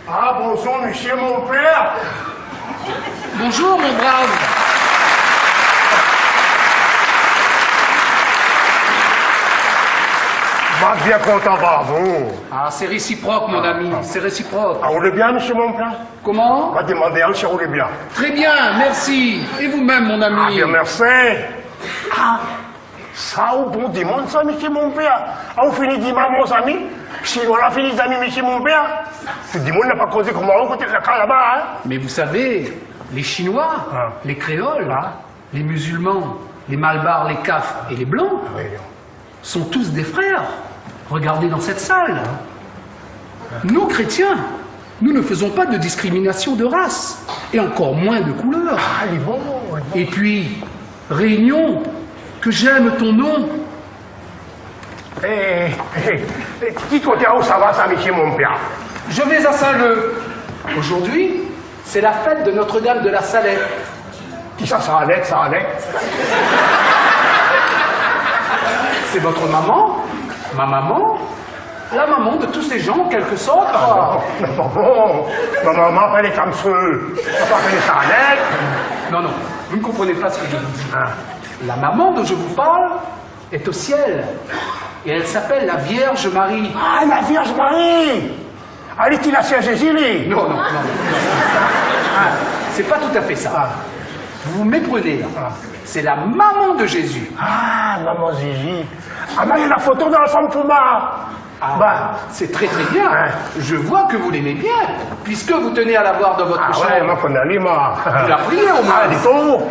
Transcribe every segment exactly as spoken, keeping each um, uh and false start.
Ah, bonjour, monsieur mon père. Bonjour, mon brave. Ma bien kontan, bravo. Ah, c'est réciproque, mon ami, c'est réciproque. Ah, ou lé bien, monsieur mon père ? Comment ? Ma demandé aou si ou lé bien. Très bien, merci. Et vous-même, mon ami ? Ah, bien, merci. Ah, sa ou bon demoun sa, monsieur mon père. Ah, ou fini di maman, zami. Shinoi la fini zami, monsieur mon père. Tout demoun la pa kozé koman ou koté la kaz laba, hein. Mais vous savez, les Chinois, les Créoles, les musulmans, les Malbars, les Kafes et les Blancs sont tous des frères. Regardez dans cette salle. Nous, chrétiens, nous ne faisons pas de discrimination de race, et encore moins de couleur. Ah, lé bon, lé bon. Et puis, Réunion, que j'aime ton nom. Eh, eh, eh, ki koté ou sava sa, monsieur mon père ? Je vais à Saint-Leu. Aujourd'hui, c'est la fête de Notre-Dame de la Salette. Kisa Salette, Salette ? C'est votre maman, ma maman, la maman de tous ces gens, en quelque sorte, quoi. Ah, non, non, non, non, non, ma maman, elle est comme feu. Faut pas appeler Salette. Non, non, vous ne comprenez pas ce que je vous dis. Ah. La maman dont je vous parle, est au ciel. Et elle s'appelle la Vierge Marie. Ah, la Vierge Marie ! Alé, ti la sèr Jésus, li ? Non, non, non, non. Ah, c'est pas tout à fait ça. Ah. Vous vous méprenez, là. Ah. C'est la maman de Jésus. Ah, maman Jésus. Ah, ma néna la foto dan la sanm pou ma. Ah, bah, c'est très, très bien. Hein. Je vois que vous l'aimez bien, puisque vous tenez à l'avoir dans votre chambre. Ah ouais, ma koné ali, ma. Vous la priez au moins. Ah, ditou.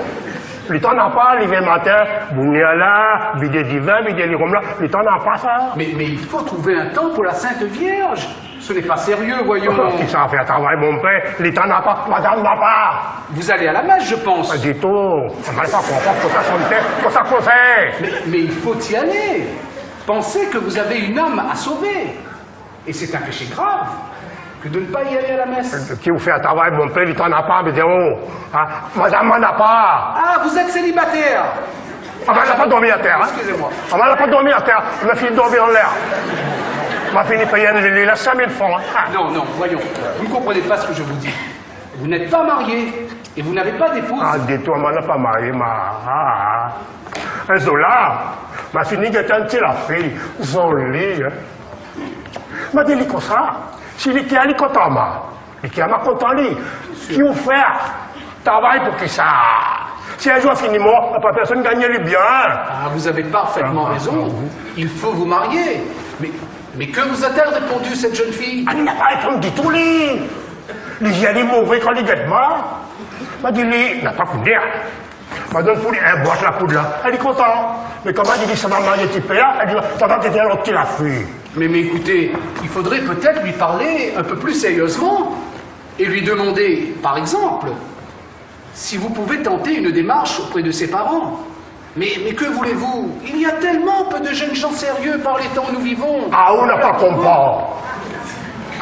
Li tan na pa, li vien matin, bouni la, vidé divin, vidé li rom la, li tan na pa sa. Mais, mais il faut trouver un temps pour la Sainte Vierge. Ce n'est pas sérieux, voyons. Kisa fé travay, mon père, li tan na pa, madam na pa. Vous allez à la messe, je pense. Ah, ditou. Ma la pa konpran, kosa son tèt, kosa kozé. Mais, mais il faut y aller. Pensez que vous avez une âme à sauver. Et c'est un péché grave que de ne pas y aller à la messe. Ki ou fé travay, mon père, li tan na pa, mi di, oh, hein, madam na pa. Ah, vous êtes célibataire. Ah, ma la pa dormi atèr, hein. Excusez-moi. Ah, ma la pa dormi atèr, ma fini dormi anlèr. Ma fini péyé in lili la, cinq mille francs, hein. Ah. Non, non, voyons, vous ne comprenez pas ce que je vous dis. Vous n'êtes pas marié et vous n'avez pas d'épouse. Ah, ditou, ma la pa marié, ma. Ah, ah. In zour la, ma fini gèt in ti la fiy, zoli, hein. Ma di li konsa, si li kèr ali kontan ma, li kèr ma kontan li. Ki ou fé travay pou kisa ? Si in zour fini mor, pa pèrsone gingn ali bien. Ah, vous avez parfaitement raison. Ah, ah, oui. Il faut vous marier. Mais, mais que vous a-t-elle répondu, cette jeune fille ? Ah, li la pa réponn ditou, li. Li di ali mové kan li gèt ma. Ma di li, na pa koulèr. Ma donn pou li in boit la poud la. Èl lé kontan. Mé kan ma di li sa va marié ti pèr, èl di, sa va gèt in lot ti la fiy. Mais, mais écoutez, il faudrait peut-être lui parler un peu plus sérieusement et lui demander, par exemple, si vous pouvez tenter une démarche auprès de ses parents. Mais, mais que voulez-vous ? Il y a tellement peu de jeunes gens sérieux par les temps où nous vivons. Ah, ou na pa konpran.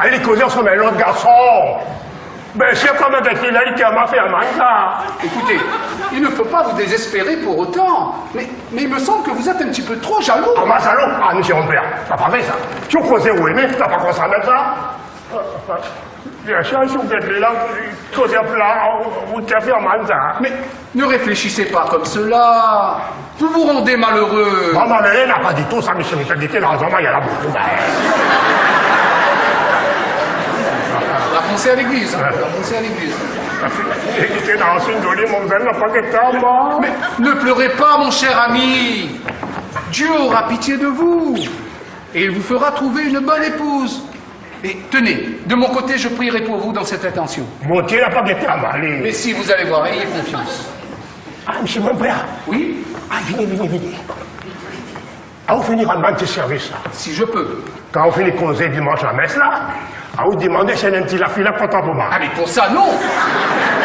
Alé, koz ansanm èk lot garson. Bin, si ou koz avèk li la, li kèr ma fé mal sa. Écoutez, il ne faut pas vous désespérer pour autant, mais, mais il me semble que vous êtes un petit peu trop jaloux. Ah, ma jaloux ? Ah, monsieur mon père, sa pa vré sa. Si ou koz ou èm, sa pa konsa mèm sa. Bien sir, si ou gèt li la, koz pla, ou té fé mal sa. Mais ne réfléchissez pas comme cela. Vous vous rendez malheureux. Bon, malheureux, na pa ditou sa, monsieur, mé sa, di ke larzan, ma, néna bonpé, bin. On va penser à l'église, hein. Ouais. On va penser à l'église. Écoutez, non, sé in zoli mamzèl, na pa gèt ma. Mais ne pleurez pas, mon cher ami. Dieu aura pitié de vous. Et il vous fera trouver une bonne épouse. Et tenez, de mon côté, je prierai pour vous dans cette intention. Bondié la pa gèt ma, alé. Mais si, vous allez voir, ayez confiance. Ah, monsieur mon père. Oui ? Ah, vini, vini, vini. Ah, ou fini rann in ti sèrvis la. Si je peux. Kan ou fini kozé dimansh la mès la, ah, ou demann si néna in ti la fiy la kontan pou ma. Ah, mais pour ça, non.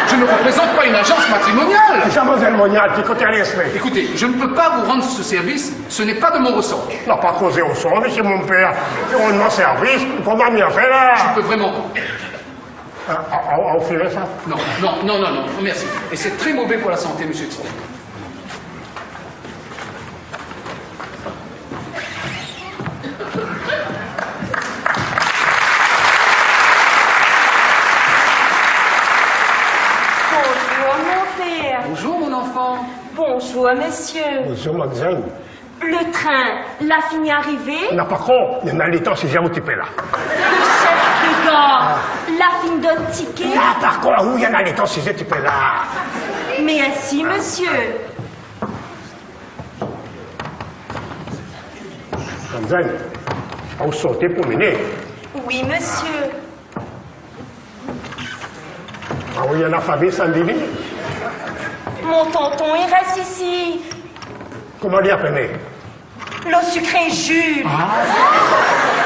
Je ne représente pas une agence matrimoniale. Sa, mon zèl monial, ti koté alé, espé. Écoutez, je ne peux pas vous rendre ce service. Ce n'est pas de mon ressort. Na pa kozé rosor, monsieur mon père. Ou rann sèrvis, koman mi fé la ? Je peux vraiment pas. Ah, ah, ah, ou fé sa ? Non, non, non, non, non, merci. Et c'est très mauvais pour la santé, monsieur Titi. Bonjour, mon enfant. Bonjour, monsieur. Bonjour, madmoizèl. Le train la fini arivé ? Na pankor, néna létan sizèr ou té pé la. Le chef de gare la fini donn tiké ? Na pankor, oui, néna létan sizèr ou té pé la. Mèrsi, monsieur. Madmoizèl, ou sort promené ? Oui, monsieur. Ah oui, néna fami Sandini. Mon tonton i rès isi. Koman li apèl ? Lo sikré Jules. Ah,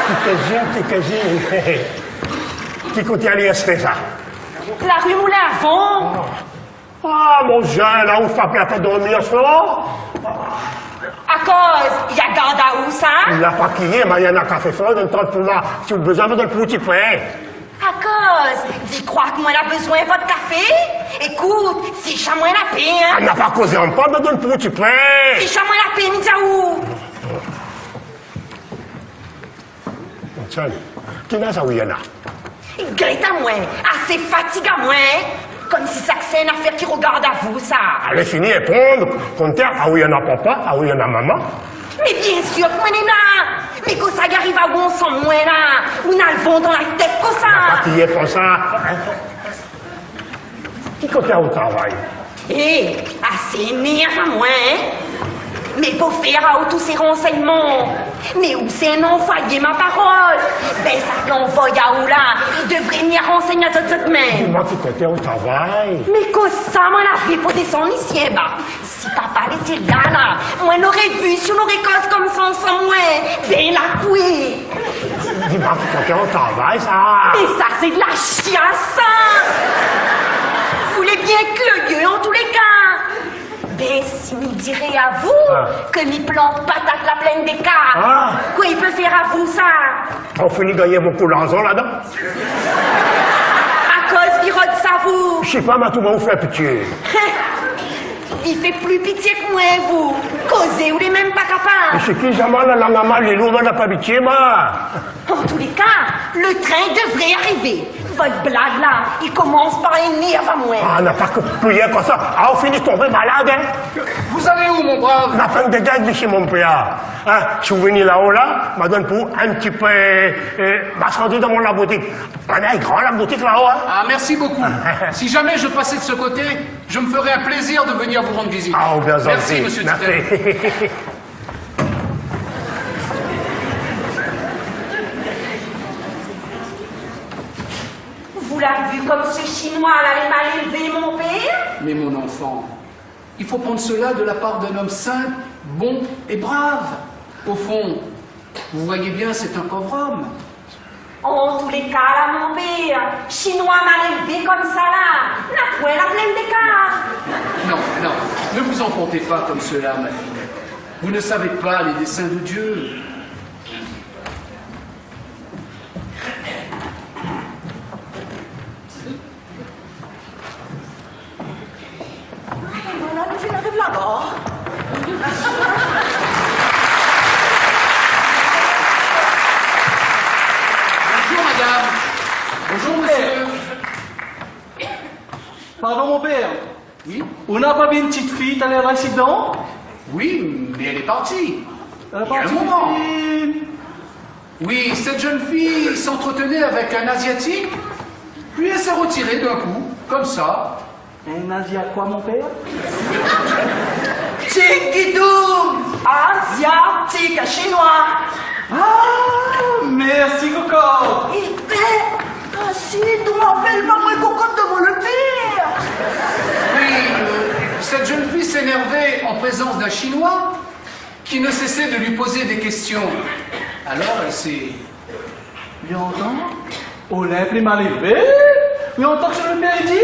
ti kizine, ti kizine. Ki koté ali èsté sa ? La ri Moulin a Van. Ah. Ah, mon zèn, la ou frap, la pa dormi aswar ? Akoz, la gard aou sa ? La pa kiyé, mé néna kafé fé, donn trant pou moin. Si ou bézoin, mi donn pou ou ti pé. Akoz, ou kroi ke moin la bézoin vot kafé ? Ékout, fish amoin la pé, in. Ah, na pa kozé anpar, mi donn pou ou ti pé. Fish amoin la pé, mi di aou. Tiens, kèl az aou néna ? Gèt amoin, asé fatig amoin, in ? Konmsi sak sé in afèr ki rogard aou sa. Alé, fini, réponn, kontèr, aou néna papa, aou néna momon ? Mé biensir ke moin néna. Mé kosa i ariv aou ansanm moin la ? Ou néna lo van dan la tèt kosa ? Na pa kiyé pou sa. Ki koté ou travay ? É, asé énèrv amoin, in ? Mé pou fé aou tout sé ransègnman. Mé ou sé in anvoyé, ma parol. Bin, sak la anvoy aou la, li devré ni ransègn azot, zot mèm. Di amoin ki koté ou travay ? Mé kosa moin la fé pou désann isi anba ? Si papa lété la, la, moin noré vi si ou noré koz konmsa ansanm moin. Bin la koué. Di amoin ki koté ou travay sa ? Mé sa sé de la chiass sa. Ou lé bien kirié an tou lé ka. Bin, si mi diré aou ke mi plant patat la Plaine des Cafres, koué i pé fé aou sa ? Ou fini gingn bonpé larzan ladan ? Akoz li rod sa ou ? Mi sé pa, mé tout moun i fé pitié. Li fé pli pitié ke moin, ou. Kozé ou lé mèm pa kapab. É sé ki zamé la, la momon, lé lou, la pa pitié, ma. An tou lé ka, lo trin i devré arivé. Vot blag la i komans par énèrv amoin. Ah, na pa ke pli konmsa. Ah, ou fini tonbé malad, in ? Vous allez où, mon brave ? Na pa in dégaz isi, mon pèr. In, si ou vni laho la, ma donn pou ou in ti pé, euh, marsandiz dan mon laboutik. Néna in gran laboutik laho, in. Ah, merci beaucoup. Si jamais je passais de ce côté, je me ferai un plaisir de venir vous rendre visite. Ah, ou bien zanti. Merci, monsieur Titel. Mèrsi. Ou la vi konm sé Shinoi la lé mal élvé, mon pèr ? Mais mon enfant, il faut prendre cela de la part d'un homme simple, bon et brave. Au fond, vous voyez bien, c'est un pauvre homme. An tou lé ka la, mon pèr, Shinoi mal élvé konmsa la, na poin la Plaine des Cafres. Non, non, ne vous empruntez pas comme cela, ma fille. Vous ne savez pas les desseins de Dieu. Voilà, nou fine ariv laba. Bonjour, madame. Bonjour, monsieur. Pardon, mon pèr. Oui ? Ou na pa vi in ti fiy talèr la isi dedan ? Oui, mais elle est partie. Il y a un moment. Èl lé parti, fine. Oui, cette jeune fille s'entretenait avec un Asiatique, puis elle s'est retirée d'un coup, comme ça. Un Asiatique quoi, mon pèr ? Tik Gidou, Asiatik, Shinoi. Ah, mèrsi, kokot. É bin, asi, ou apèl pa moin kokot dovan lo pèr. Oui, euh, cette jeune fille s'énervait en présence d'un Chinois qui ne cessait de lui poser des questions. Alors, elle s'est... Mi antann Olimp lé mal élvé. Mi antann sak lo pèr i di.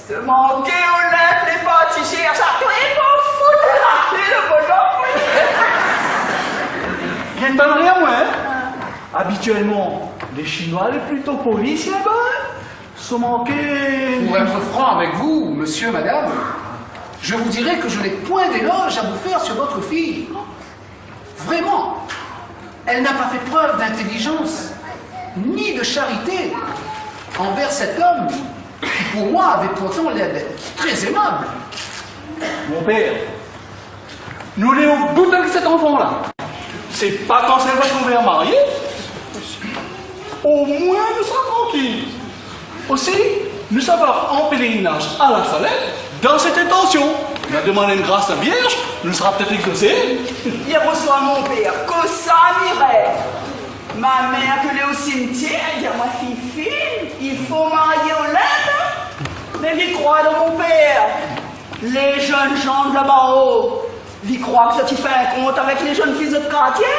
Solman ke Olimp lé parti shèrsh a toi, i fo fout la klé lo bonom. Gingn pa ri amoin, in ? Abitièlman, lé Shinoi lé plito poli, sé laba, in. Solman ke... Pour être franc avec vous, monsieur, madame, je vous dirais que je n'ai point d'éloge à vous faire sur votre fille. Vraiment, elle n'a pas fait preuve d'intelligence, ni de charité envers cet homme qui, pour moi, avait pourtant l'air d'être très aimable. Mon pèr, nou lé o bout avèk sèt anfan-la. Sé pa kan sa va trouv marié, omoin nou sra trankil. Osi, nou sava an pèlèrinaz a La Salène dan sèt intansion. Nou va domann in gras la Vièrz, nou sra pétèt égzosé. Yèr oswar, mon pèr, kosa mi rèv. Ma mèr ke lé o simtièr, i di amoin, Fifine, i fo marié Olympe. Mé mi kroi dan mon pèr. Lé jenn jan de laba o, vi kroi ke zot i fé in kont avèk lé jenn fiy de kartié ?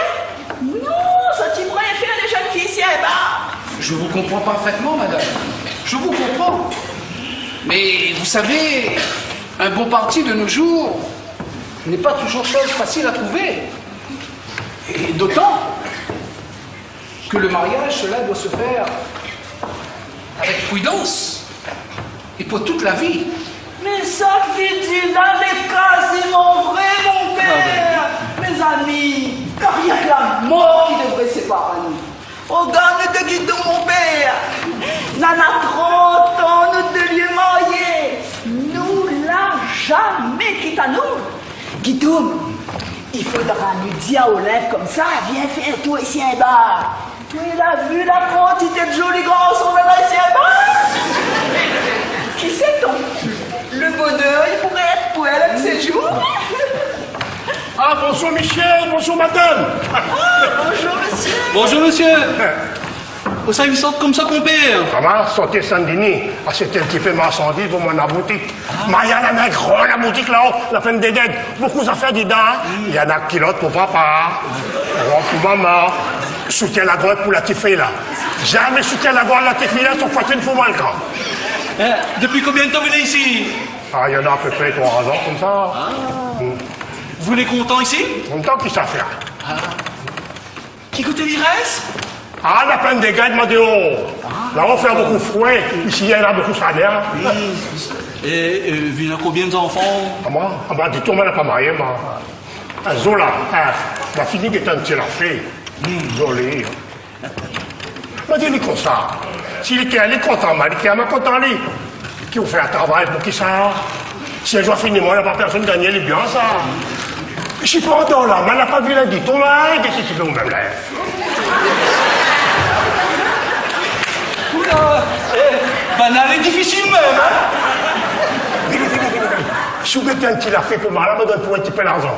Non, zot i préfèr lé jenn fiy isi anba. Je vous comprends parfaitement, madame. Je vous comprends. Mais vous savez, un bon parti de nos jours n'est pas toujours chose facile à trouver. Et d'autant que le mariage, cela doit se faire avec prudence et pour toute la vie. Mé sak vi di la lé kaziman vré, mon pèr. Ah, oui. Mézami, na rienk la mor ki devré sépar anou. Ogard nout dé Guidoum, mon pèr. Nana trant an nout dé lé marié. Nou la zamé kit anou. Guidoum, i fodra nou di a Olympe konmsa, vien fé in tour isi anba. Ou la vi la kantité de zoli garson nana isi anba ? Kisa i tonm ? Le bonèr i pouré èt pou èl in de sé zour. Ah, bonjour, monsieur, bonjour, madame. Ah, bonjour, monsieur. Bonjour, monsieur. Ousa i sort konmsa, konpèr ? Koman, sorti Saint-Denis, ashté in ti pé marshandiz pou mon laboutik. Maya la in gran laboutik la-o, la fine dédèd, bonpé zafèr dedan, in. Mm. Néna kilot pou papa, rob pou momon, soutien lagorj pou la ti fiy la. Zamé soutien lagorj la ti fiy la, son poitrine fé mal, koi. Eh, dopi konbien d'tan zot lé isi ? Ah, néna apépré troi an konmsa. Ah. Mm. Zot lé kontan isi ? Kontan kisa fé ? Ah. Ki koté i rès ? Ah, la pèn dé gèt, mon dié. Ah. La, i fé bonpé froid. Isi, néna bonpé shalèr. Mm. É, é, zot néna konbien zanfan ? Ah, moin, ah, moin, ditou, moin la pa marié, moin. In zour la, ah, ma fini gèt in ti lafé. Mm. Zoli. Ma di ali konmsa, si li kèr ali kontan, ma li kèr amoin kontan, li. Ki ou fé in travay pou kisa ? Si in zour fini, moin, na pa pèrsone gingn ali bien sa. Si pa andan la, ma la pa vi la ditou la, in, kisa ki fé ou mèm la ? Oula, eh, banna lé difisil mèm, in ? Vini, vini, vini, vini. Si ou gingn in ti lafé pou moin la, ma donn aou in ti pé larzan.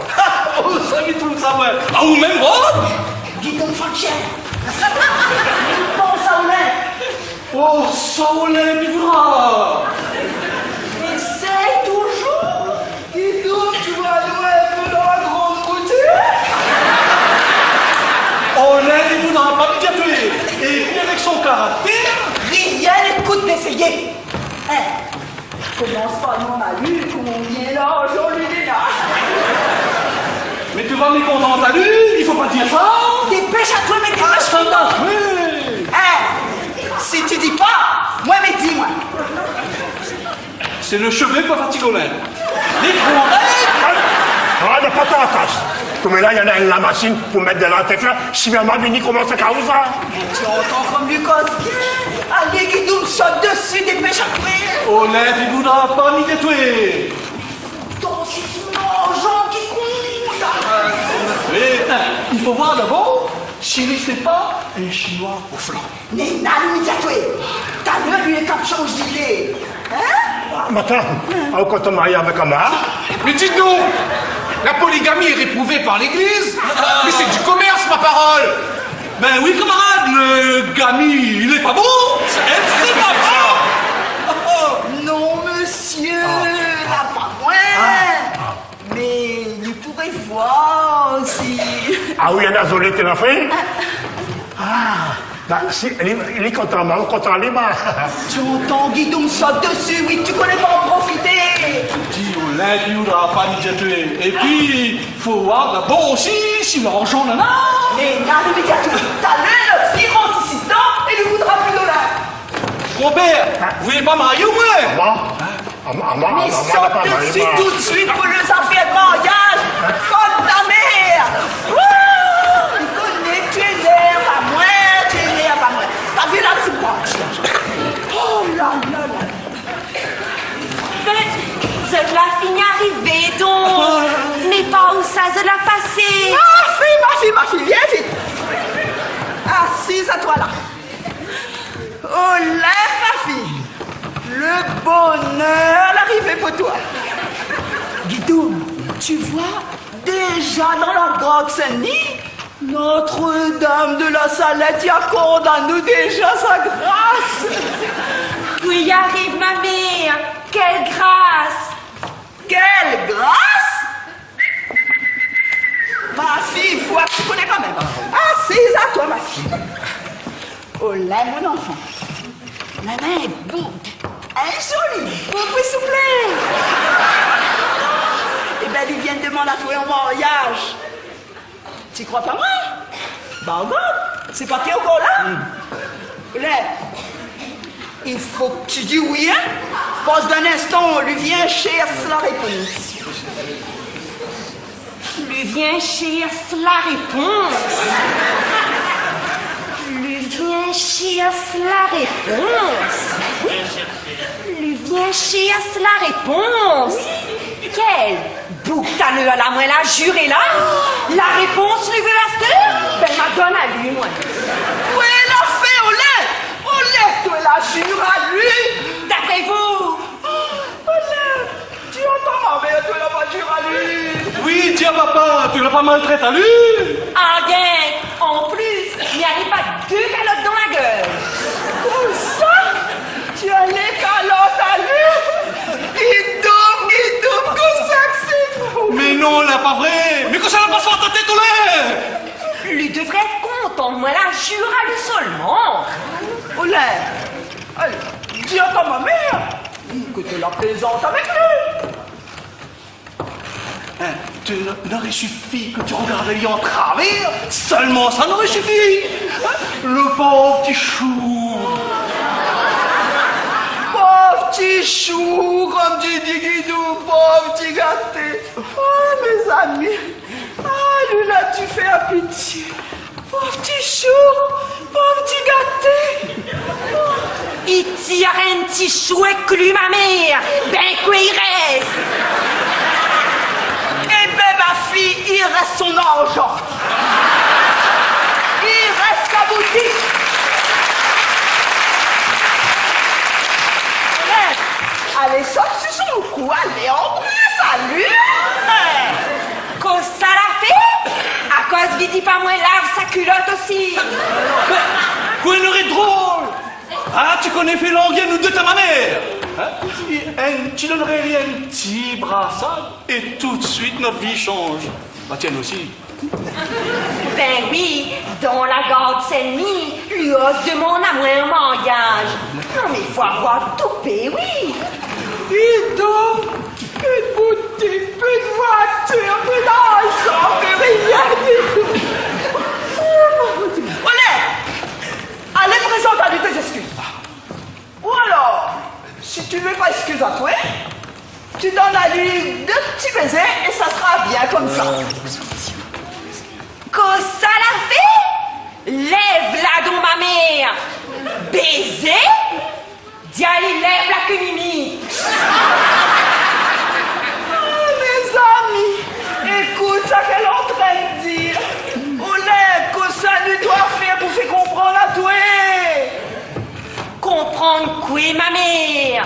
Oh, sa, mi trouv sa, moin. Ah, ou mèm, oh ! Guidoum Fantièr. Pans a Olympe. Oh, sa Olympe i voudra. Éséy touzour. Guidoum, ou va alé in pé dan la gran boutik. Olympe i voudra pa, mi di aou. É pi avèk son karaktèr. Rien i kout d'éséyé. Eh, Komans pa domann ali konbien larzan li néna. Mé ou va mékontant ali, i fo pa dir sa. Dépèsh aou, mé dépèsh aou. Ah, sa va, oui. Eh, si ou di pa, moin mi di, moin. Sé le shové ki fatig Olympe. Lé gro rèd. Ah, na pa tan atas. Koméla néna in lamasine pou mèt dan la tèt la. Si maman i vini, koman sa i koz sa ? Ou antann konm li koz bien. Alé, Guidoum, sot dési, dépèsh aou. Olympe i voudra pa, mi di aou. Ton, sé son larzan ki kont. Mé, in, i fo voir dabor si li fé pa in shinoi o flan. Mé na li, mi di aou. Talèr li lé kap shanj d'idé. In ? Matant, ou kontan marié avèk Amar ? Mais dites donc, la polygamie est réprouvée par l'Église, mais c'est du commerce, ma parole. Ben oui, camarade, le gami, il est pas bon. C'est pas ça. Non, monsieur, na pa moin. Mé li pouré voir si... Ah oui, néna zoli té la fé. Ah, ba, si li, li kontan, ma ou kontan li, ba. Ou antann, Guidoum, sot dési, oui, ou koné pa an profité. Di Olympe i voudra pa, mi di aou. É pi, fo voir dabor osi si larzan néna. Mé na li, mi di aou, talèr, si i rant isi, é li voudra pi Olympe. Konpèr, ou vé pa marié, ou ? Bon. Mé sot dési tout suit pou lé zafèr mariaz. Fanm ta mèr. Wouh ! Li koné ou énèrv amoin, ou énèrv amoin. Ta vi la, ti boi. Oh la la la. Mé zot la fine arivé, Sé... Ma fi, ma fi, ma fi, vien vit. Asiz atoi la. Olé, ma fi. Le bonèr la arivé pou toi. Guidoum, tu vois, déjà dans la gare Saint-Denis, Notre-Dame de la Salette i akord anou déjà sa gras. Kosa i ariv, ma mèr ? Kèl gras ? Kèl gras ? Ma fi, fo ke ti koné kan mèm. Asiz atoi, ma fi. Olé, mon anfan. Maman, in boug. In zoli boug, oui, souplé. Ében, li vien demann atoi an mariaz. Ti kroi pa moin ? Ba, gard, sé pa té ankor la ? Lé, i fo ke ti di oui, in ? Pas dan in instan, li vien shèrsh la répons. Li vien shèrsh la répons. Li vien shèrsh la répons. Li vien shèrsh la répons. Kèl boug talèr la, moin la juré la. La répons li vé astèr, bin, ma donn ali, moin. Oué, la fé, olé, olé, toi la jur ali. D'après vous ? Olé, di a ta mamèr, toi la pa jur ali. Oui, di a papa, toi la pa maltrèt ali. Ah, gèt, an plis, mi alé pa dé kalot dan la guèl. Kosa ? Ti alé kalot ali ? Guidoum, Guidoum, kosa ke sé ? Mé non, la pa vré. Mé kosa la pas dan ta tèt, olé ? Li devré èt kontan, moin la jur ali solman. Olé, alé, di a ta mamèr ke toi la plézant avèk li. In, té, noré sifi ke ti rogard ali an travèr, solman sa noré sifi. In, le pov ti shou. Pov ti shou, konm di Guidoum, pov ti gaté. Oh, mézami. Ah, li la di fé pitié. Pov ti shou, pov ti gaté. I tir in ti shou èk li, ma mèr. Bin, kosa i rès ? Ében, ma fi, i rès son larzan. I rès kabouti. Alé, alé, sot si son kou, alé, anbras ali. Kosa la fé ? Akoz li di pa moin lav sa kilot osi ? Mé, kosa noré drol ? Ah, ti koné fé languir nou dé ta mamèr ? In ? In, ti donn ali in ti brasad é toutsuit nout vi i shanj. La tièn osi. Bin oui, dan la gard Saint-Denis, li oz demann amoin an mariaz. Non, mé fo avoir toupé, oui. Guidoum, pi de boutik, pi de voitir, pi d'larzan, pi rien ditou. Olé, alé, prézant ali tes excuses. Ou alor, si tu vé pa ékskiz atoi, ti donn ali dé ti bézé é sa sra bien konmsa. Kosa la fé ? Lèv la don, ma mèr. Bézé ? Di ali lèv la ke mimi. Oh, mézami, ékout sa k'èl lé antrin dir. Olé, kosa li doi fé pou fé konprann atoi ? Konprann koué, ma mèr ?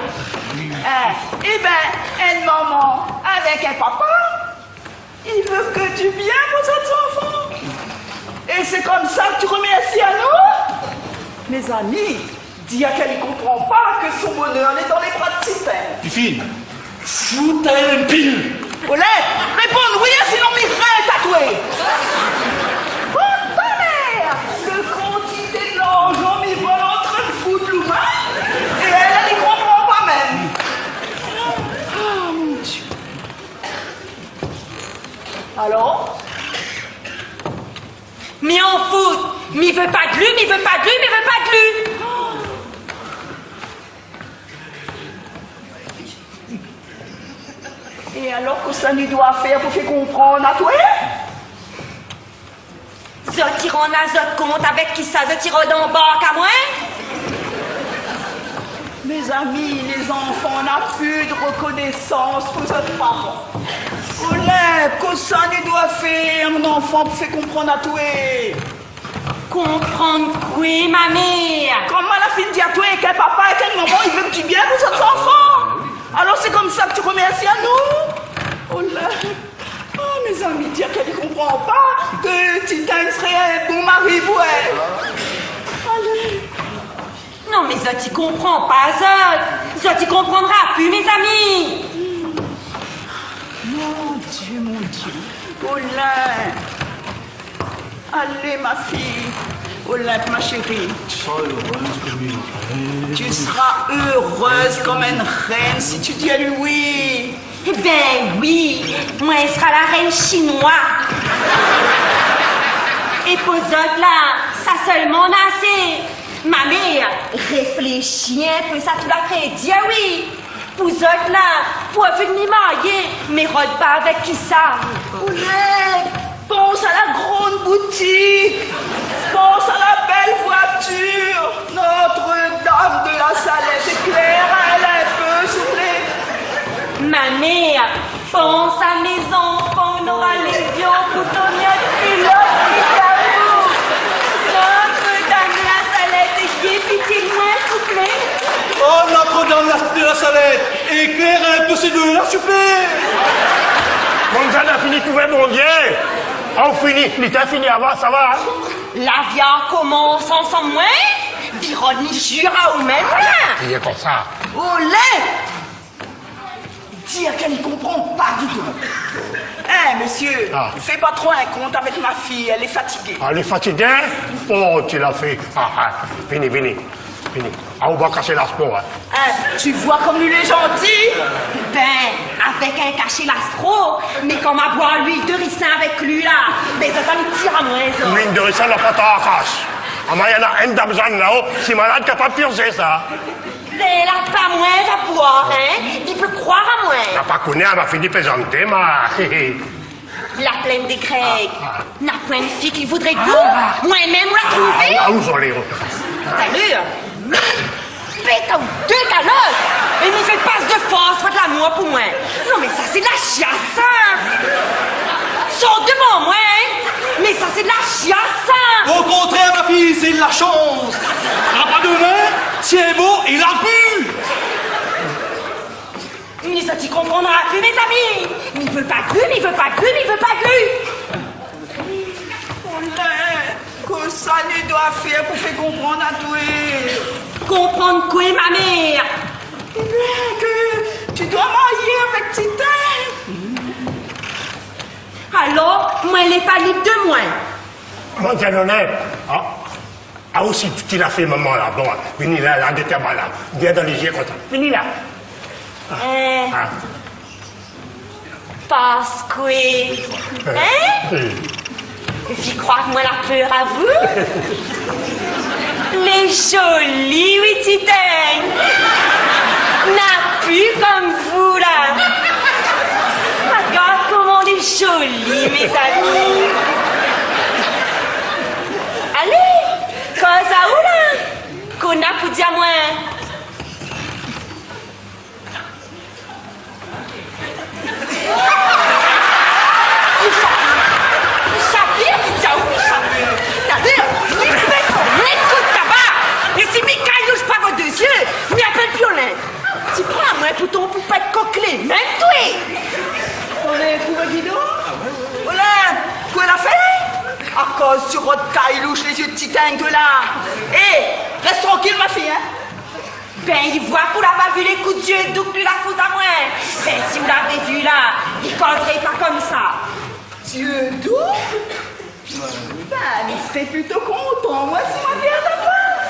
Euh, ében, in momon avèk in papa, i vé ke di bien pou son zanfan. É sé konmsa ke ti remèrsi anou ? Mézami, di ali ke li konpran pa ke son bonèr lé dan lé bra de Sipèn. Fifine, fout ali in pil. Olé, réponn oui, sinon mi rint atoi. Oh, tonèr ! Le kantité de larzan mi vol antrin fout lou min, é èl, èl i konpran pa mèm. Ah, mon Dieu. Alor ? Mi an fout. Mi vé pa de li, mi vé pa de li, mi vé pa de li. É alor, kosa li doi fé pou fé konprann atoi ? Zot i rann azot kont avèk kisa zot i rod anbark amoin ? Mézami, lé zanfan na pi de rekonésans pou zot paran. Olé, Eh, kosa nou doi fé, mon zanfan, pou fé konprann atoué? Konprann koué, ma mèr? Koman la fine di atoué k'in papa èk in momon i vé dibien pou son zanfan? Alor sé konmsa ke ou romèrsi anou? Oh la. Oh, mézami, dir ke li konpran pa ke Titin sré in bon mari pou èl. Alé. Non, mé zot i konpran pa, zot. Zot i konprandra pi, mézami. Mon Dieu, mon Dieu. Olympe. Allez, ma fille. Olympe, ma chérie. Tu seras heureuse comme une reine. Tu seras heureuse comme une reine si tu dis à lui oui. Bin oui, moin sra la rèn shinoi. É pou zot la, sa solman na asé. Ma mèr, réfléshi in pé sa ou la fé dir, oui. Pou zot la, pou fini marié, mé rod pa avèk kisa? Olympe, pans a la grann boutik, pans a la bèl voitir. Notre-Dame de la Salette éclaire-la in pé, s'il vous plaît. Ma mèr, pans a mézon, pans a lévion pou ton yèt pilot, Picaboo. Notre-Dame de la Salette, ékrir piti moin, s'il vous plaît. Oh, Notre-Dame de la Salette, éclaire un peu ces deux-là, s'il vous plaît. Konmsa, na fini trouvé Bondié. Ou fini, li té fini avan, sa va, hein? La vi i komans ansanm moin, Véronique, jur aou mèm la. Li lé konmsa. Olé! Dir ke li konpran pa ditou. Eh, mésyé, fé pa tro in kont avèk ma fiy, èl lé fatigé. Ah, èl lé fatigé? Oh, ti la fé. Ah, ah, vini, vini, vini. Ah, ou va kasé lastro, hein. Eh, tu vois comme lui il est gentil. Bin, avèk in kasé lastro, mé kan ma boir luil de risin avèk li la, bin, sa, sa mi tir amoin, sa. Luil de risin na pa tan kas. Amoin, néna in dam Jeanne la-o, si malad, kapab pirzé sa. Mé la pa moin va boir, hein. Li pé kroir amoin. Na pa koné, ma fini plézanté, ma. La plèn dé grèg. Ah, ah. Na poin in fi ki voudré d'vou. Ah. Moin mèm, ou la trouvé. Ah, ah, ou zolé, oh. Talèr, mi pèt aou dé kalot. É mi fé pas de fors, fé de lamour pou moin. Non, mé sa, sé de la chiasse, sa. Sort dovan moin, hein. Mé sa, sé de la chiasse, sa. Au contraire, ma fille, c'est de la chance. Ah, pas demain, c'est beau et la vue. Mé sa, ti konprann pa, mézami. Mi vé pa d'vi, mi vé pa d'vi, mi vé pa d'vi. Olé, kosa nou doi fé pou fé konprann atoué? Konprann koué, ma mèr? Ébin, ke ou doi marié avèk Titin. Alor, moin lé pa lib de moin. Mon Dieu, non, non. Ah. Ah, osi, ti la fé momon la. Bon, vini la, la, dé tèr la. Vien dan lé zié konmsa. Vini la. Eh. Ah. Parske, hein? Oui. Ou kroi ke moin la pèr avou? Lé zoli, oui, Titin. Na pi konm vou la. Rogard koman lé zoli, mézami. Alé, koz aou la. Kosa ou na pou dir amoin? Picaboo, Picaboo, Picaboo. Gadé, mi pèt in kout taba. É si mi kayoush pa vot dé zié, mi apèl pi Olympe. Ti pran amoin pou ton poupèt koklé, mèm toué. Olé, trouv gidon. Olé, koué la fé? Akoz ti rod kayoush lé zié de Titin la. Eh, rès trankil, ma fiy, hein. Bin, i voi k'ou la pa vi lé kou d'zié douk li la fout amoin. Bin, si ou lavé vi la, li kozré pa konmsa. Zié douk? Bin, mi sré plito kontan, moin, si ma vi a ta plas.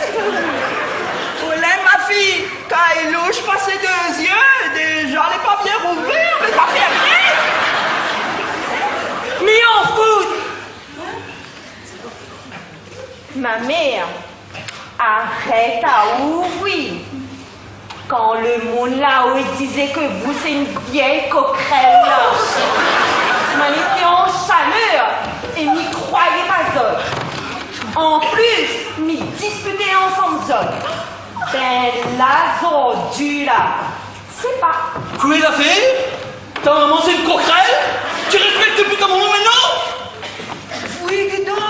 Olé, ma fiy, kayoush pa sé dé zié, déza lé pa bien rouvèr, mé pa fé rien. Mi an fout. Ma mèr, arèt aou, oui. Kan le moun la-o i dizé ke vou sé in vièy kokrèl la, moin lété an shalèr é mi kroiyé pa zot. An plis, mi dispité ansanm zot. Bin la, zordi la, sé pa. Koué la fé? Ta momon sé in kokrèl? Ou respèk pi ta momon mintnan ? Oui, di don,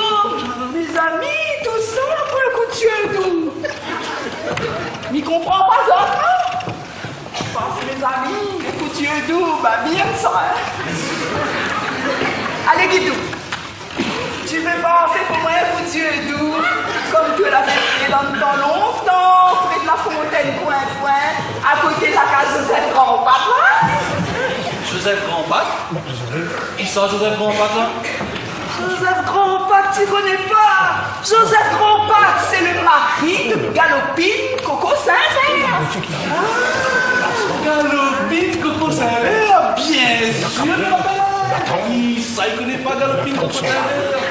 mézami, tousa pou lo kou d'zié dou. Mi konpran pa zot, non ? Parske mézami, lo kou d'zié dou, ba, bien sa, hein. Alé, Guidou, ti vé pansé pou moin lo kou d'zié dou, konm ou lavé fé dan tan lontan, pré de la fontèn Koin-Koin, a koté la kaz Jozèf Granpat, la ? Jozèf Granpat ? Kisa Jozèf Granpat, la ? Jozèf Granpat, ti koné pa ? Jozèf Granpat, sé lo mari de Galopine Koko Sinvèr. Ah, Galopine Koko Sinvèr, bien sir, papa. Kisa i koné pa Galopine Koko Sinvèr ?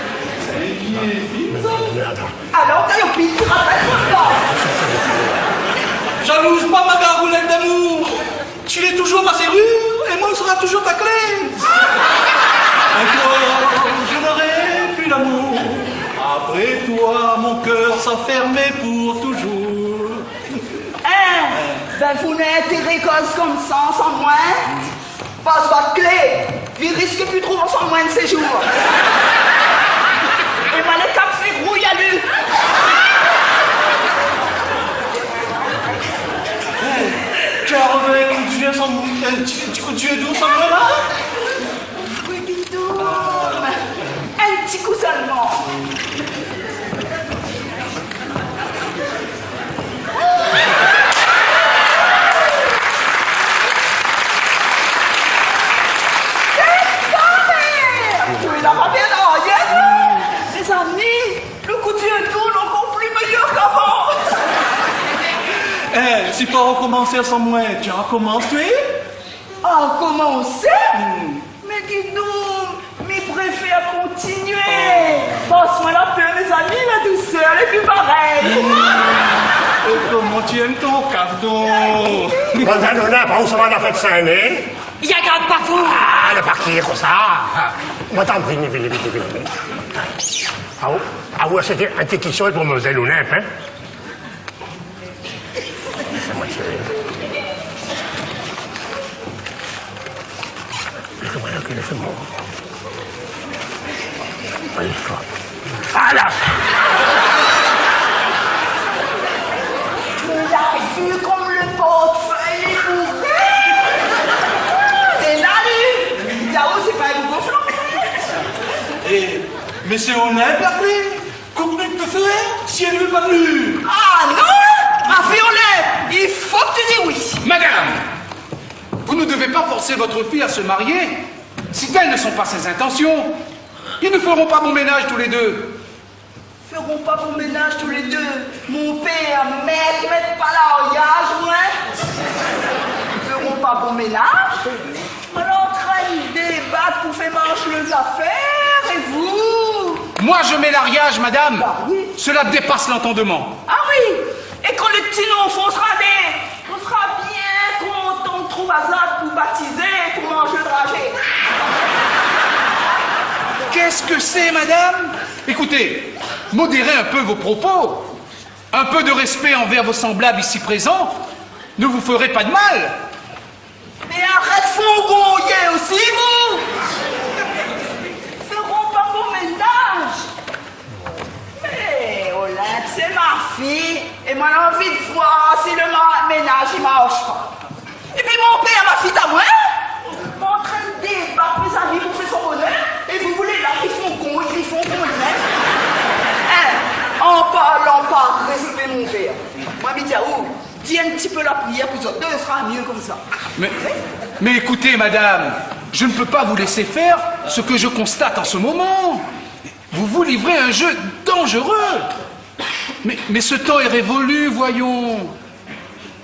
Sé vié fim, sa. Alor, Galopine, ti rapèl mon tan. Jalouz pa, ma garoulèt d'amour. Tu es toujours ma serrure et moi sera toujours ta clé. Un corps, je n'aurai plus d'amour. Après toi, mon cœur sera fermé pour toujours. Hein, bin, ou na intéré koz konmsa ansanm moin ? Pas zot klé, vi risk pi trouv ansanm moin in séjour. É moin lé kap fé grouy ali. Kar avèk in kou d'zié ansanm, in ti, ti kou d'zié dou ansanm moin la ? Oui, Guidou. In ti kou sèlman. Ou la pa bien arièr, mézami, lo kou d'zié dou lé ankor pli méyèr k'avan. Eh, si pa rokomansé ansanm moin, ti rokomans, oui ? Rokomansé ? Hmm. Mé Guidou, mi préfèr kontinié. Oh. Pas moin la pèr, mézami, la dousèr lé pi parèy. Hmm. É koman ti èm ton kaf, don ? Bann zanouna, pa ousa va la fèt Sin-Lé ? Ya gard pa vou. Ah, le parti konmsa. Moin tann, vini, vini, vini, vini. Ah, ou, ah, ou ashté in ti késtion pou mamzèl Olimp, hein ? Ala ! Ou la vi konm lo portfèy lé bouré ? Lé la, li. Diaou, sé pa in gonflan, sa ? Eh, mésyé Olimp la klé. Kosa mi pé fé si èl i vé pa vni ? Ah non, ma fille, on l'aime. Il faut que tu dis oui. Madame, vous ne devez pas forcer votre fille à se marier si telles ne sont pas ses intentions. Ils ne feront pas bon ménage tous les deux. Feront pas bon ménage tous les deux. Mon pèr, mèt, mèt pa laryaz, moin. Feront pas bon ménage. Alor, antrin débat pou fé marsh lé zafèr, é vou ? Moi, je mets l'aryaz, madame. Bah oui. Cela dépasse l'entendement. Ah oui. É kan lo ti nonfon sra né, nou sra bien kontan trouv azot pou batizé, pou manz lo drazé. Qu'est-ce que c'est, madame ? Écoutez, modérez un peu vos propos. Un peu de respect envers vos semblables ici présents ne vous ferait pas de mal. Mé arèt fongonyé osi, vou ! Feront pa bon ménaz. Mé Olimp, sé ma fiy, é moin la anvi de voir si lo ma-, ménaz i marsh pa. Épi mon pèr, ma fiy ta moin, antrin débat, mézami, pou fé son bonèr, é vou, vou lé la, i fongonn, i fongonn, hein. Hein, an parlan pa rèspé, mon pèr, moin mi di aou, di in ti pé la priyèr pou zot dé, sra myé konmsa. Mais, mais écoutez, madame, je ne peux pas vous laisser faire ce que je constate en ce moment. Vous vous livrez à un jeu dangereux. Mais, mais ce temps est révolu, voyons.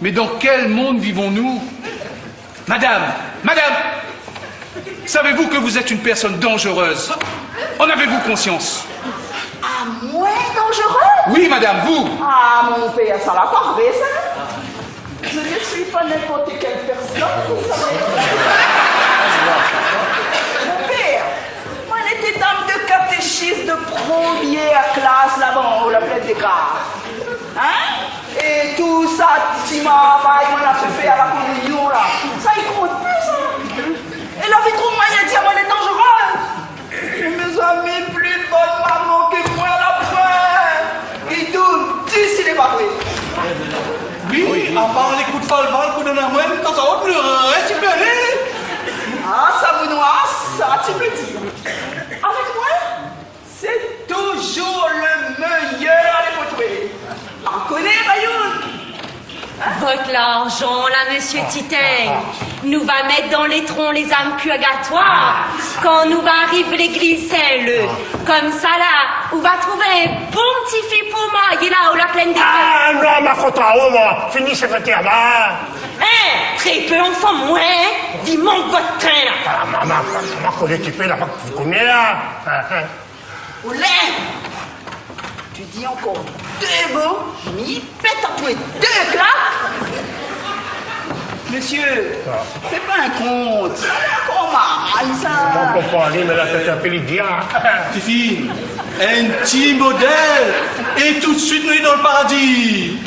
Mais dans quel monde vivons-nous ? Madame, madame, savez-vous que vous êtes une personne dangereuse ? En avez-vous conscience ? Ah, moin danjéré ? Oui, madame, vous. Ah, mon pèr, sa la pa vré, sa. Je ne suis pas n'importe quelle personne, vous savez. Mon pèr, moin lété dam de katéchis de promièr klas laba, o la Plèn dé Gras. Hein ? É tout sa, ti marmay moin la fé fé a la kominion la, sa i kont pi, sa. É la vi trouv moin, la di amoin lé danjéré. Apar lé kout falbal k'ou donn amoin, tanzantan mi rès, mi pé alé. Ah, sa, mon noir, sa, ti pé dir. Avèk moin, sé toujour le méyèr lé fotoué. Akoné, Bayoun. Vot larzan la, mésyé Titing, nou va mèt dan lé tron lé zam pirgatoir kan nou va ariv légliz Sin-Lé. Konmsa la, ou va trouv in bon ti fi pou marié la, ou la plin dé... Ah non, ma kontan, oh, ma fini sé lantèrman. Hin, tré pé ansanm, hin, di mank vot trin la. Ah, ma, ma, ma, ma koné ti pé la, pa koné la. Ah, ah. Olé, ou di ankor dé mo, mi pèt aou dé klak. Mésyé, ah, fé pa in kont. Ankor mal sa. Ankor pa alé, mé la tèt in pé lé dir. Fifi, in ti modèl, é tout suit nou lé dan le paradi.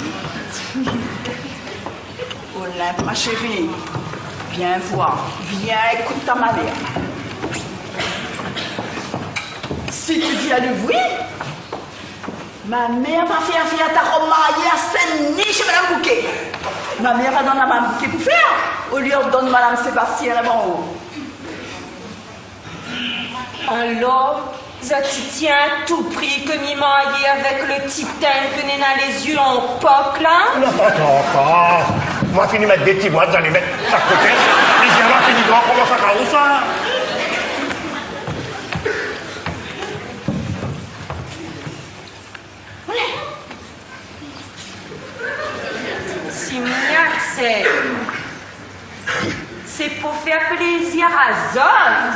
Olympe, ma chérie, viens voir, viens, écoute ta mère. Si tu dis à lui oui, ma mère va faire faire ta robe mariée à Saint-Denis chez Madame Bouquet. Ma mère va donner à Madame Bouquet pour faire, au lieu de donner Madame Sébastien là-bas en haut. Alor, zot i tien a tou pri ke mi marié avèk le Titing ke néna lé zié an pok la ? Non, pa ankor. Ma fini mèt dé ti bwat, zot i mèt shak koté. Lé zié ma fini, donk, koman sa, sa, ou sa ? Si mi aksèp, sé pou fé plézir azot.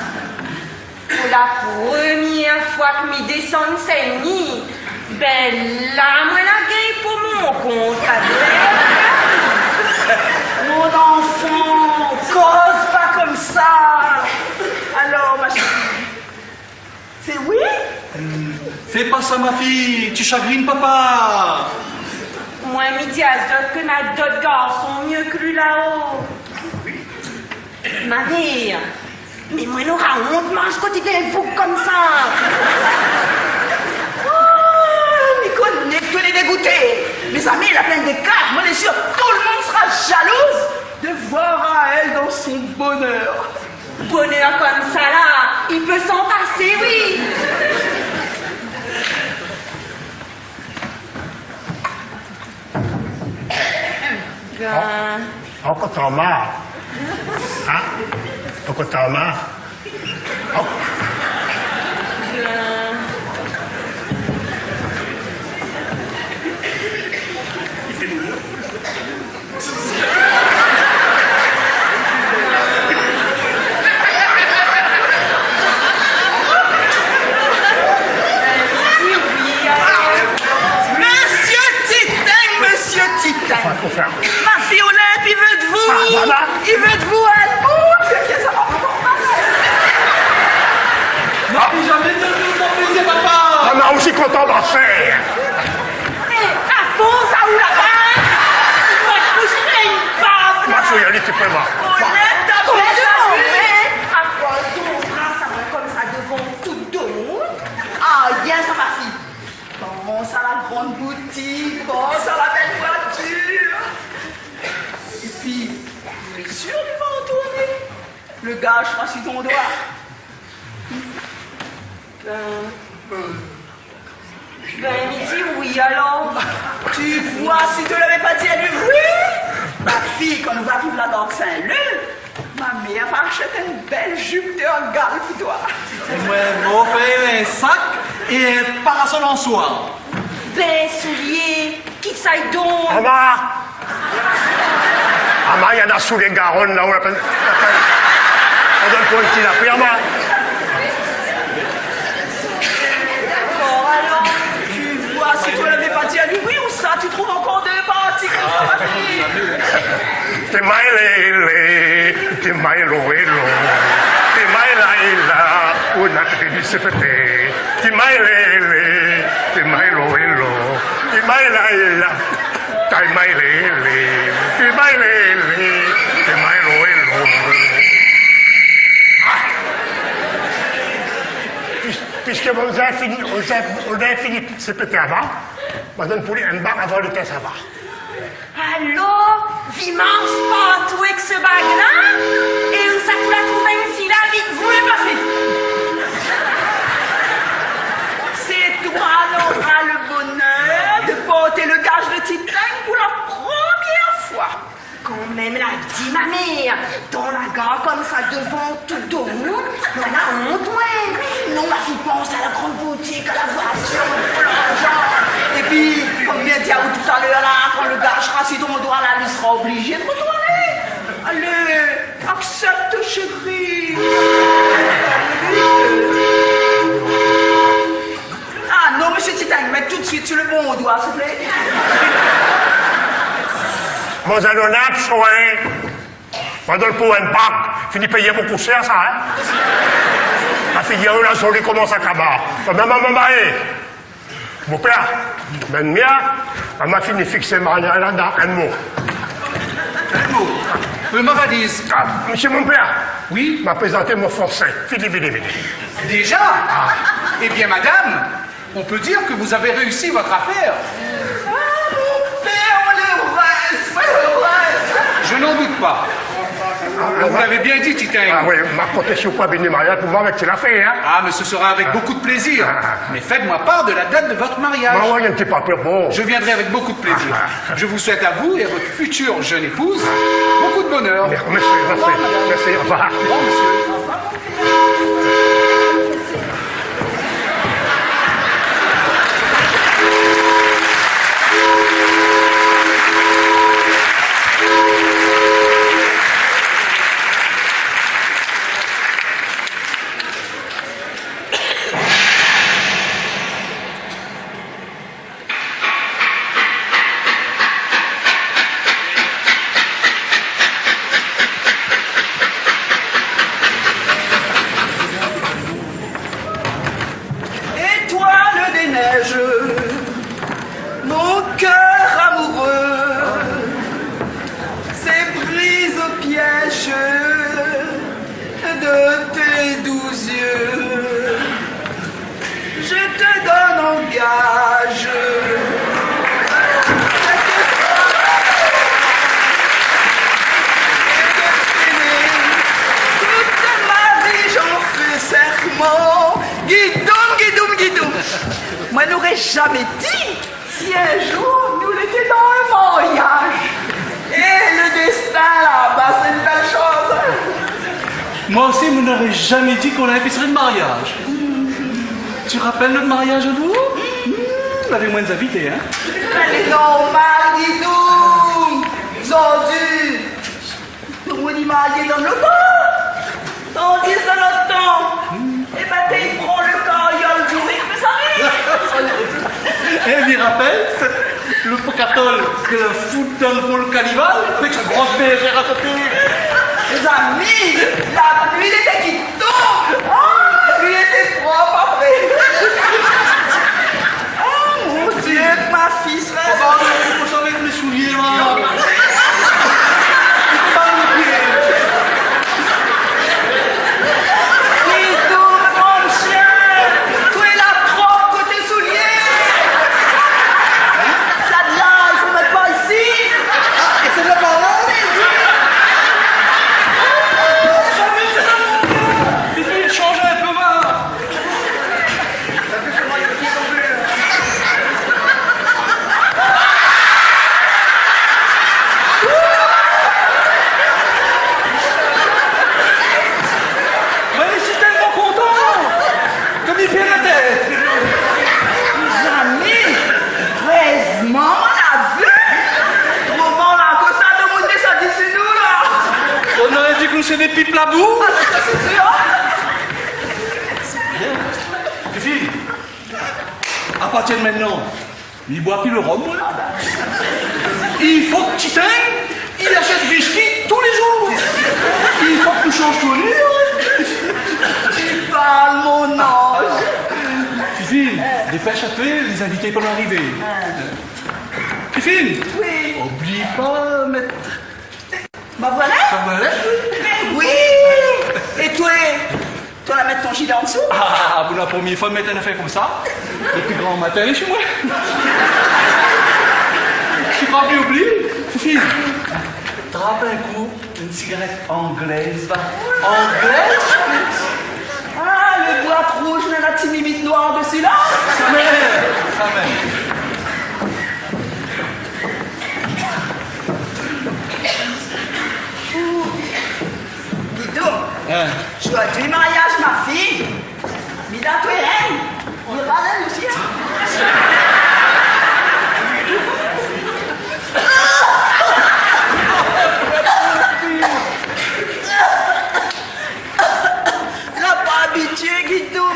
Pou la promièr foi ke mi désann Sin-Dni, bin la, moin la gingn pou mon kont, la. Mon anfan, koz pa konmsa. Alor, ma chérie, sé oui ? Hmm, fé pa sa, ma fi, ti shagrine papa. Moin, mi di azot ke na dot garson myé ke li la-o. Ma mèr, mé moin nora ont marsh koté d'in boug konmsa. Oh, mi koné ke ou lé dégouté. Mézami, la plin dé kaz, moin lé sir tout le moun sra jalouz de voir Raël dan son bonèr. Bonèr konmsa la, i pé s'an pasé, oui. Bin. Ankor ta mar. Hin ? Ankor ta mar. Bin. Mésyé Titing, mésyé Titing. Kosa ? Ma fi Olympe, i vé de vou. Ah, voilà. I vé de vou, hin. Oh, mésyé, sa va pa pasé. Ah. Mé zamé de vou, papa. Ah, ma osi kontan, ma sèr. É, afon sa ou la pa, ou va toush in baf la. Ma sèr, alé, ti pé, ma. Olympe, ta fé sa, oui. Akoz ou la sa konmsa dovan tout demoun ? Ah, bien sa, ma fi. Bon, sa la grann boutik, bon, sa la bèl voitir. Épi, lé sir li va antourné. Le gaz sra su ton doi. Bin, bin, mi di oui, alor. Tu vois, si tu l'avais pas dit à lui, oui. Ma fi, kan nou va ariv la dan Sin-Lé, ma mèr va ashté in bèl jup de gal pou toi. É moin, moin fé in sak é in parasol an soi. Bin, soulié, kisa i donn ? Ama ! Ama, néna soulié Garonne la, ou la pèn, la pèn. Ou donn pou in ti lapèr, ama. Dakor, alor, tu vois, si tu l'avais pas dit à lui, oui, ou sa, tu trouves encore deux parties comme ça, ma fille. Ti may lélé, ti may lo-élo, ti may la-é-la, ou na ti di sé pété. Ti may lélé, ti may lo-élo, ti may la-é-la, ti may lélé, ti may lélé, ti may lo-élo. Ah ! Pis-, piske mon zin fini, mon zin, mon zin fini, sé pété ava, ma donn pou li in bak avan le tèst ava. Alor, Dimansh partou èk se bag-la, é ousa ou la trouv in fi la, vit, vou lé pasé. Sé toi nora le bonèr de porté le gaz de Titeng pou la promièr foi. Kanmèm, la di ma mèr, dan la gar konmsa, dovan tout domoun, moin la ont, moin. Non, ma fi pans a la grann boutik, a la voitir, pou larzan. Épi, konm mi la di aou talèr la, kan le gaz sra si ton doi la, li sra oblizé de retourné. Alé, aksèpt, shéri. Ah non, mésyé Titeng, mèt tout suit su le bon doi, souplé. Manzèl, ou na psoin. Manzèl, pou in bag, fini péyé bonpé shèr sa, in. La figir la zoli koman sa kaba. Mé momon, momon, é, mon pèr, mé mia, ma fini fiksé mariaz la dan in mwa. In mwa. Mé ma valiz. Ah, mésyé mon pèr. Oui ? Ma prézanté mon fiansé. Vit, vit, vit, vit. Déjà ? Ah. Eh bien, madame, on peut dire que vous avez réussi votre affaire. Ah, mon pèr, moin lé érèz, moin lé érèz. Je n'en doute pas. Vous l'avez bien dit, Titeng. Ah oui, ma konté si ou pou béni mariaz pou moin avèk sé lafèr, in. Ah, mais ce sera avec beaucoup de plaisir. Ah. Mais faites-moi part de la date de votre mariage. Bah ouais, in ti papié, bon. Je viendrai avec beaucoup de plaisir. Ah. Je vous souhaite à vous et à votre future jeune épouse beaucoup de bonheur. Merci, merci, merci, au revoir. Au revoir, madame. Au revoir, monsieur. Étoile des neiges, mon cœur amoureux s'est pris au piège de tes doux yeux. Je te donne en gage cette et de t'aimer toute ma vie, j'en fais serment. Gidoum, gidoum, gidoum. Moin noré zamé di si in zour nou lété dan in mariaz. É le dèstin laba, sé in bèl shoz. Moin osi, mi noré zamé di k'ou la in pistré de mariaz. Tu te rappelles notre mariage, Odou ? Hmm, avèk moin, nou la invité, in ? Lé normal, gidoum. Zordi, tout moun i marié dan lo tan. Tandis dan nout tan, é bin, té i pran le karyol bouré, mé sa i... É, mi rapèl, sèt, le Pocatol, ke la fout dan le fon le kanival, avèk son gro bèrjèr a koté. Mézami, la pli lété ki tonm. Ah, li lété prop apré. Ah, mon Dieu, ma fille, ça. Oh, pardon, je me sens avec mes souliers, là. Pardon, pié. Dis donc, mon chien, ou lé la prop koté soulié. Sa la, i fo mèt par isi. Ah, sé la par la, oui. Fifi, change un peu, va. Mé mi lé tèlman kontan ke mi pèrd la tèt. Mézami, érèzman moin la vu. Koman la, kosa, domoun i désann isi nou la. On aurait dit que c'est des pipes labou. Ah, sa sé sir. Fifi, a partir de maintenant, mi boi pi le rom, moin. I fo ke Titeng i ashèt whisky tou lé zour. I fo ke nou shanj tournir. Tu parles, mon ange. Fifi, dépèsh atou, lé zinvité i pé arivé. Fifi, oui, oubli pa mèt Ma valèt ? Ma valèt, oui. Mé oui. É toi, ou la mèt ton jilé an dsou ? Ah, pou la promièr foi, mèt in afèr konmsa. Dopi gran matin, shé moin. Shé pa bien oublié. Fifi. Trap in kou in sigarèt anglèz, va. Anglèz ? Ah, le boit rouz, néna la ti mimit noir dsi la. Sa mèm, sa mèm. Dis donc, hein, zordi mariaz ma fiy. Mida, toi, hein ? Ou lé pa la osi, hein ? La pa abitié, Guidou.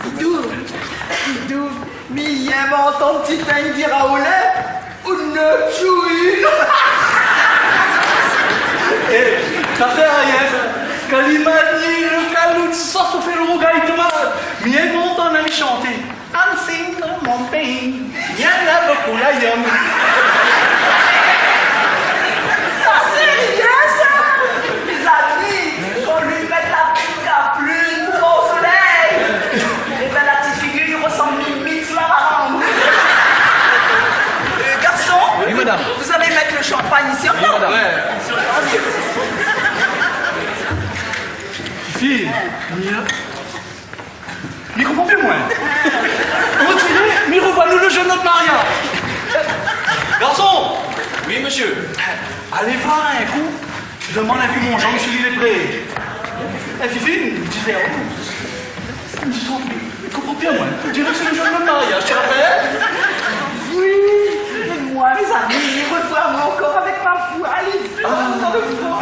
Guidou, Guidou, mi yèm antann Titeng dir aou lé, ou ne tchoui. Eh, sa fé arien, sa. Kan li mani le kalout, sa, sa fé lo rougay tomat. Mi yèm antann ali shanté. Ansin, mon péi, néna bonpé la yèm. Sa, sé rien, sa. Mézami, fo li mèt la pli, la pli pou solèy. Eh ben, la ti figir i rosanm Mimi Mararon. Euh, garson, oui, madame, vous allez mettre le champagne ici encore ? Oui, madame. Ouais. Fifi, mi, mi konpran pi, moin. On diré mi roi anou le jour de notre mariage. Garson. Oui, monsieur. Alé voir in kou. Demann in kou mon Jean si li lé pré. Eh, Fifi, mi di aou, mi di aou, mi konpran pi, moin. On diré sé le jour de notre mariage, tu te rappelles ? Oui, mé moin, mézami, mi roi amoin ankor avèk ma voi, alé, dan le fon.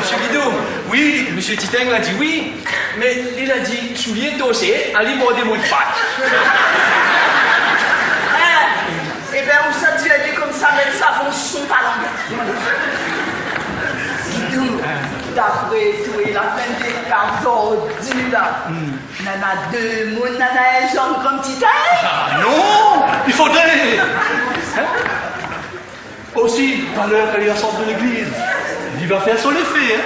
Monsieur Guidou, oui, monsieur Titeng la di oui, mé li la di soulié dosé, ali bord mon pat. Eh, Eh ben, ou sa di ali konmsa, mèt savon si son palang. Dis donc, d'après toi, la fin de l'écart zordi la, nana dé moun, nana in janm konm Titeng ? Ah non, i fodré. Hein ? Osi, talèr kan li va sort de légliz, li va fé son léfé, hein.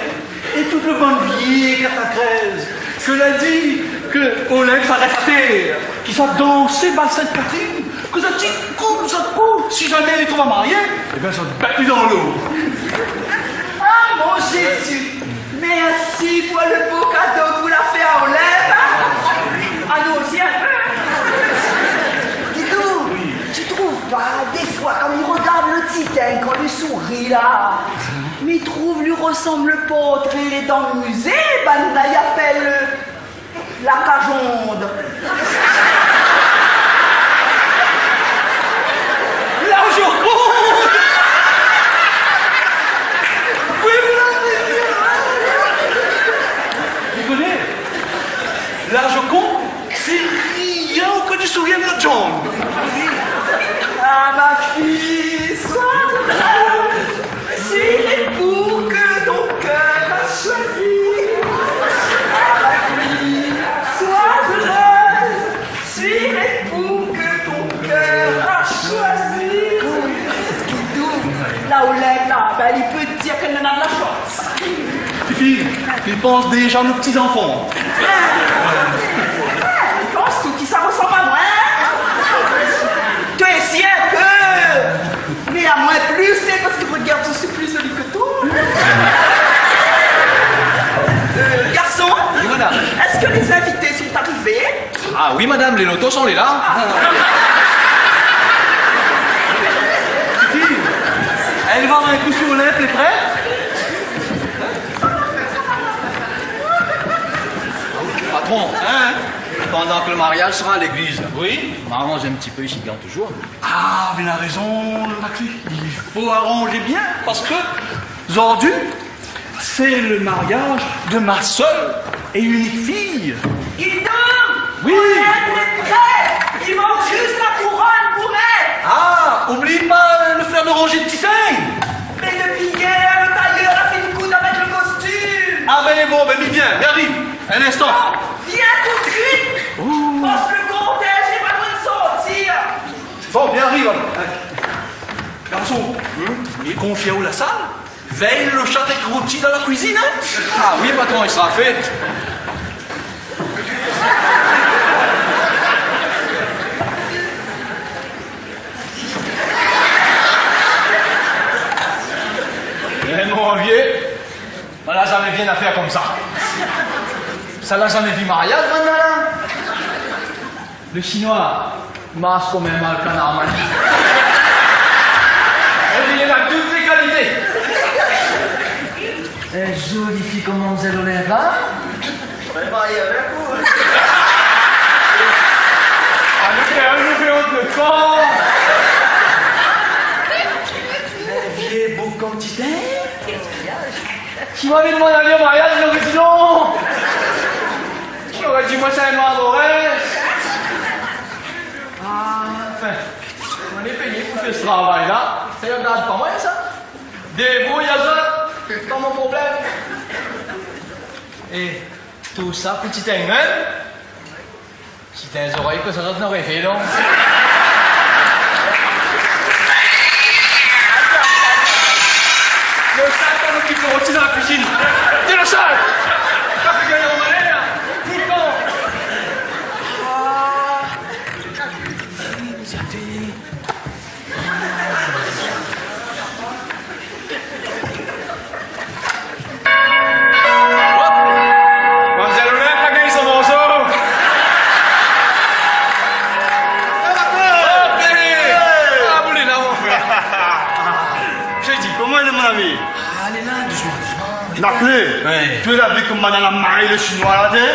É tout le bann vié katakrèz ke la di ke Oleg sa rès atèr, ki sa dans bal Sint Katrine, ke sa ti koup zot kou, si zamé li trouv marié, ében, zot bèt ali dan lo. Ah, mon Jésus, mèrsi pou le bo kado ke ou la fé a Oleg. Ah, nou osi in pé. Dis donc, tu trouves pas, des fois, quand il regarde le Titeng, quand il sourit là, mi trouv li rosanm le portré lé dan mizé, banna i apèl la Cajonde. La Joconde. Oui, vous l'avez dit. Vous connaissez ? La Joconde, sé rien ke di sourire de John. Ah, ma fille, sois heureuse. Suis l'époux que ton cœur a choisi. Ah, ma fille, sois heureuse. Suis l'époux que ton cœur a choisi. Dis donc, la Oleg la, ben, li pé dir ke nou néna de la shans. Fifi, li pans déza nout ti zanfan. Ah, li pans tout, ki sa rosanm amoin, hein ? Toi osi in pé. Mé amoin plis, sé parske, regarde, je suis plus jolie que toi. Euh, garson, oui, madame, est-ce que les invités sont arrivés ? Ah oui, madame, les lotos sont là. Ah. Fifi, èl va in kou si Oleg, lé prèt ? Patron, hein, pendant que le mariage sera à l'église, oui, m'arrange un petit peu ici, bien toujours. Ah, vous avez raison, Maxi. Il faut arranger bien, parce que aujourd'hui, c'est le mariage de ma seule et unique fille. Dis donc, oui, on est prêt. Il manque juste la couronne pour mettre. Ah, oublie pas le fleur d'oranger de Titeng. Mais depuis hier, le tailleur a fine koud avèk le costume. Ah ben bon, ben mi vien, mi ariv. Un instant. Non, viens tout de suite. Ouh. Parce que le cortège est pas loin de sortir. Bon, mi ariv alor. Garson, hmm, mi konfi aou la sal. Vèy lo shat èk roti dan la kuizine, hein ? Ah oui, patron, il sera fait. Tèlman vié, moin la zamé vi in afèr konmsa. Sa la zamé vi mariaz, banna la. Le Shinoi, i marsh konm in mal kanar mal. É li néna tout lé kalité. In zoli fi konm Mamzèl Olympe la. Mé marié avèk ou ? Ah, nou fé, nou fé ont le kan. In vié boug konm Titin. Si moin la demann ali an mariaz, li noré di non. Li noré di moin sé in noir doré. Ah, anfin, moin lé pényé pou fé se travay la. Sa i rogard pa moin sa. Débrouy azot, pa mon problèm. É tousa pou Titin mèm. Titin zorèy, kosa zot noré fé, non ? Le sal, pa nou ki fé roti dan la kuizine. Dé le sal. Sa fé gingn an malèr. Tout le tan. Ah. Sa fini. Hop ! Mamzèl Olympe la gingn son morso. Hop, hé ! Ah, boulé la, mon frèr. Koman i lé, mon ami ? Ah, alé la, dousman, dousman. Naklé, ouais. Ou la vi koman madam la mari le Shinoi la, té ?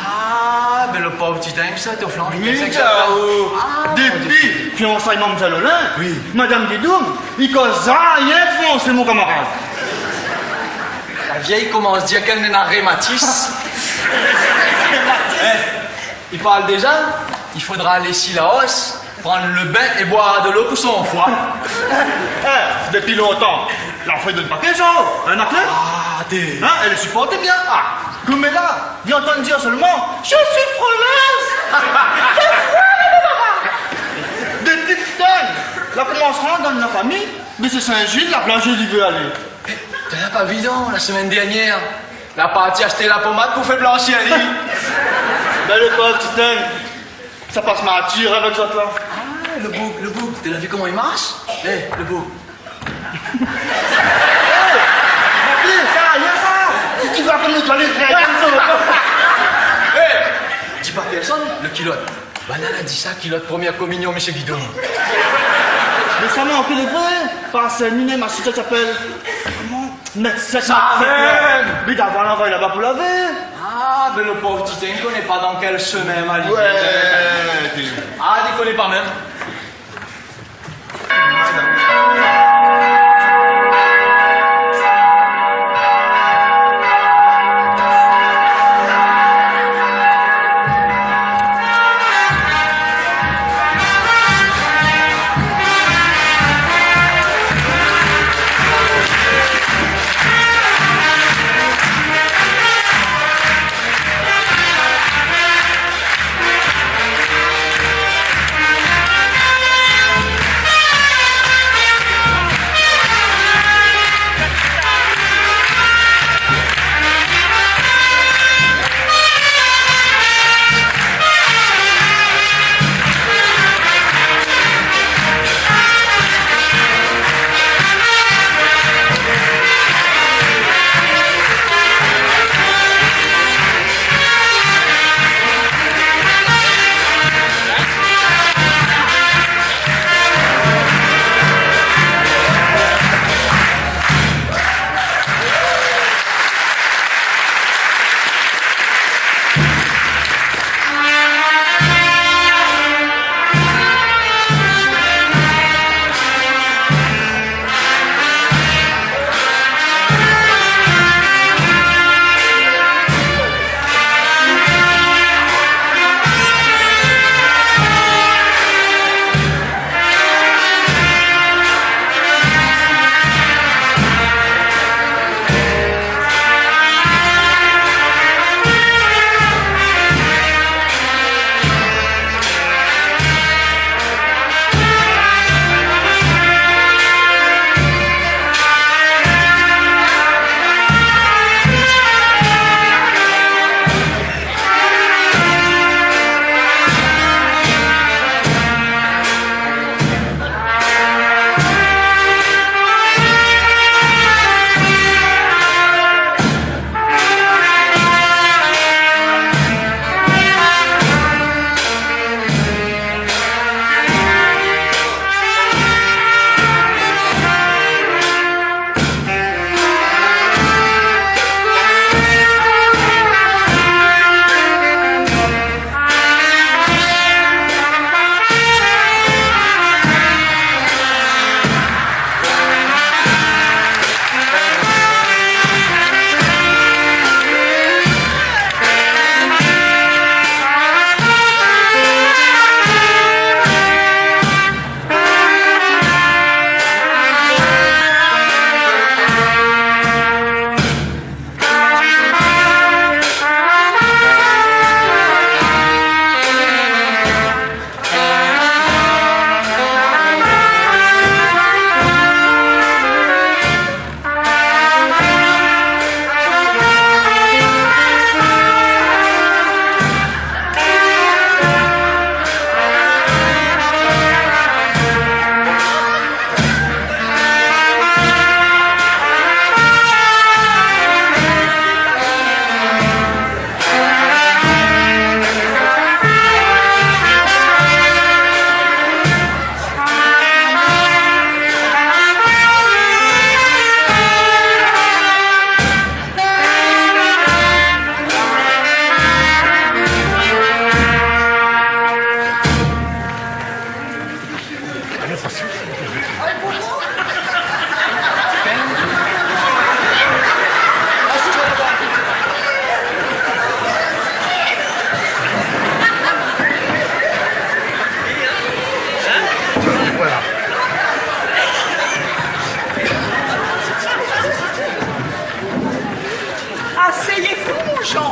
Ah, bin le pov Titin, sa, té flank. Oui, sa, oh. Ah, dépi fiansay Mamzèl Olympe, oui, madam Guidoum, i koz rienk fransé, mon kamarad. La vièy i komans dir k'èl néna rématis. Rématis. Eh, i parl déza, i fodra alé isi Laos, pran le bin é boir de lo pou son foi. Eh, dépi lontan, la fé done pa kézon, in, Naklé ? Ah, té. In, èl i siport bien. Ah, koméla, li antann dir solman, « Je suis freneuse. » Dépi Titin la komans rant dan la fami, mé sé Sin-Zil, la plaz li vé alé. Eh, té la pa vi, non, la semèn dernièr, la parti ashté la pomad pou fé blanshi ali. Bin, le pov Titin, sa pas martir avèk zot la. Ah, le boug, le boug, té la vi koman i marsh ? Eh, le boug. Eh, Naklé, sa, rien sa. Si tu vas comme nous, tu vas les faire. Eh, di pa pèrsone, le kilot. Banna la di sa, kilot promièr kominyon, mésyé Guidoum. Mé sa, non, ki lé vré, pa sé ni mèm a sou sa i apèl, koman ? Mèt sèt, sa mèt sèt, mèm. Mé davoir lanvoy laba pou lavé. Ah, bin le pov Titin, i koné pa dan kèl shemin, ma li. Ouais. Ah, li koné pa mèm.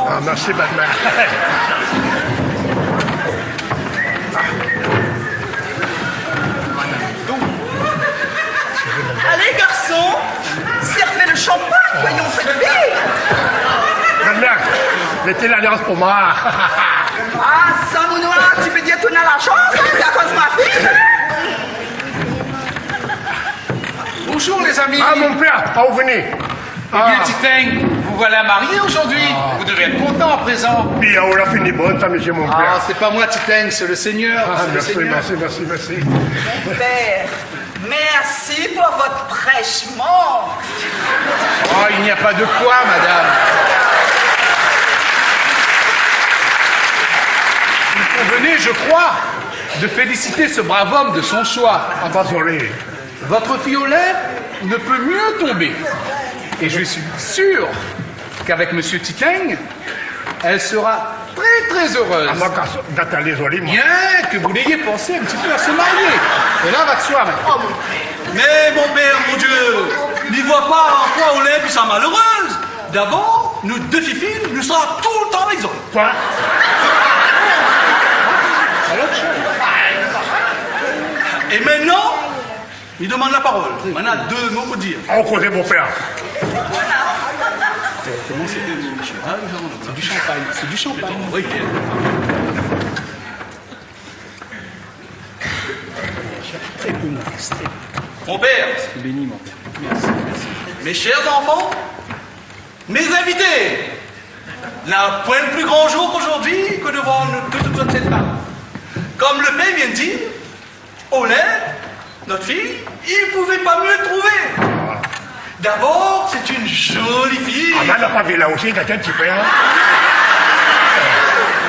Ah, merci, belle-mère. Allez, garçons, servez le champagne, voyons cette fille. Belle-mère, mettez l'alliance pour moi. Ah, sa, mon noir, tu peux dire tout n'a la chance, hein, c'est à cause de ma fille, hein. Bonjour, les amis. Ah, mon père, ah, vous venez. Eh bien, ah. Titeng, vous voilà marié aujourd'hui. Ah. Vous devez être content à présent. Bien, on a fini bon, ça, monsieur mon père. Ah, c'est pas moi, Titeng, c'est le Seigneur, ah, c'est le Seigneur. Merci, merci, merci, merci. Père, merci pour votre prêchement. Oh, il n'y a pas de quoi, madame. Il convenait, je crois, de féliciter ce brave homme de son choix. Ah, désolé. Votre fille Olympe ne peut mieux tomber. Et je suis sûr qu'avec monsieur Titeng, elle sera très, très heureuse. Ah, moi, quand, quand elle est jolie, moi. Bien que vous l'ayez pensé un petit peu à se marier. Et là va de soi, maintenant. Mais mon père, mon Dieu, n'y vois pas en quoi Olympe est sa malheureuse. D'abord, nous deux fifines, nous serons tout le temps avec elle. Quoi ? Et maintenant, il demande la parole. On a deux mots pour dire. Ah, on connaît mon père. Comment c'était, monsieur ? Ah, c'est du champagne, c'est du champagne. Oui, bien. Mon père. Béni, mon père. Merci, merci. Mes chers enfants, mes invités, n'a point de plus grand jour qu'aujourd'hui que devant nous, tout autour de cette table. Comme le père vient de dire, Olympe, notre fille, il pouvait pas mieux trouver. D'abord, c'est une jolie fille. Ah, ben, la pa vi la osi, gard in ti pé, hein.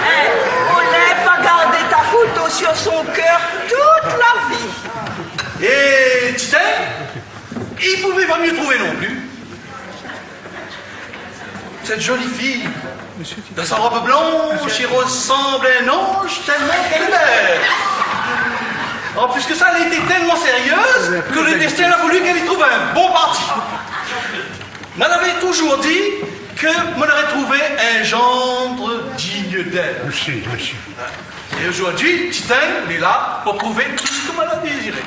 Eh, Olympe va garder ta photo sur son cœur toute la vie. Et Titeng, il pouvait pas mieux trouver non plus. Cette jolie fille, dans sa robe blanche, elle ressemble à un ange tellement qu'elle est belle. En plus que ça, elle était tellement sérieuse que le destin a voulu qu'elle y trouve un bon parti. Moi, j'avais toujours dit que moi, j'aurais trouvé un gendre digne d'elle. Merci, merci. Et aujourd'hui, Titeng, il est là pour prouver tout ce que moi, j'avais désiré.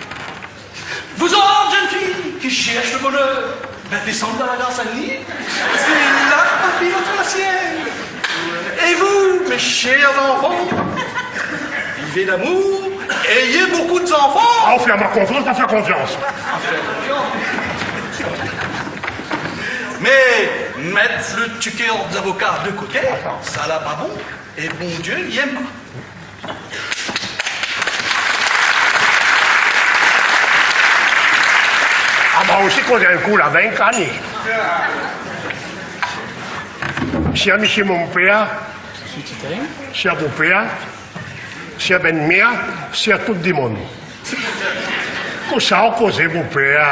Vous autres jeunes filles qui cherchez le bonheur, ben, descendez dans la gare Saint-Denis, c'est là que ma fille va trouver la sienne. Et vous, mes chers enfants, vivez l'amour, ayez beaucoup d'enfants. Ah, ou fé amoin konfians, pa fé konfians. Mais mettre le tucker d'avocat de côté, ça l'a pas bon. Et bon Dieu, il aime pas. Ah, moin osi, koz in kou la, vin kani. Shèr mésyé mon pèr, shèr mon pèr, shèr bèl-mèr, shèr tout demoun. Kosa ou kozé, mon pèr ?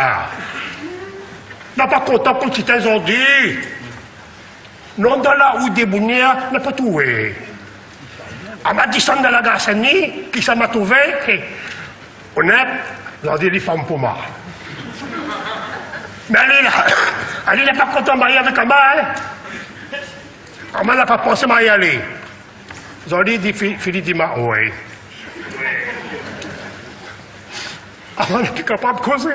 Na pa kontan pou ti tan zordi. Non, dan la rout dé Bounièr, na pa trouvé. Amoin désann dan la gar Sin-Dni, kisa ma trouvé ? Hé. Onèt, zordi li fanm pou moin. Mé alé la, alé la pa kontan marié avèk amoin, hin. Amoin la pa pansé marié alé. Zordi di fi-, fini di moin, wé. Amoin la pi kapab kozé.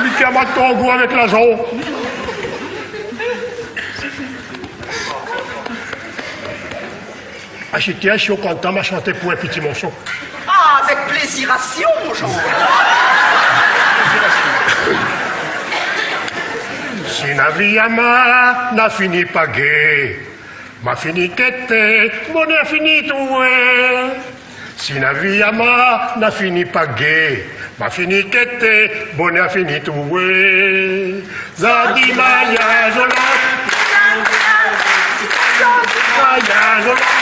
Li té amoin tro gou avèk larzan. Ashté, si ou kontan, ma shanté pou in piti morso. Ah, avèk plézir, a si, mon Jean. Si la vi amoin la fini pa gé, ma fini kété, bonèr fini trouvé. Si la vi amoin la fini pa gé, ma fini kété, bonèr fini trouvé. Zordi mariaz, Olympe. Mariaz, Olympe.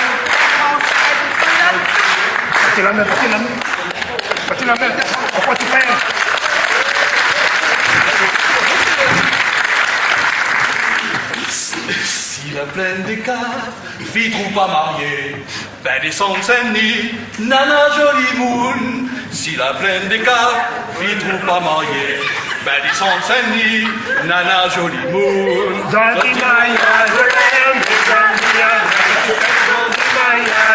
Bat la min, bat la min. Bat la min. Ankor ti pé. Si la plèn dé Kaf, fi trouv pa marié, bin désann Sin-Dni, nana zoli moun. Si la plèn dé Kaf, fi trouv pa marié, Bèl Sint-Dni, nana zoli moun. Zoli mariaz, zoli mariaz,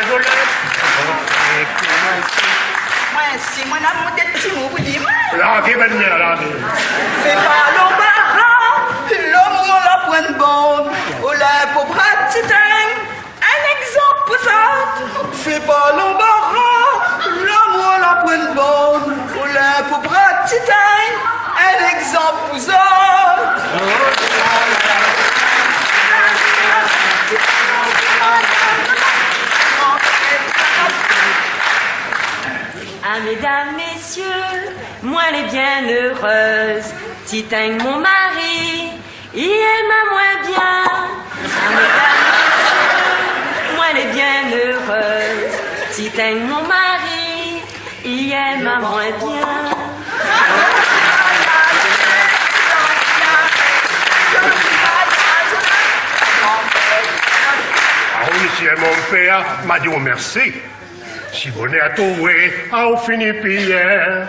zoli mariaz. Mwin si, mwin la mont dé ti mo pou di, mwin. Larg, bèl mèr, larg. Fé pa lanbara, lanmour la poin bann. Olé pou bra ti ting. In égzanp pou zot, fé pa lanbara, lanmour la poin bann, olé pou bra ti ting, in égzanp pou zot. Ah, médam, mésyé, mwin lé bien érèz, ti ting mon mari, i èm amwin bien. Ah, médam, mésyé, mwin lé bien érèz. Ti ting mon mari, i èm amwin bien. Ah, mésyé mon pèr, ma di aou mèrsi. Si bonèr toué, aou fini piyèr.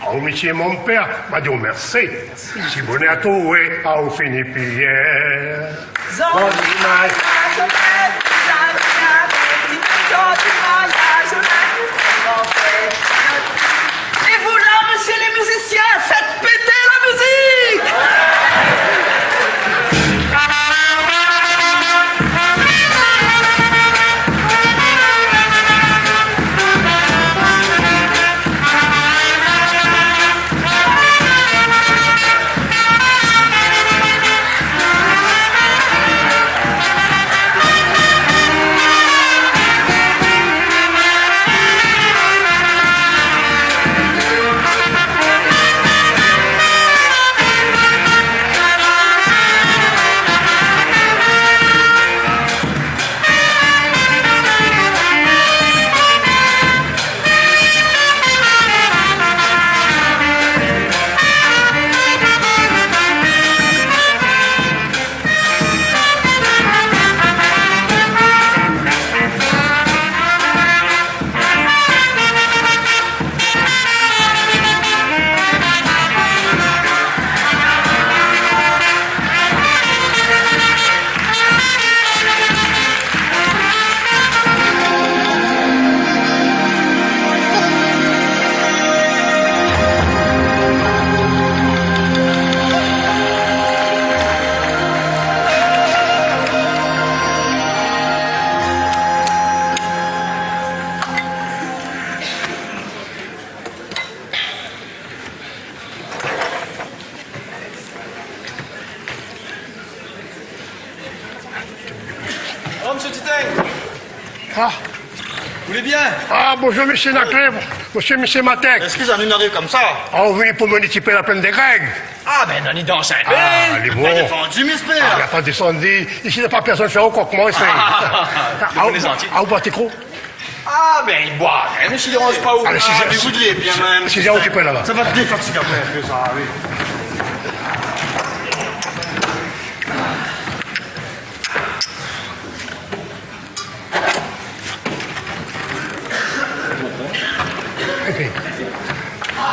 Aou, mésyé mon pèr, ma di aou mèrsi. Si bonèr toué, aou fini piyèr. Zoli mariaz, zoli mariaz. É vou la, mésyé lé mizisien, fé pété la mizik. Oh, mésyé Titing. Ah. Ou lé bien ? Ah, bonjour, mésyé Naclé. Bonjour, mésyé Matek. Eskiz anou, nou ariv konmsa. Ah, ou vni pou mèn in ti pé la plèn dé Grèg. Ah, bin, nou la dans in pé. Ah, lé bon. La pa désann, mésyé. Ah, la pa désann. Isi, na pa pèrsone fé ankor koman, sé... Ah, ah, ou, ah, ou pa té kro ? Ah, bin, i boi, in, mé si i déranz pa ou. Alé, si, ah, si, mé si, zot lé bien, si, mèm, si, si, ou té pé laba. Sa va défatig apré in pé, sa, oui. Épi,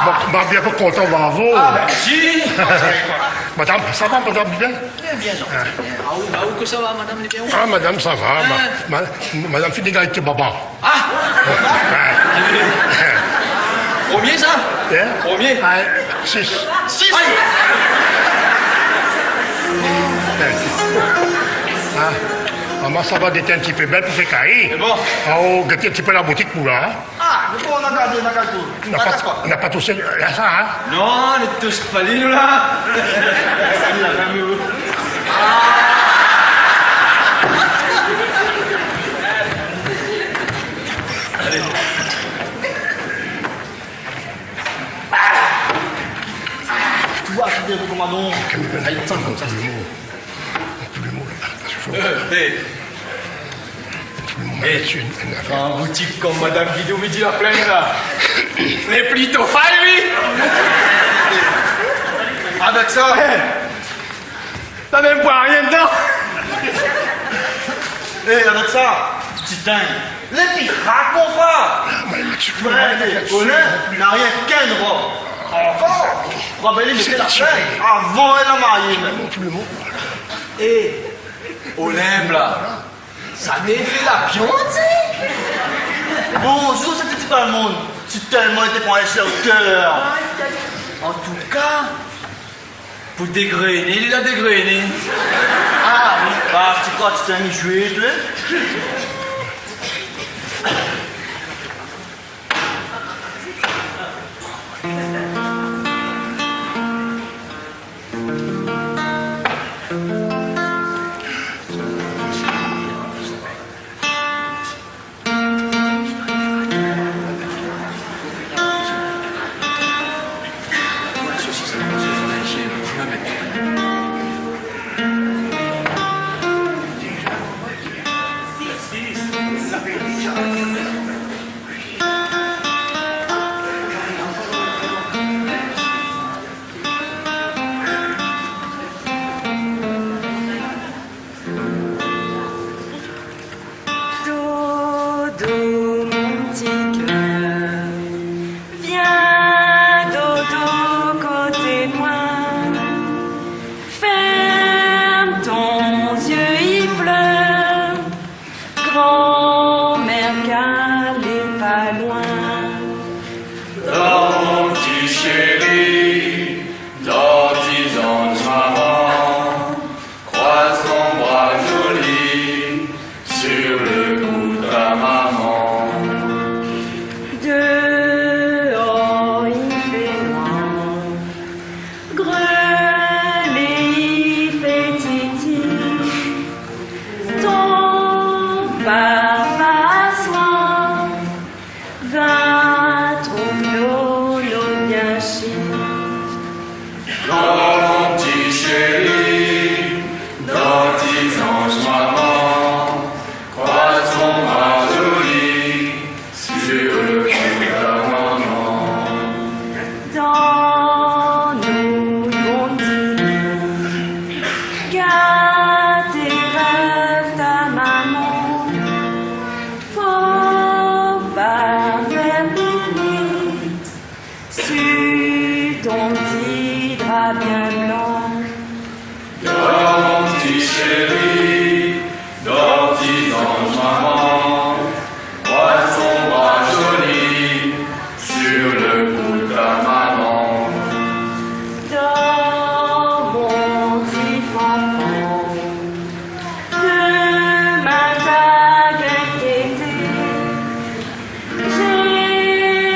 ma, ma bien kontan, bravo. Ah, bin, si. Madam, sa va, madam, bien ? Bien, bien, Jean. Ah. Bien. Ah, ou, ah, ou, koman sa va, madam, lé bien ? Ah, madam, sa va, ma, hein ? Ma, madam fé dé galèt baba. Ah ! Ouais. Promié, sa ? Hein ? Promié ? Ouais, sis. Sis ? Aïe. Ah, momon, sa va, gèt in ti pé bèl pou fé kari. Sé bon. Ah, oh, gèt in ti pé la boutik pou la, hein ? Ah, mé bon, nou na gardé, nou na gardé tout. Na pa, na pa toush la, sa, hein ? Non, nou toush pa li, nou, la. Alé. Ou oi, koman donk ? Aïe, tann konmsa. Tout le monde, là, attention. Euh, eh. Tout le monde, eh, là-dessus, une, une affaire. Kan in boutik konm Madam Guidou, mi di la plèn, la. Lé plito fay, li. Avèk sa, eh, na mèm pa rien dedan. Eh, avèk sa, ti ting. Lé pirat, mon frèr. Ah, mé, mé, tu peux... Ouais, mé, na rien k'in rob. Ankor ? Bon, bin, li mèt la fin. Avan èl la marié, mèm. É, Olimp la, sa té fé la piant, sé ? Bonzour, sa ti pa moun. Si tèlman li té pran èl sèr kèr. An tou ka, pou dégréné, li la dégréné. Ah, oui, parské ti kroi ti té in zoué, tou. Dodo, mon ti kèr, vien, Dodo, koté moin. Fèrm ton zié, i plèr. Granmèr Kal lé pa loin. Dan mon ti shéri, dan ti zanz maman, kroiz ton bra zoli sur le cou de ta maman. Déor i fé noir, grèl i fé titi. Ton papa soir va trouv nono bien shé. Dan mon ti shéri, dan ti zanz maman, kroiz ton bra zoli sur le cou de ta maman. Dan nout bon ti lit, gard é rèv ta maman. Fo pa fèr pini, su ton ti dra bien blan. Dan mon ti shéri, dan ti zanz maman, kroiz ton bra zoli sur le cou de ta maman. Dan mon ti fanfan, demin ta gingn tété,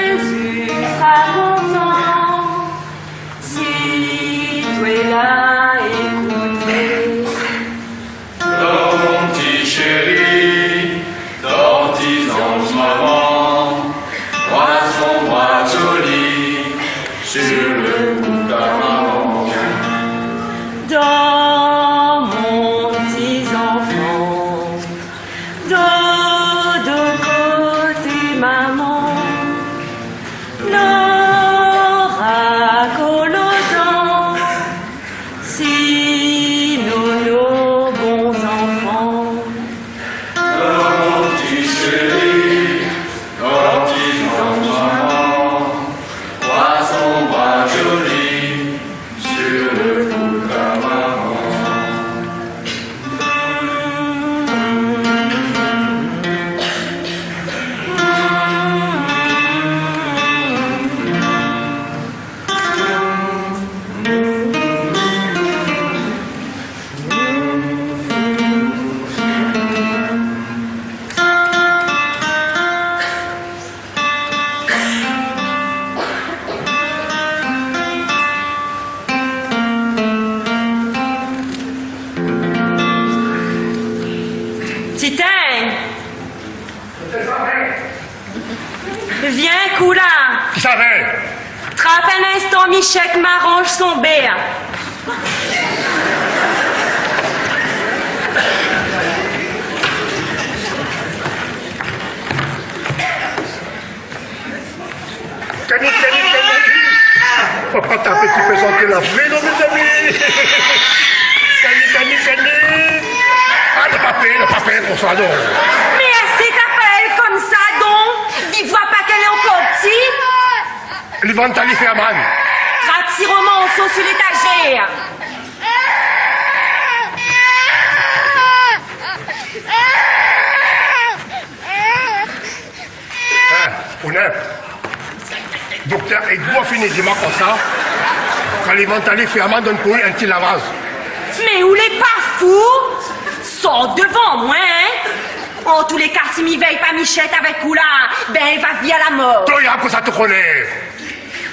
Jézi sra kontan si toué la ékouté. Dan mon ti shéri, dan ti zanz maman, kroiz ton bra zoli sur le cou de ta maman. Dan mon ti zanfan, Dodo koté maman, nora kolo dan, si nono bon zanfan. Dan mon ti shéri, dan ti zanz maman, kroiz ton bra zoli sur le cou de ta maman. Titin, vien koula. Kisa i fé ? Trap in instan Michèk, maranz son bèr. Kani, kani, kani. Papa, ta pti pé santi la vré, non, mézami. Kani, kani, kani. Ah, la pa pèr, la pa pèr konmsa, non. Mé èské ta apèl konmsa, don ? Di vwa pa k'èl lé ankor pti ? Li vann ta li fé aman. Sot si létazèr. Hin, Ounèf. Doktèr Edouard fine di amoin konmsa, kan li va alé fé amoin donn pou li in ti lavaz. Mé ou lé pa fou ? Sort dovan moin, hin ? An tou lé ka, si mi vèy pa Michèt avèk ou la, bin, li va vir la mor. Toi, ya, kosa ou koné ?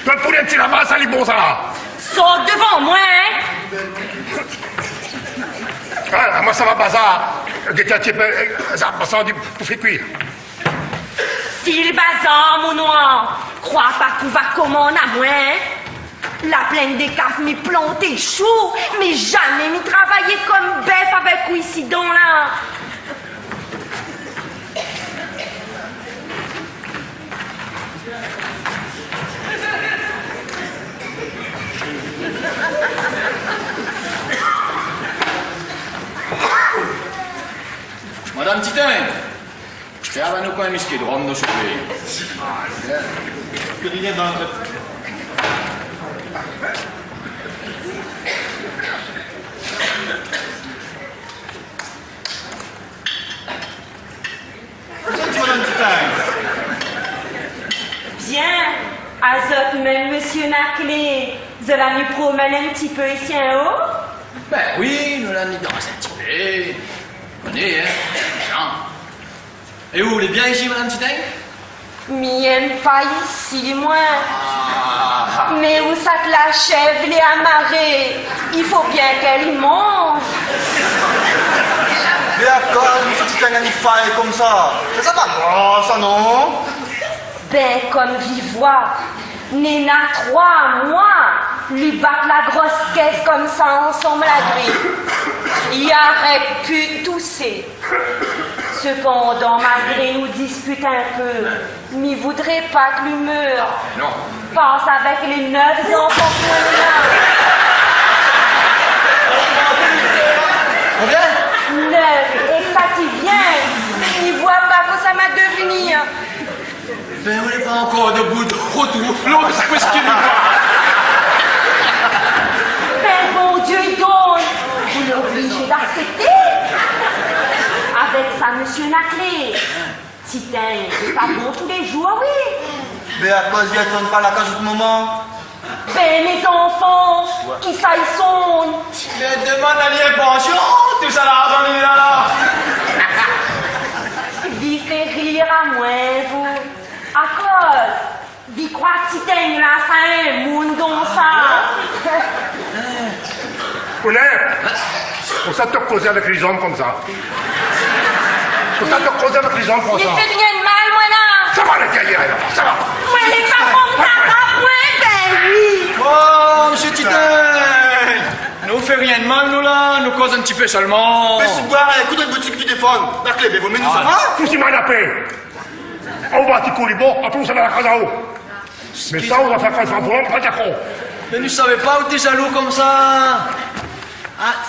Donn pou li in ti lavaz, sa lé bon, sa. Sort dovan moin, hin ? Ah, moin, sa va bazar. Gèt in ti pé, eh, sa, sa, pou fé kui. Fil bazar, mon noir. Kroi pa k'ou va komann amoin, hin ? La plèn dé kaf, mi plant shou, mé zamé mi travay konm bèf avèk ou isidan la. Madam Titin, fé anou in miskit rom, nou, souplé. Madam Titin. Bien, azot mèm, mésyé Naclé, zot la ni promenn in ti pé isi anlèr ? Bin oui, nou la ni dans in ti pé. Koné, hin, jan. É ou, lé bien isi, Madam Titin ? Mi èm pa isi, moin. Ah. Mé ousa ke la shèv lé amaré, i fo bien k'èl i manz. Mé akoz mésyé Titin i fé konmsa ? Sa va pa, sa, non ? Bin, konm vi voi, néna troi moi, li bat la gros kès konmsa ansanm la grip. I arèt pu tousé. Sepandan, malgré nou dispit in pé, mi voudré pa ke li mèr. Non. Pans avèk lé nèf zanfan ke nou néna. Konbien ? Nèf, é ke sa ti vien, mi voi pa kosa ma devenir. Bin, ou lé pa ankor debout, rotourn, non, sé pa sak mi voi. Bin, Bondié i donn, ou lé oblizé d'aksèpté. Avèk sa, mésyé Naclé, Titin lé pa bon tou lé zour, oui. Bin, akoz li atann pa la kaz out momon ? Bin, mé zanfan, kisa i sonn ? Bin, domann ali in pansion, tout sa larzan li néna la. Vi fé rir amoin, vou. Akoz vi kroi Titin la, sa in moun konmsa ? Ounèf, kosa ou kozé avèk lé zom konmsa ? Kosa ou kozé avèk lé zom konmsa ? Mi fé rien de mal, moin la. Sa va, lé gayar, sa va. Moin lé pa konmsa, moin, bin oui. Oh, mésyé Titin, nou fé rien de mal, nou la, nou koz in ti pé solman. Mé si boir in kou dan in boutik téléfone, la klé, bin, vo mié nou sava. Fouti mal la pé. Ou va ti kou li bon, apré ou sava la kaz aou. Mé sa, ou va fé kaz aou, pa dakor. Mé nou savé pa ou té zalou konmsa. Ah,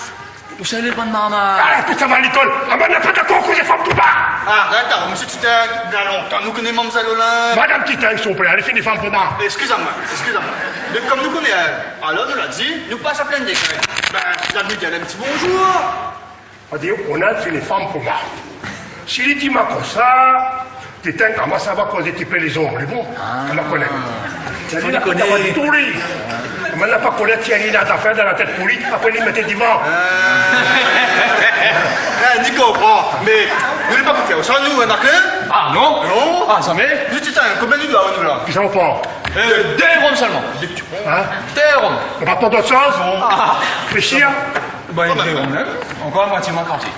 ou sa lé bann marmar. Ah, tout sa va lékol. Ah, bin, na pa dakor koz fanm pou ba. Ah, arèt, mésyé Titin, na lontan nou koné mamzèl Olympe. Madam Titin, s'il vous plaît, alé fini fanm pou ba. Eskiz amoin, eskiz amoin. Mé konm nou koné, hin, alor nou la di, nou pas a plèn dé kèr. Bin, la di in ti bonjour. Sa di, ou la fini fanm pou moin. Si li di amoin konmsa, Titin, koman sa va koz in ti pé lé zom, lé bon ? Ah. Ou la koné. Fo li koné. Li la pa di tou, li. Mé li la pa koné, tienbo, li na zafèr dan la tèt pou li, apré li mèt divan. Ah. Eh, ni konpran. Mé nou lé pa pou fé sa, nou, hin, dakor ? Ah non ? Non. Ah, zamé. Zis, Titin, konbien nou doi, nou la ? Ki sa ou pran ? Euh, dé rom solman. Hin ? Dé rom. Ou pran pa dot shoz ? Non. Ah. Réfléshi, hin ? Bin, dé rom, hin ? Ankor la moitié, moin, kanti.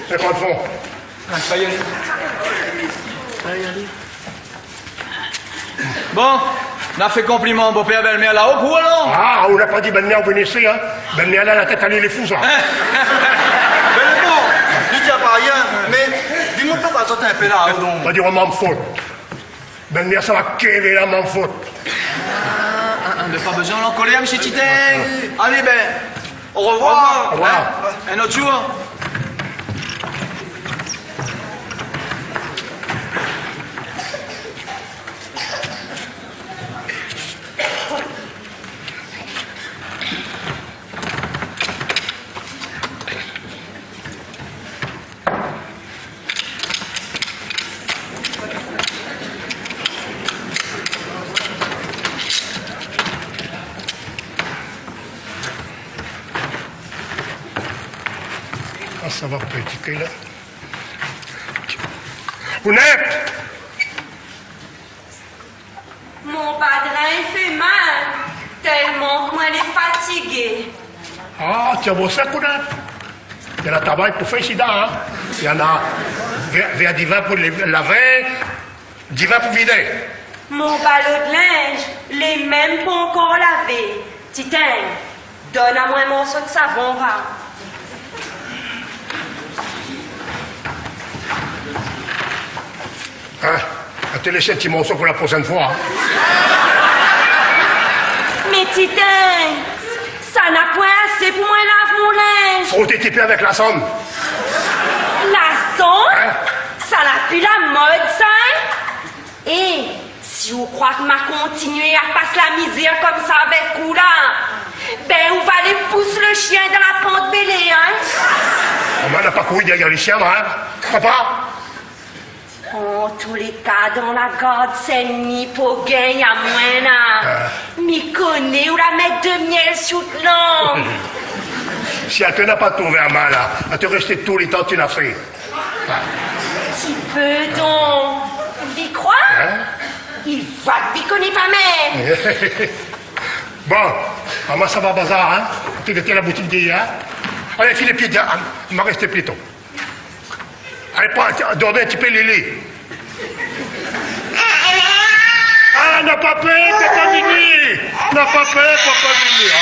Sinkant fran. Ah, sa i lé. Sa i lé. Bon, na fé konpliman bopèr, bèlmèr la-o pou ou, alor ? Ah, ou la pa di bèlmèr ou vni isi, hin ? Bèlmèr la, la tèt ali lé fou, sa. Bin bon, li di pa rien, mé di amoin pa, pa sort in pé la, donk. Sa di, ou manm fot. Bèlmèr, sa va kéré la manm fot. Ah, ah, ah, mé pa bezoin an kolèr, mésyé Titin. Alé, bin, au revoir. Au revoir. Hin ? In ot zour. Ou nèt ? Mon badrin i fé mal, tèlman ke moin lé fatigé. Ah, tienbo sèk ou nèt ? Néna travay pou fé isi, in ? Néna vèr, vèr divin pou lé-, lavé, divin pou vidé. Mon balo de linz lé mèm pankor lavé. Titin, donn amoin in morso de savon, va. In ? Atann, lès in ti morso pou la proshèn foi, in ? Mé Titin, sa na poin asé pou moin lav mon linz. Frot in ti pé avèk la sann. La sann ? In ? Sa la pi la mod, sa, in ? É, si ou kroi ke ma kontinié a pas la mizèr konmsa avèk ou la, bin, ou va alé pous le shien dan la pant bélé, in ? Moin la pa kouri dèrièr le shien, moin, in ? Papa ? An tou lé ka, dan la gard Sin-Dni, pou gingn amoin la. Ah. Mi koné ou la mèt de mièl si out lang. Si atann na pa trouvé amoin la, atann rès tou le tan ou la fé. Ti pé donk, vi kroi ? In ? I va vi koné pa mèm. Bon, amoin sa va bazar, in ? Té, té la boutik dèrièr, in ? Alé, fil lé pié, in ? Ma rès pli to. Alé, pa, dormi in ti pé, Lili. Ah, na pa pèr, papa vini. Na pa pèr, papa vini. Ah.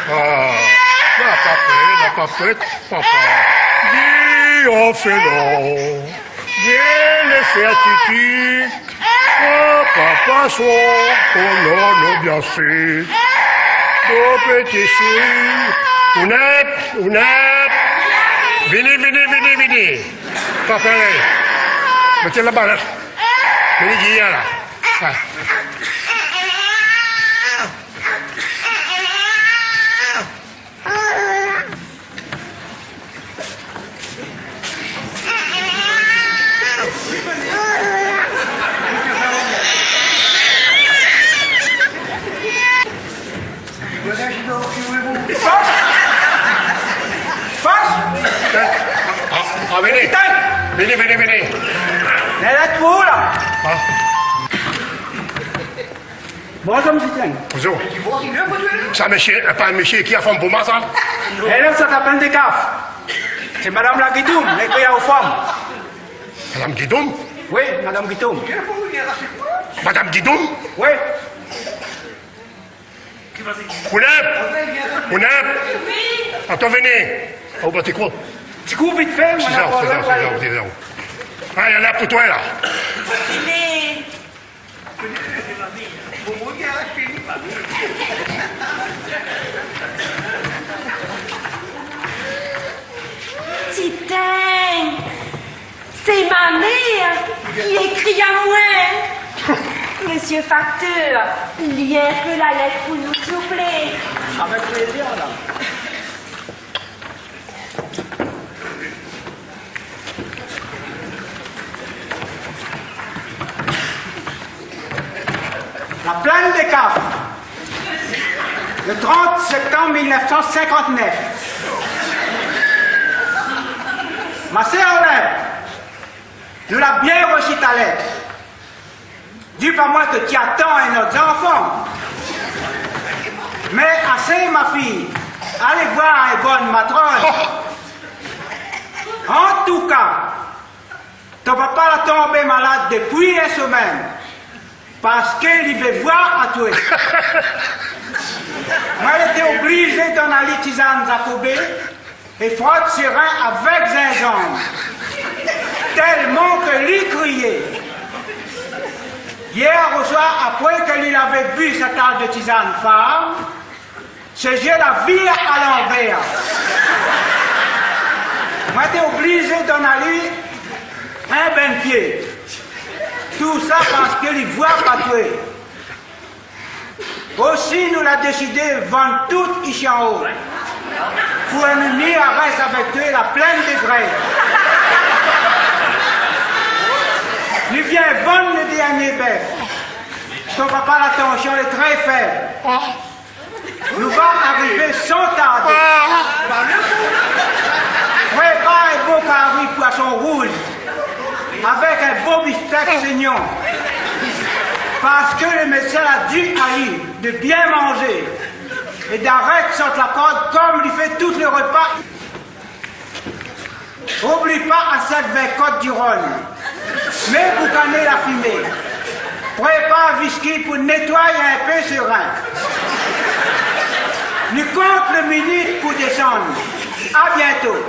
Ah. Na pa pèr, na pa pèr, papa. Di, on fé non. Di, lé sèrtitid. Oh, papa, son, oh, non, non, bien sûr. Oh, petit souris. Ou nèt, ou nèt. Vini, vini, vini, vini. Papa, alé. Mèt laba la. Vini, di, la. Ah. Fas ! Fas ! Ah, ah, vini. Éteins ! Vini, vini, vini. Mé la, tou la. Ah. Bonjour, monsieur Tiang. Bonjour. Sa mésyé, pa in mésyé ki la fanm pou moin, sa ? Èl la, sa la pèn de kaf. Sé madam la Guidoum, mé ki la ou fanm. Madam Guidoum ? Oui, madam Guidoum. Madam Guidoum ? Oui. Ou nèt ? Ou nèt ? Atann, vini. Ah, ou bat ti kou. Ti kou vit fé, sé sa, moin la sé sa, sé sa, sé sa. Ah, néna pou toi la. Mé Titin, sé ma mèr ki ékri amoin. Mésyé faktèr, li in pé la lèt pou nou, siouplé. Avèk plézir, madam. La Plaine des Cafres, le trente septembre mille neuf cent cinquante-neuf. Ma sèr Olympe, nou la bien resi ta lèt. Di pa moin ke ti atann in ot zanfan. Mé asé, ma fiy, alé voir in bone matrone. An tou ka, ton papa la tonbé malad dépi in semèn, parske li vé voir atoué. Moin lété oblizé donn ali tizane Jacobé é frot sérin avèk zinzanm, tèlman ke li kriyé. Yèr o soir, apré ke li lavé bu sa tas de tizane far, sé zié la vir a lanvèr. Moin té oblizé donn ali in bin pié. Tousa parske li voi pa twé. Osi, nou la désidé vann tout isi anlèr pou nou ni arès avèk twé la plin de grèv. Nou vien vann le dèrnié bèf. Ton papa la tansion lé trè fèb. Nou va arivé san tardé. Prépar in bon kari poison rouz avèk in bon bifstèk oignon. Parske le médsin la di ali de bien manzé é d'arèt sot la kord konm li fé tout le repa. Oubli pa asèt vin Côtes du Rhône. Mé boukané la fimé. Prépar whisky pou nétoy in pé se rin. Nou kont le minit pou désann. A bientôt.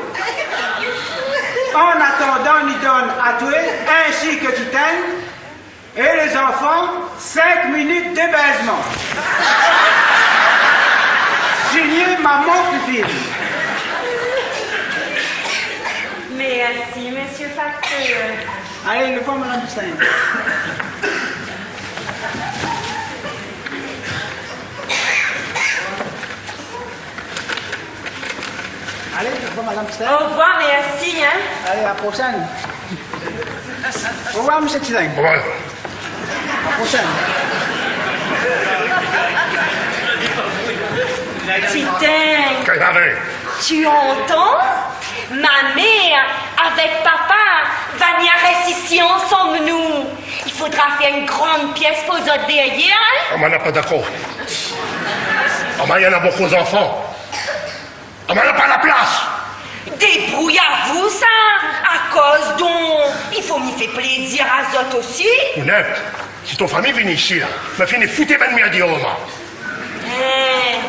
En attendant, nou donn a toi, ainsi que Titeng, et les enfants, cinq minutes d'hébergement. Signé Maman Fifine. Merci, monsieur Facteur. Alé, le bon madame Stein. Alé, le bon madame Stein. Au revoir et merci, hein. Alé, à la prochaine. Au revoir, monsieur Titeng. Au revoir. À la prochaine. Titeng. Kèl afèr ? Tu entends ? Ma mère avec papa va ni rès isi ansanm nou. I fodra fé in gran piès pou zot dèrièr, hein ? Aman la pa dakor. Aman, néna bonpé zanfan. Aman la pa la plas. Débrouy avou sa. Akoz donk, i fo mi fé plézir azot osi. Ou nèt, si ton fami vien isi la, ma fini fout bann mèr déor, ma. Hein.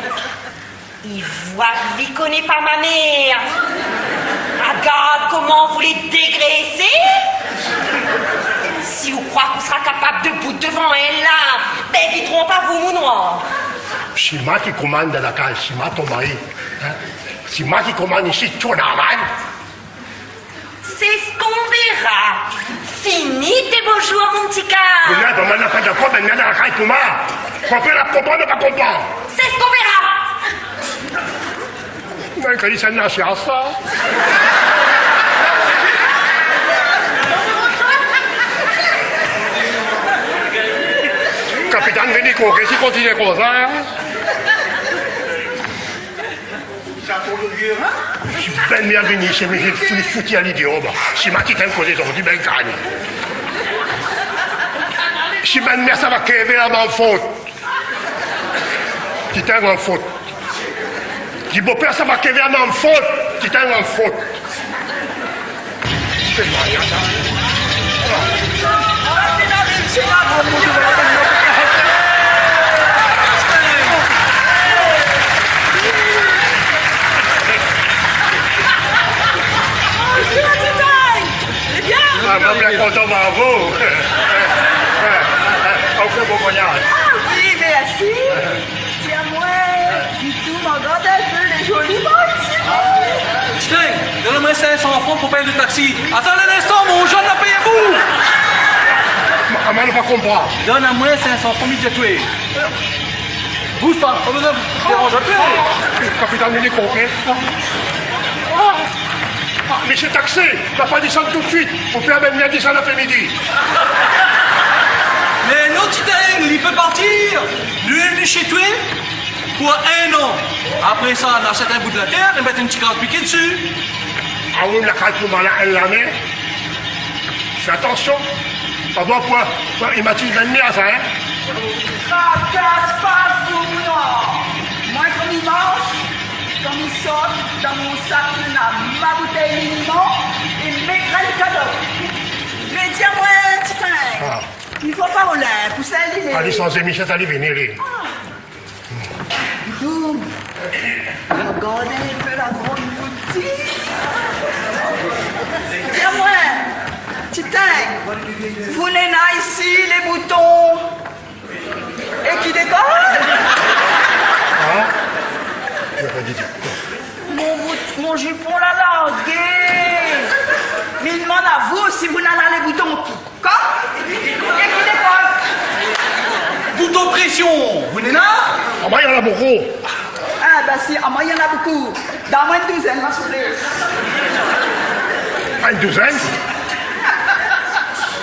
I voi ke li koné pa ma mèr. Agard koman ou lé dégrésé. Si ou kroi ou sra kapab de bout dovan èl la, bin, i tronp avou mon noir. Si ma ki komann dan la kaz, si ma ton mari, hein, si ma ki komann isi, tout normal. C'est ce qu'on verra. Fini tes beaux jours, mon petit cœur. Ou nèt, aman la pa dakor, mé néna la kaz pou ma. Konpran la, konpran, la pa konpran. C'est ce qu'on verra. Bin, kan li sa nasiat sa. Kapitèn Vinikou, kèl i kontinié konmsa, hein ? Sa pou le vié, hein ? Si bann mèr vini, sé mi, mi fouti ali déor, ba. Si ma Titeng kozé, zot di, bin, gagn. Si bann mèr sa va kèvé la, ma fot. Titeng an fot. Di bopèr sa va kèvé la, ma fot. Titeng an fot. Ah, moin bien kontan, bravo. Ou fé bon voyaz. Ah oui, merci. Di amoin, Ditou, ma gard in pé, lé zoli, par isi. Tien, donn amoin sink san fran pou pèy le taksi. Atann in instan, mon zèn la pèy pou ou. Ma, ma, ma pa konpran. Donn amoin sink san fran, mi di aou. Bouz pa, pa bezoin déranz in pé. Kapitèn, li lé konplé. Ah, mésyé taksi, la pa désann tout suit. Ou pé amenn ali désann apré midi. Mé non, Titeng, li pé partir. Li lé vni shé toi pou in an. Apré sa, nou ashèt in bout la tèr, nou mèt in ti kaz piké dsi. Ah oui, la kaz pou malin, èl la mèr. Fé atansion. Pa bon pou, pou imatiz bann mèr sa, hein. Trakas pa pou moin. Moin, kan mi marsh, kan mi sort, dan mon sak, néna ma boutèy Minimum é mé grin kadok. Mé di amoin, Titeng. Ah. I fo pa ou la, pou sa, li lé... Alé, sanz émisyon, sa, li vini, li. Ah. Doum. Regard in pé la grann boutik. Di amoin, Titeng, ou néna isi lé bouton é ki dékol ? Hein ? Mon bout-, mon zipon la largé. Mi domann azot si ou néna lé bouton ki Koman ? É ki dékol ? Bouton présion, ou néna ? Ah, moin, néna bonpé. Ah, bin si, ah, moin, néna bonpé. Donn amoin in douzèn, la, siouplé. In douzèn ?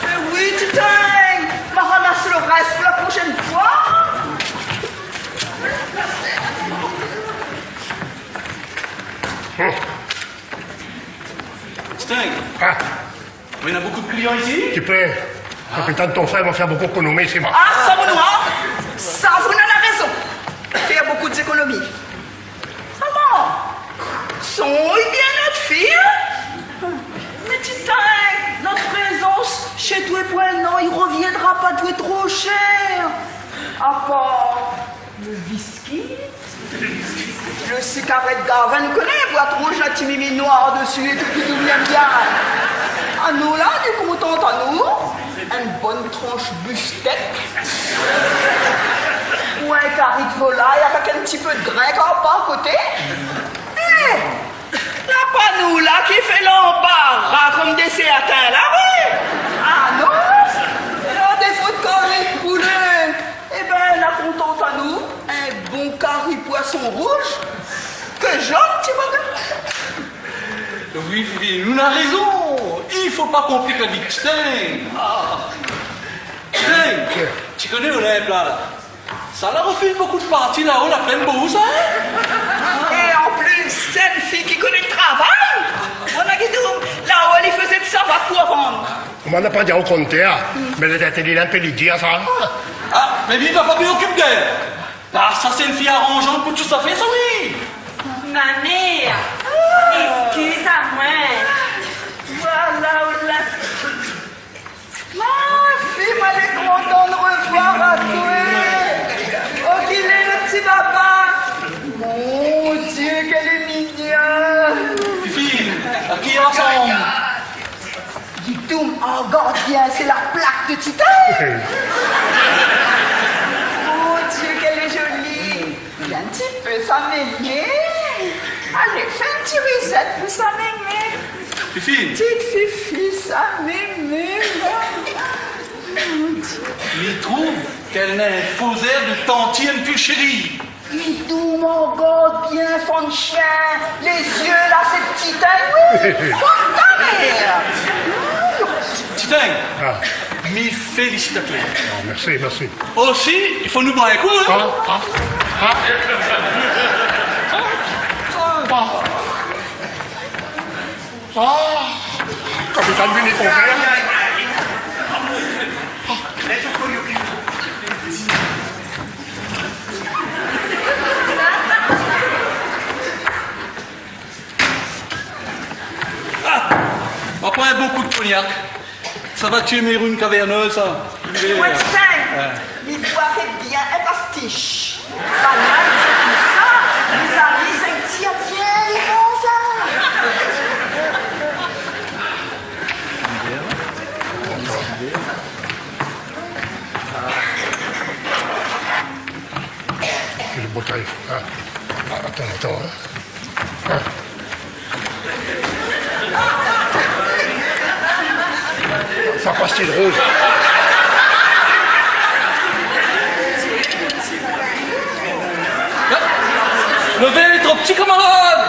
Mé oui, Titeng, ma ramas le rès pou la proshèn foi. Hum. Ah. Mé néna bonpé de klian isi ? Ti pé. Kapitann, ton frèr i fé bonpé d'ékonomi isi, moin. Ah, sa, mon noir, sa, ou néna rézon. Fé bonpé d'ékonomi. Solman, son bien nout fi, in ? Mé ti Tin, nout prézans shé toué pou in an, i rovien pa toué tro shèr. Apar lo wiski, lo sikarèt Gavin, ou koné, bwat rouz, la ti mimi noir dési é tout, tout, tout bien, bien. Anou la, nou kontant anou, in bone transh bistèk, ou in kari de volay avèk in ti pé de grin a koté. É, la pa nou la ki fé lanbara konm dé sèrtin la, oui. Ah non, la défo de kari poulé. Ébin, la kontant anou, in bon kari poison rouz, ke zone, ti bonm. Oui, Fifine, ou néna rézon. I fo pa konplik ali, Ti Tin. Ah. Ti Tin, ti koné Olympe la ? Sa la rofiz bonpé de parti la-o, la plin bonpé, sa, in ? É an plis, sé in fi ki koné travay. Moin la di aou, la-o, li fé de savat pou vann. Moin la pa di aou kontèr, mé lé intélijan, pé li dir sa. Ah, mé li va pa bien okip d'èl. Ah, sa sé in fi aranzan pou tout zafèr, sa, oui. Ma mèr, eskiz amoin. Voilà, voilà. Ma fi, moin lé kontan de revoir atoué. Oh, kisa lé lo ti baba ? Mon Dieu, kèl lé mignon. Fifi, a ki i rosanm ? Ditou, agard bien, sé la plak de Ti Tin. Mon Dieu, kèl lé zoli. Fé in ti pé sa mémé. Alé, fé in ti rizèt pou sa mémé. Fifi. Ti Fifi, sa mémé. Mon Dieu. Mi trouv k'èl néna in fo zèr de tantine pil shéri. Li doum, agard bien, fann shien. Lé zié la, sé Ti Tin, oui. Fann ta mèr. Ti Tin. Ah. Mi félisitat aou. Ah, mèrsi, mèrsi. Osi, i fo nou boir in kou, in ? Ah, ah, ah. Ah. Ah, kapitann, vini konpran. Ah, ma pran in bon kou de kognak. Sa va tié mé rune kavèrnèz, sa. Moin, Ti Tin, ouais. Mi bwar bien in pastich. Bann la i di konmsa, mézami, sa i tir bien lé bon, sa. Kèl botay. Ah. Ah, atann, atann, in. Sa pas ti drol. Lo vèr lé tro pti, kamarad.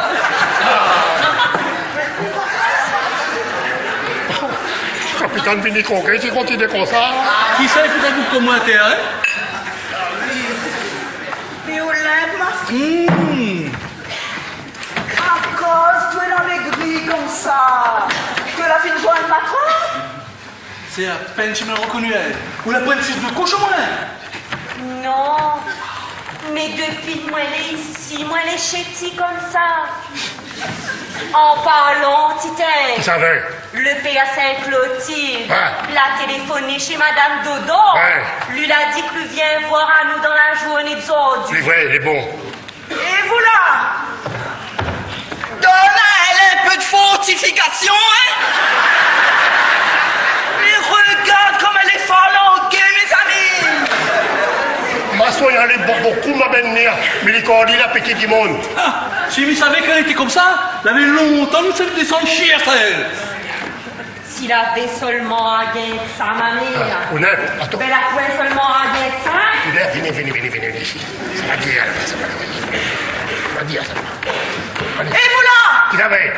Kapitann, vini konpran, si kontinié konmsa. Kisa i fé in bout komantèr, in ? Mé Olympe, ma fi. Hmm. Akoz ou lé la mégri konmsa ? Ou la fine vwar in makro ? Sé apèn si mi la rokoni, in. Ou la pran in ti de koshon, in. Non, mé dopi moin lé isi, moin lé shéti konmsa. An parlan, Ti Tin. Kisa i ariv ? Lo pèr Sint-Klotid, ah, la téléfoné shé madam Dodo. Ouais. Li la di ke li vien vwar anou dan la zourné zordi. Lé vré, lé bon. É voilà ! Donn aèl in pé de fortifikasion, in ? Mé regard koman èl lé falangué, mézami ! Ma soign ali bonpé, ma bèl-mèr, mé li kor di la piti di moun. Ah, si mi savé k'èl lété konmsa, lavé lontan nou sèt désann shèrsh aèl. Si lavé solman arienk sa, ma mèr. Ah, ou nèf, atann. Bin, la poin solman arienk sa. Ou nèf, vini, vini, vini, vini, vini isi. Sa va dir, sa va dir. Sa va dir, sa va. Alé. É voilà ! Kisa i ariv ?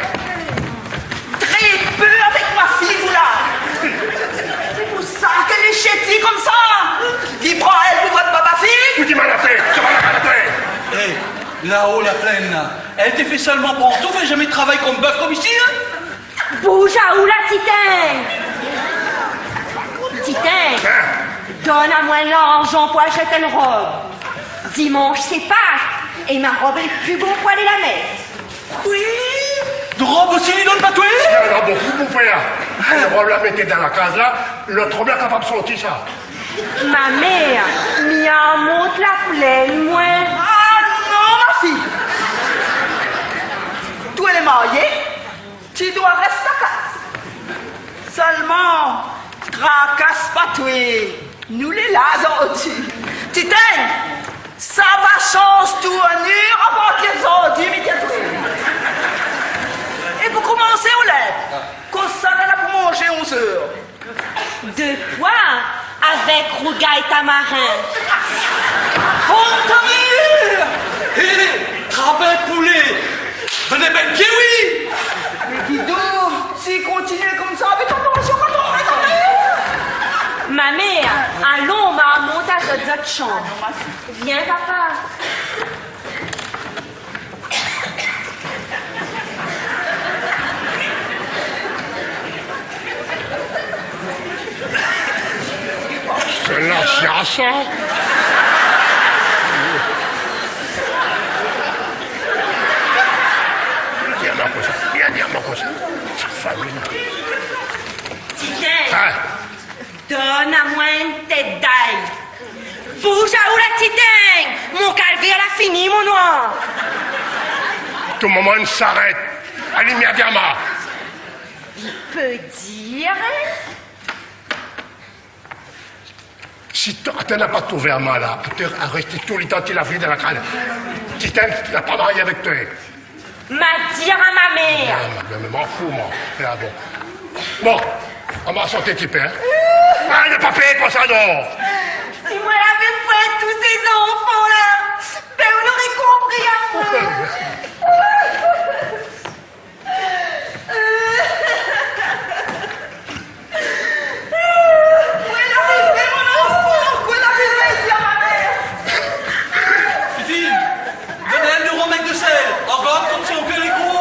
Trépé avèk ma fi, voilà. Sé pou sa k'èl lé shéti konmsa. Li pran aèl pou vot baba fi. Ou di mal a fé, sa va mal a fé. É, la-o, la plèn, la. Èl té fé solman pran tout, fé zamé travay konm bèf konm isi, in ? Bouz aou la, Titing! Titing, donn amoin larzan pou ashèt in rob. Dimansh sé Pak, é ma rob lé pli bon pou alé la mès. Oui, rob osi li donn pa toi. Non, non, bon, pou, pou fé, in rob la, mété dan la kaz la, lot rob la kapab sorti sa. Ma mèr, mi armont la plèn, moin. Ah non, ma fiy. Toi lé marié, ti doi rès la kaz. Sèlman, trakas pa toi. Nou lé la zordi. Titing, sa va shanz tournir apartir zordi, mi di aou. É pou komansé, Olympe, kosa nou néna pou manzé onz èr? De poi avèk rougay tamarin. Fon tamarin! Hé, trap in poulé! Donn in bèl pié, oui! Mé Guido, si i kontinié konmsa, mé ton tansyon va tonbé, tonbé! Ma mèr, alon, ma mont azot, zot shanm. Vien, papa. Sé la siasa. Di amoin kosa, di amoin kosa. Sa fami la. Titin. Ah. Donn amoin in tèt d'ay. Bouz aou la, Titing! Mon kalvèr la fini, mon noir. Tou moman i sarèt. Alim la limièr, di amoin. Li pé dir, in? Si té, té na pa trouv amoin la, té arèsté tou lo tan ti la vi dan la kaz. Titing la pa marié avèk toi. Ma dir a ma mèr. Ah, ma, ma, ma, m'en fou, moin. Ah, bon. Bon, amoin sort in ti pé, in. Ah, li la pa pèy pou sa, non. Si moin lavé pwin tout sé zanfan la, bin, ou noré konpri amoin. Koué la arivé, mon zanfan? Koué la arivé, di a ma mèr. Fifi, donn ali in rom èk de sèl. Agard konm son kèr lé gro.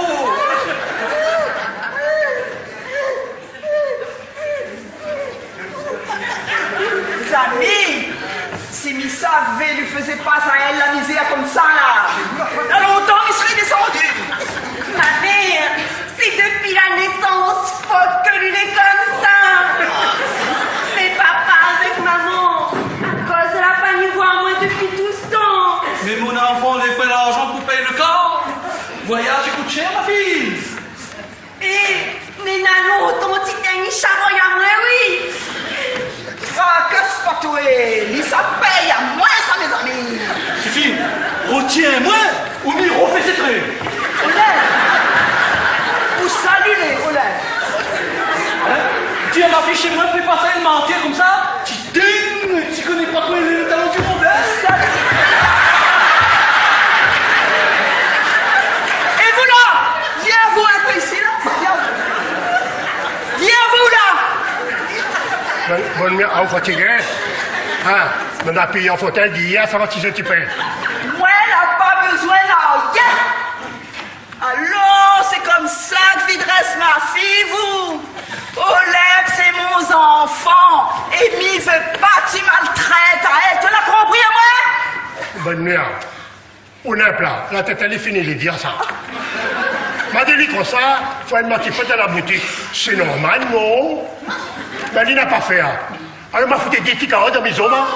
Zami, si mi savé li fézé pas aèl la mizèr konmsa la. Na lontan mi sré désandu. Ma mèr, sé dopi la nésans, fok ke li lé konmsa. Mé papa avèk maman, akoz la pa ni voir amoin dopi tout se tan? Mé mon zanfan, lé pwin larzan pou pèy lo kar. Voiyaz i kout shèr, ma fiy. É, mé na lontan Titin i sharoy amoin, oui. Trakas pa toi, li sa pèy amoin sa, mézami. Fifi, rotien amoin, ou mi rofé sé tré. Olé. Ousa li lé, Olé? In? Di a ma fiy shé moin, fé pa sa, in mantièr konmsa. Ding, ti koné pa kosa lé lo talon di mond, in? É vou la, vien avou in pé isi la. Vien. Vien avou la. Bon, bon, mé, ah, ou fatigé? In, mé na pi an fotèy, di, ah, sa va, ti zé ti pé. Moin la pa bézoin arien. Alor, sé konmsa ke vi drès ma fiy, vou. Olympe, sé mon zanfan, é mi vé pa ti maltrèt aèl, ou la konpri amoin? Bonne nuit. Olympe la, la tèt ali fini, li di sa. Ma di li konmsa, fo èl manti fé dan la boutik. Sé normal, non? Mé li na pa fé, in. Alor, ma fouté dé ti karo dan mizon, ma.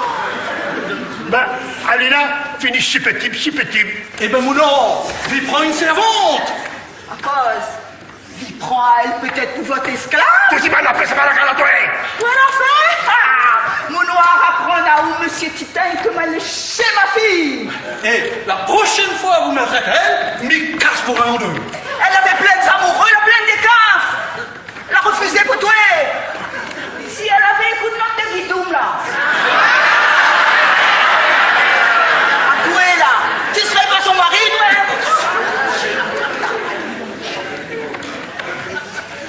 Bin, ali la, fini sipétib, sipétib. Ébin, mon noir, vi pran in sèrvant. Akoz? Vi pran aèl pétèt pou vot ésklav? Fouti mal la fé, sa va la kala, toi. Ou la fé? Ah! Mon noir, aprann aou, mésyé Titin, koman léshé ma fiy. É la proshèn foi ou maltrèt aèl, mi kas pou in ou dé. Èl lavé plin zamouré, la plin dé kas. La refizé pou toi. Si èl lavé ékout nout de Guidoum la. A toi la, ti sré pa son mari, toi.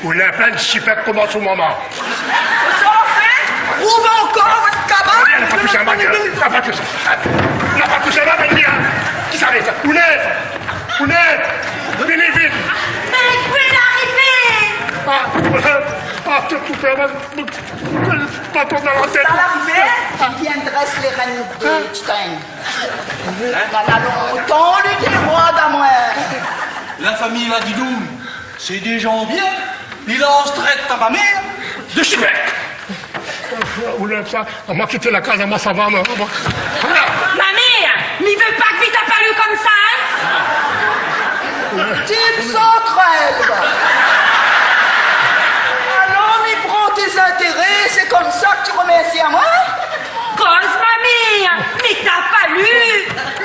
Ou la plin sipèt koman son momon. Sa fé, ou va ankor vot kabann. La pa toush amoin, la pa toush amoin. La pa toush amoin, mé bien. Kisa lé sa? Ou lèv, ou lèv. Vini vit. Mé koué la arivé? Ah, ah, tu, tu fais mal. Pas ton dans la tête. Sa larivé, li vien drès lé rèn de Titing. Nana lontan li lé roi d'amwin. La fami la Gidoum, sé dé jan bien. Li la trèt ta mamèr de shipèk. Ou lèv sa, amoin kit la kaz, amoin sava, moin. Mamèr, mi vé pa ke vi ta parl konmsa, in ? Ti santrèl. Alor, mi pran té zintéré, sé konmsa ke ti romèrsi amoin ? Koz, mamèr, mi ta parl.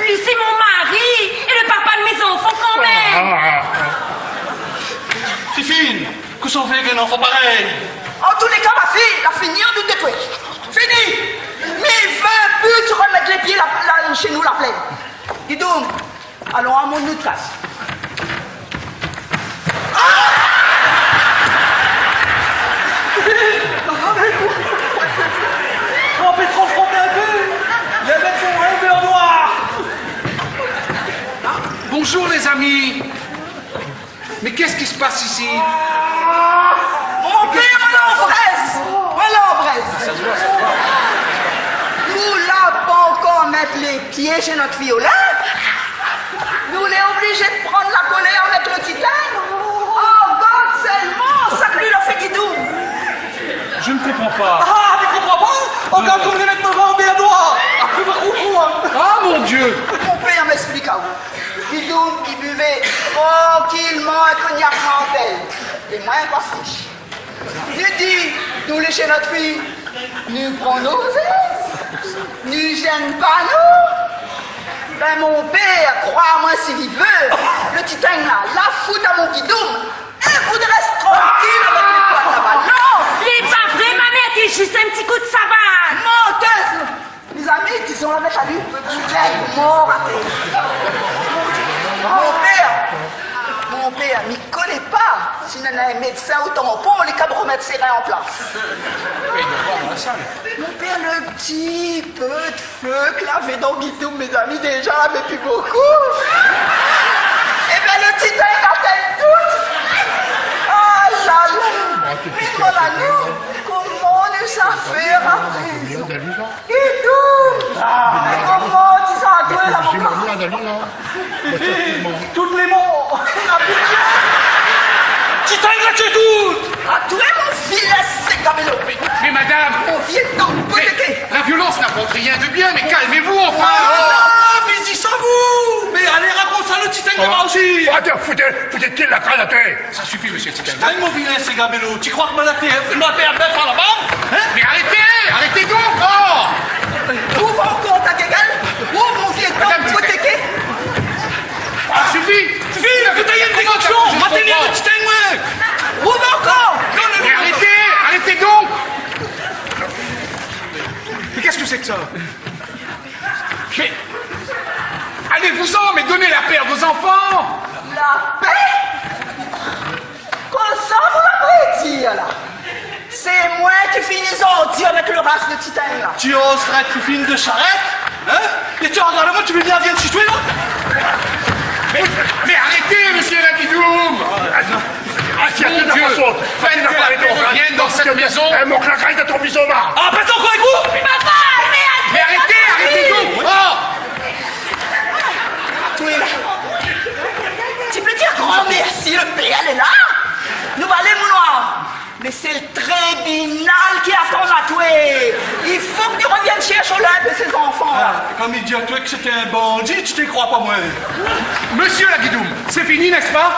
Li sé mon mari, é le papa de mé zanfan kanmèm. Ah, ah, ah. Fifine, kosa ou fé avèk in zanfan parèy ? An tou lé ka, ma fiy, la fini an dout de twé. Fini ! Mi vé pi ti romèt lé pié la, la, shé nou, la plèn. Gidoum, alon amoin nout kaz. Ah ! Trap in pé tro frot in pé. Lé mèt son rèv an noir. Ah, bonjour les amis. Mais qu'est-ce qui se passe ici ? Mon pèr, moin lanbrès. Moin lanbrès. Nou la pankor mèt lé pié shé nout fiy, la. Nou lé oblizé de pran la kolèr avèk le Titing. Oh, gard sèlman sak li la fé Gidoum. Je ne comprends pas. Ah, mi konpran pa. Oh, gard koman li mèt mon ranbèr an noir. Apré, va konprann. Ah, mon Dieu ! Mon pèr, mi èksplik aou. Gidoum i bivé trankilman in kognak Martell. É moin, in pastish. Li di, nou lé shé nout fiy, nou pran nout zèz, nou zèn pa nou. Bin, mon pèr, kroi amoin si vi vé, le Titing la, la fout amon Gidoum in kou de rès trankil avèk lé poi la balans. Lé pa vré, mamèr, té zis in ti kou de savat. Mantèz. Mézami, dizon la mèt ali, lé mor atèr. Mon pèr, mon pèr, mi koné pa si nana in médsin ou tanpon lé kab romèt sé rin an plas. Mon pèr, le ti pé de fé ke lavé dan Gidoum, mézami, déza lavé pi bokou. Ébin, le Titing la tèt tout. Ah la la. Mé voilà, nou, koman nou sa fé aprézan ? Gidoum ! Ah, mé koman ti sa dwé la, mon gars ? Tout lé mor. Titing la tié tout. Ah, twé, mon vilin ségabélo. Mais madame, mon vié tan, mais la violence n'apporte rien de bien, mais calmez-vous enfin, alors. Ah, mé si sa vou. Mé alé rakont sa le Titing laba osi. Atann, fout, fout kèl la kaz atèr. Ça suffit, monsieur Titing. Titing, mon vilin ségabélo, ti kroi ke ma la fé, ma la fé in bèf a la bann, in ? Mais arrêtez, arrêtez donc, oh ! Ouv ankor ta guègèl, ouv mon vié tan, Madame Titing. Ah, suffit ! Suffit, la fé in dékonksyon, ma tèni le Titing, moin. Ouv ankor. Non, non, non, non. Mais arrêtez, arrêtez donc. Mais qu'est-ce que c'est que ça ? Mais allez-vous-en, mais donnez la paix à vos enfants. La pé ? Kosa ou la prédi la ? Sé moin ki fini zordi avèk le ras de Titing la. Ti oz trèt fifine de sharèt, in ? É ti rogard amoin, ti vé bien vien shé twé la ? Mais, mais arrêtez, monsieur la Gidoum. Ah, si, mon Dieu, faites que la paix revienne dans cette maison. Eh, mon klakay de ton bizoma. Ah, pas encore avec vous ? Papa, mé... Mais arrêtez, arrêtez donc. Oh ! Twé la. Ti pé dir gran mèrsi, le pèr lé la. Nou va alé, mon noir. Mé sé le tribinal ki atann atwé. I fo ke nou revien shèrsh lé zanfan la. Ah, kom li di atwé ke sété in bandi, ti té kroi pa, moin. Monsieur la Gidoum, c'est fini, n'est-ce pas ?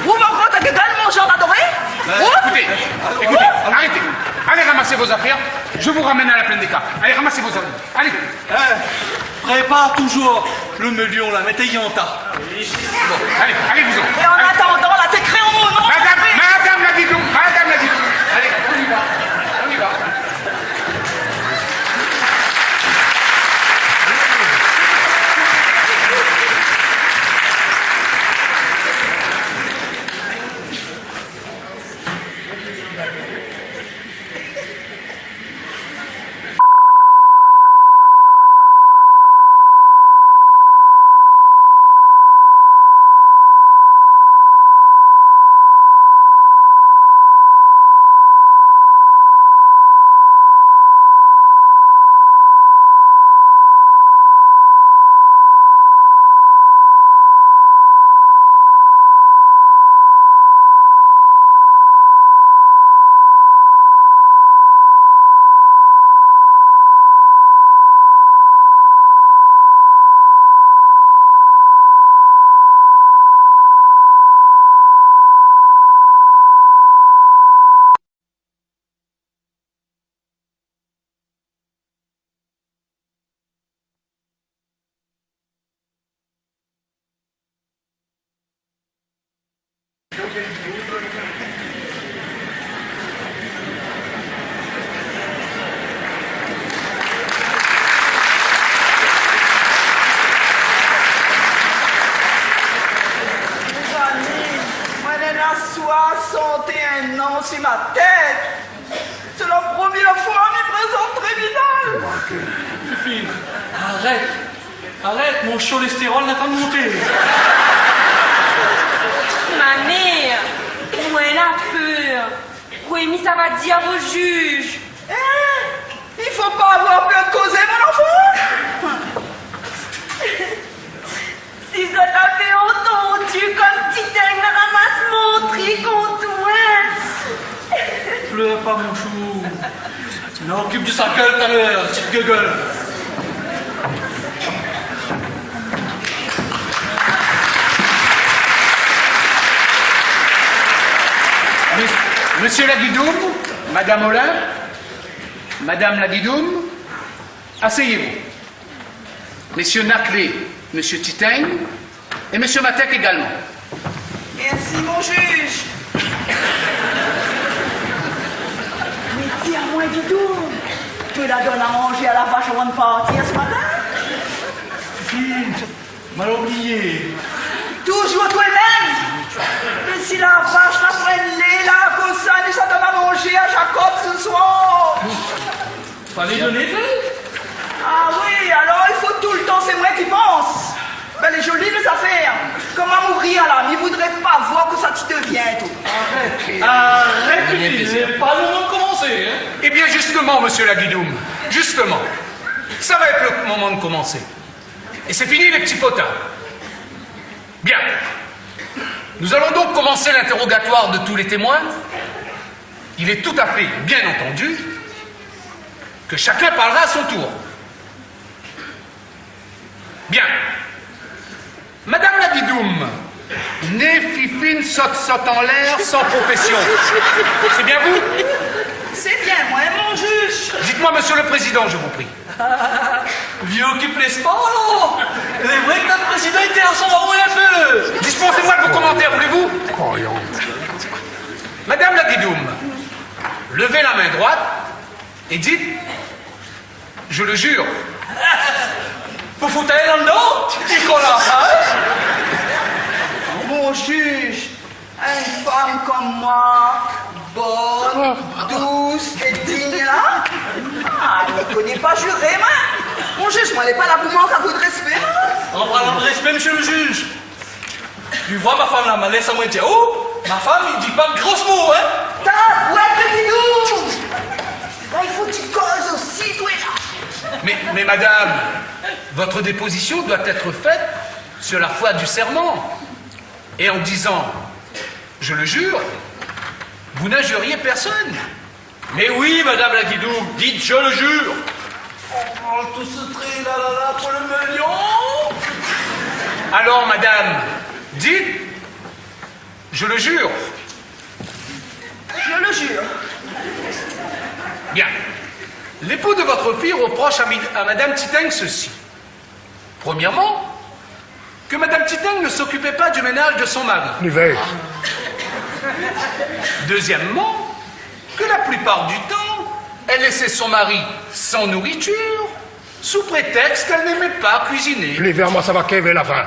Ouv ankor ta guègèl, mon zanfan adoré. Ouv. Écoutez, écoutez, arrêtez. Allez ramasser vos affaires, je vous ramène à la plaine des Cafres. Allez, ramassez vos affaires. Allez. In, prépar touzour le meulion la, mèt ali an ta. Bon, allez, allez-vous-en. É an atandan la, té kréyon mon non. Madame, madame la Gidoum, madame la Gidoum. Allez, on y va, on y va. Mon si ma tèt. Sé la promièr foi mi prézant tribinal. Fifine, arèt. Arèt, mon kolèstérol lé antrinn monté. Ma mèr, moin la pèr. Kosa mi sa va dir o jij ? Hin ? I fo pa avoir pèr kozé, mon anfan. Si zot lavé antandi koman Titeng la ramas mon tri kont moin. Plèr pa, mon shou. Nou okip de sa gèl talèr, ti gueugèl. Mes-, Monsieur Laguidoum, Madame Olympe, Madame Laguidoum, asseyez-vous. Messieurs Naclé, Monsieur Titeng et Monsieur Matec également. Mèrsi, mon jij. Mé di amoin, Didou, ou la donn a manzé a la vash avan de partir se matin ? Fifine, ma la oublié. Toujour toi mèm ? Mé si la vash la pran lé la, konmsa, li sa donn a manzé a Jakob se soir. Falé doné, fé. Ah oui, alor i fo toultan sé moin ki pans. Bin, lé zoli lé zafèr. Koman mourir la, mi voudré pa voir kosa ti devien, tou. Arèt. Arèt, Fifine, sé pa le moman de komansé, hin. Eh bien, justement, Monsieur Laguidoum, justement, ça va être le moment de commencer. Et c'est fini les petits potins. Bien. Nous allons donc commencer l'interrogatoire de tous les témoins. Il est tout à fait, bien entendu, que chacun parlera à son tour. Bien. Madame Laguidoum, née Fifine Saute Saute en l'air sans profession. C'est bien vous ? Sé bien moin, mon jij. Dites-moi, Monsieur le Président, je vous prie. Vieux ki plèz pa, alor. Lé vré ke nout prézidan i té asanm aou in pé. Dispensez-moi de vos commentaires, voulez-vous ? Madame Laguidoum, levez la main droite et dites : « Je le jure. » Pou fout ali andan, ti kola, hin ? Mon jij, une femme comme moi, bonne, douce et digne, là ? Ah, mi koné pa juré, moin. Mon jij, moin lé pa la pou mank aou de rèspé, moin. An parlan de rèspé, monsieur le juge, tu vois ma femme là, ma lès amoin dir, oh, ma femme, i di pa de gros mo, hin ? Ta bouèt, Didou ! La, i fo ti koz osi, toi, la. Mais, mais madame, votre déposition doit être faite sur la foi du serment. Et en disant : « Je le jure », vous n'injuriez personne. Mais oui, Madame Laguidoum, dites : « Je le jure. » Oh, tout se trait, là, là, là, pour le million. Alors, madame, dites : « Je le jure. » Je le jure. Bien. L'époux de votre fille reproche à mi-, à Madame Titeng ceci. Premièrement, que Madame Titeng ne s'occupait pas du ménage de son mari. Lé vré. Deuxièmement, que la plupart du temps, elle laissait son mari sans nourriture, sous prétexte qu'elle n'aimait pas cuisiner. Lé vré, moin sa va kèv la fin.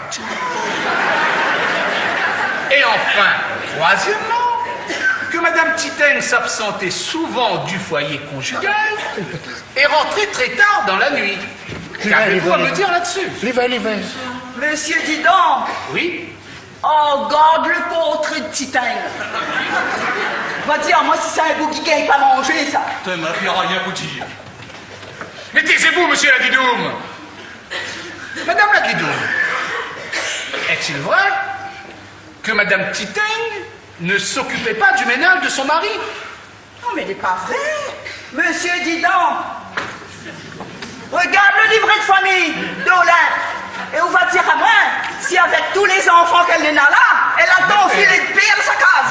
Et enfin, troisièmement, que Madame Titeng s'absentait souvent du foyer conjugal et rentrait très tard dans la nuit. Qu'avez-vous à me dire là-dessus ? Lé vré, lé vré. Monsieur, dis donc. Oui ? Oh, gard le portré de Titeng. Va dir amoin si sé in boug ki gingn pa manzé, sa. Putain, ma fille, rien pou dir. Mais taisez-vous, monsieur Laguidoum. Madame Laguidoum, est-il vrai que Madame Titeng ne s'occupait pas du ménage de son mari ? Non, mé lé pa vré. Monsieur, dis donc, regard le livret de famille d'Olympe, é ou va dir amoin si avèk tout lé zanfan k'èl néna la, èl la tan filé de pèr sa kaz.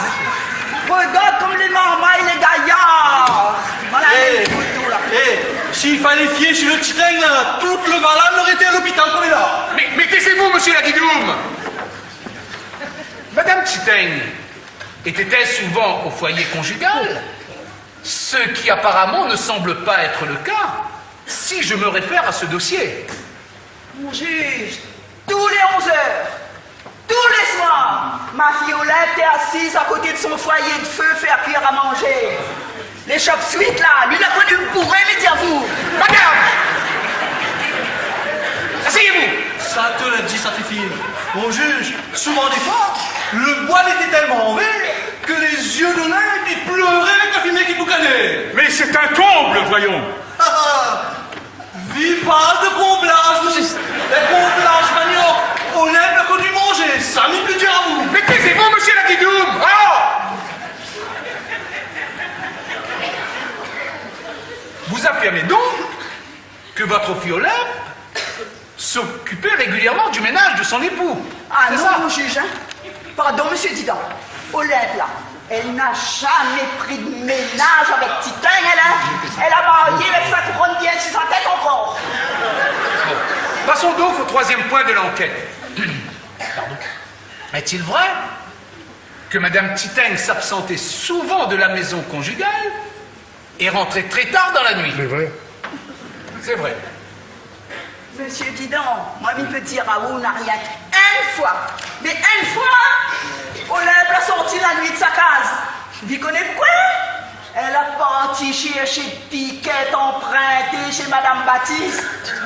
Regard koman lé marmay, lé gayar. Voilà, eh, lé foto la. Eh, si i falé fié sur le Titeng la, tout le Val-Âne noré été a lopital konm li lé la. Mais, mais taisez-vous, monsieur Laguidoum. Madame Titeng était-elle souvent au foyer conjugal ? Ce qui apparemment ne semble pas être le cas, si je me réfère à ce dossier. Mon juge, tous les onze heures, Tou lé soir, ma fiy Olympe té asiz a koté de son foiyé de fé, fé kuir a manzé. Lé shop suit la, li la koni bouré, mi di aou. Madam ! Asseyez-vous ! Sa té la di sa, Fifine. Mon juge, souvan défoi, le boi lété tèlman vèr ke lé zié d'Olympe i pléré avèk la fimé ki boukané. Mais c'est un comble, voyons. Vi parl de konblaz, nou. Lé konblaz maniok, Olympe la koni manzé, sa mi pé dir aou. Mais taisez-vous, monsieur Laguidoum. Ah ! Vous affirmez donc que votre fille Olympe s'occupait régulièrement du ménage de son époux. Ah non, mon juge, hein. Pardon, monsieur Didon. Olympe la, èl na zamé pri de ménaz avèk Titing, èl, hein. Èl la marié avèk sa kouronn bien si sa tèt ankor. Bon. Passons donc au troisième point de l'enquête. Pardon. Est-il vrai que Madame Titing s'absentait souvent de la maison conjugale et rentrait très tard dans la nuit ? C'est vrai. C'est vrai. Monsieur Didon, moin, mi pé dir aou, na rienk inn foi, mé inn foi, Olympe la sorti la nuit de sa kaz. Ou koné koué ? Èl la parti shèrshé pikèt anprinté shé Madame Baptiste.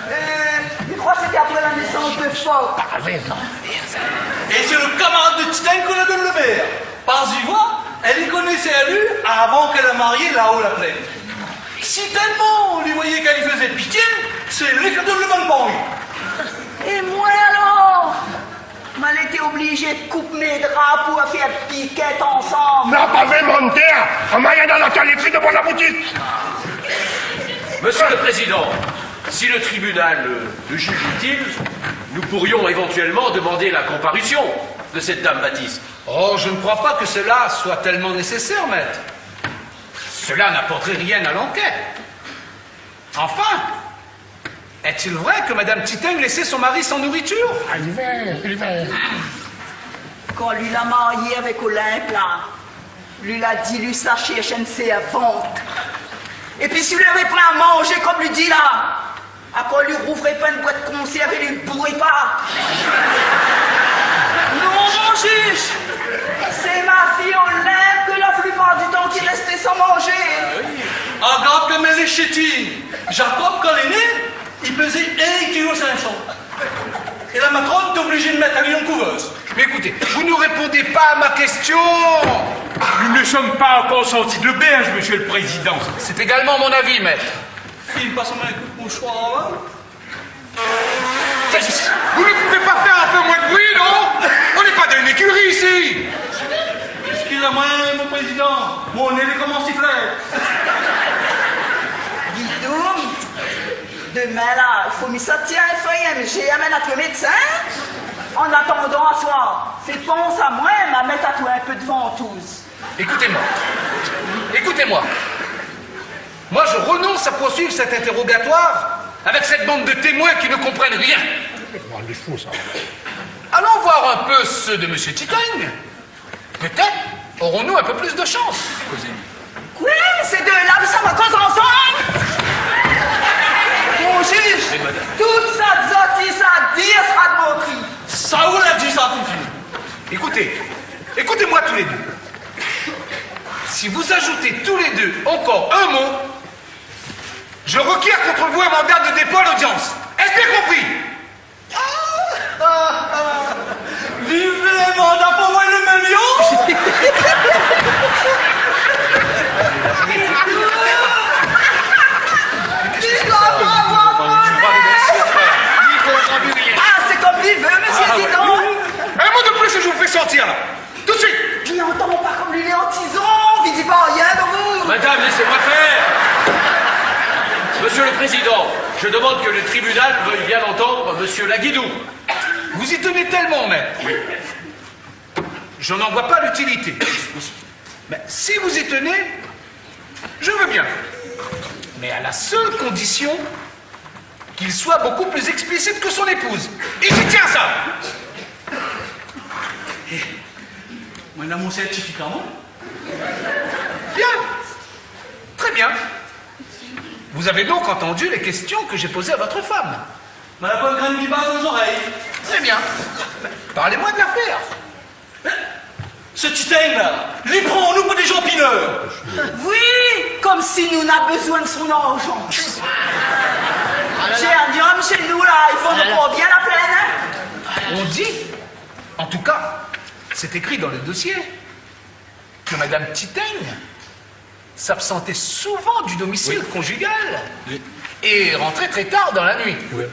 Euh, mi kroi sété apré la nésans de Fock. Ah oui, non. É sé le kamarad de Titing ke la donn le mèr. Parske li voi, èl i koné ali avan k'èl la marié Lao Laplèn. Si tèlman li voyé k'èl i fé pityé, sé li ki la donn le bann pori. É moin alor, moin lété oblizé koup mé dra pou fé pikèt ansanm. Non, pa vréman, tèr. An moiyin dan la toilette de mon boutik. Monsieur le Président, si le tribunal, euh, le juge utile, nous pourrions éventuellement demander la comparution de cette dame Baptiste. Oh, je ne crois pas que cela soit tellement nécessaire, maître. Cela n'apporterait rien à l'enquête. Enfin, est-il vrai que Madame Titing laissait son mari sans nourriture ? Ah, li vèr, li vèr. Kan li la marié avèk Olympe la, li la di li sa shèrsh inn sèrvant. Épi si li lavé pran a manzé konm li di la, akoz li rouvré pa inn boit konsèrv é li bouré pa ? Non, mon juge, sé ma fiy Olympe ke la plipar di tan ki rèsté san manzé. Agard koman èl lé shéti. Jacob, kan lé né, i pézé inn kilo sink san. É la matrone té oblizé de mèt ali an kouvèz. Mais écoutez, vous ne répondez pas à ma question. Nous ne sommes pas encore sortis de l'auberge, Monsieur le Président. C'est également mon avis, maître. Fine pas amoin in kou d'moushoir avan ? Vous ne pouvez pas faire un peu moins de bruit, non ? On n'est pas dans une écurie ici. Eskiz amoin, mon prézidan, mon né lé konm in siflèt. Guidoum, domin la, i fo mi sort in fèy M G, amenn aou médsin. An atandan, aswar, fé pans amoin, ma mèt aou in pé de vantouz. Écoutez-moi. Écoutez-moi. Moi, je renonce à poursuivre cet interrogatoire avec cette bande de témoins qui ne comprennent rien. Bon, il est fou, ça. Allons voir un peu ceux de Monsieur Titing. Peut-être aurons-nous un peu plus de chance. Koué, sé dé la, sa va koz ansanm ? Mon jij, tout sa zot i sa di sra de mantri. Sa ou la di sa, Fifi ? Écoutez, écoutez-moi tous les deux. Si vous ajoutez tous les deux encore un mot, je requiers contre vous un mandat de dépôt à l'audience. Est-ce bien compris ? Viv lé manda pou moin le mèm lion. Ah, sé konm li vé, mésyé, di non. Un mot de plus et je vous fais sortir, là. Tout de suite. Li antann pa konm li lé an tizon, li di pa rien, non. Madame, laissez-moi faire. Monsieur le Président, je demande que le tribunal veuille bien entendre Monsieur Laguidou. Vous y tenez tellement, maître. Oui. Je n'en vois pas l'utilité. Mais si vous y tenez, je veux bien. Mais à la seule condition qu'il soit beaucoup plus explicite que son épouse. Et j'y tiens, ça. Moin néna mon sèrtifika, moin. Bien. Très bien. Vous avez donc entendu les questions que j'ai posées à votre femme. Madam, pa grin biba dan zorèy. Très bien. Parlez-moi de l'affaire. Hein ? Sé Titeng la, li pran anou pou dé janpinèr. Oui, konmsi nou na bezoin de son larzan. Géranium shé nou la, i fo nou pran bien la plèn, hein. On dit, en tout cas, c'est écrit dans le dossier, que Madame Titeng s'absentait souvent du domicile conjugal et rentrait très tard dans la nuit. Oui.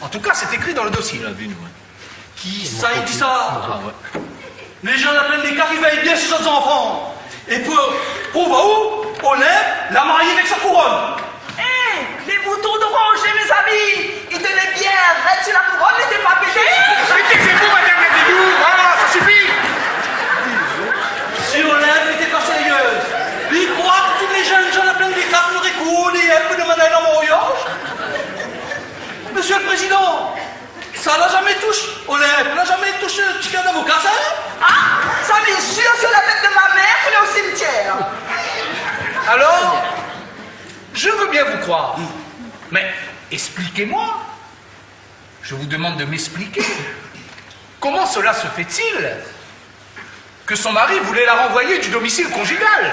En tout cas, c'est écrit dans le dossier. Kisa i di sa ? Ah ouais. Lé jan la plèn dé kaf i vèy bien si zot zanfan. É pou, pou prouv aou, Olympe la marié avèk sa kourone. Eh, les boutons d'oranger, mes amis, ils tenaient bien raides sur la couronne, n'étaient pas pétés. Mais taisez-vous, Madame la Guilou. Ah, ça suffit. Si Olympe lété pa sérièz, i kroi ke tout lé jenn jan la plèn dé kaf noré kour dèrièr pou demann aèl an mariaz ? Monsieur le Président, sa la zamé toush Olympe, la zamé toush tikèr d'avoka, sa, hein ? Ah, ça, bien sûr, c'est la tête de ma mère qu'on est au cimetière. Alors, je veux bien vous croire, mais expliquez-moi. Je vous demande de m'expliquer. Comment cela se fait-il que son mari voulait la renvoyer du domicile conjugal ?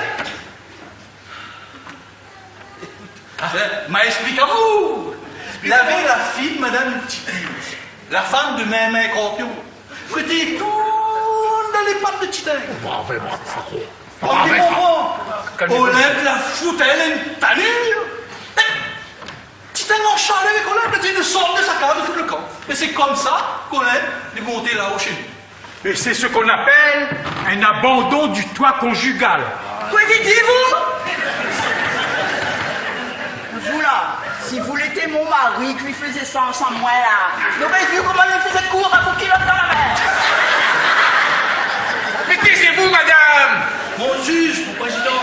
Ah. Ben, ma ésplik aou. Lavé la fiy Madame Titeng, la fanm de Mémé Korpion, ki té tourn dan lé pat de Titeng. Bon, vréman, sa fo. Bon, vréman. Kalmez-vous. Olympe la fout aèl in tanir. Titeng an shalèr avèk Olympe, la di, nou sort de sa kaz, nou fout le kan. É sé konmsa k'Olympe lé monté la-o shé nou. Et c'est ce qu'on appelle un abandon du toit conjugal. Koi i di, vou ? Vou la, si vou lété mon mari, k'li fézé sa ansanm moin la, noré vi koman li fézé kour avèk in kilot dan la min. Mais taisez-vous, madame ! Mon jij, mon prézidan,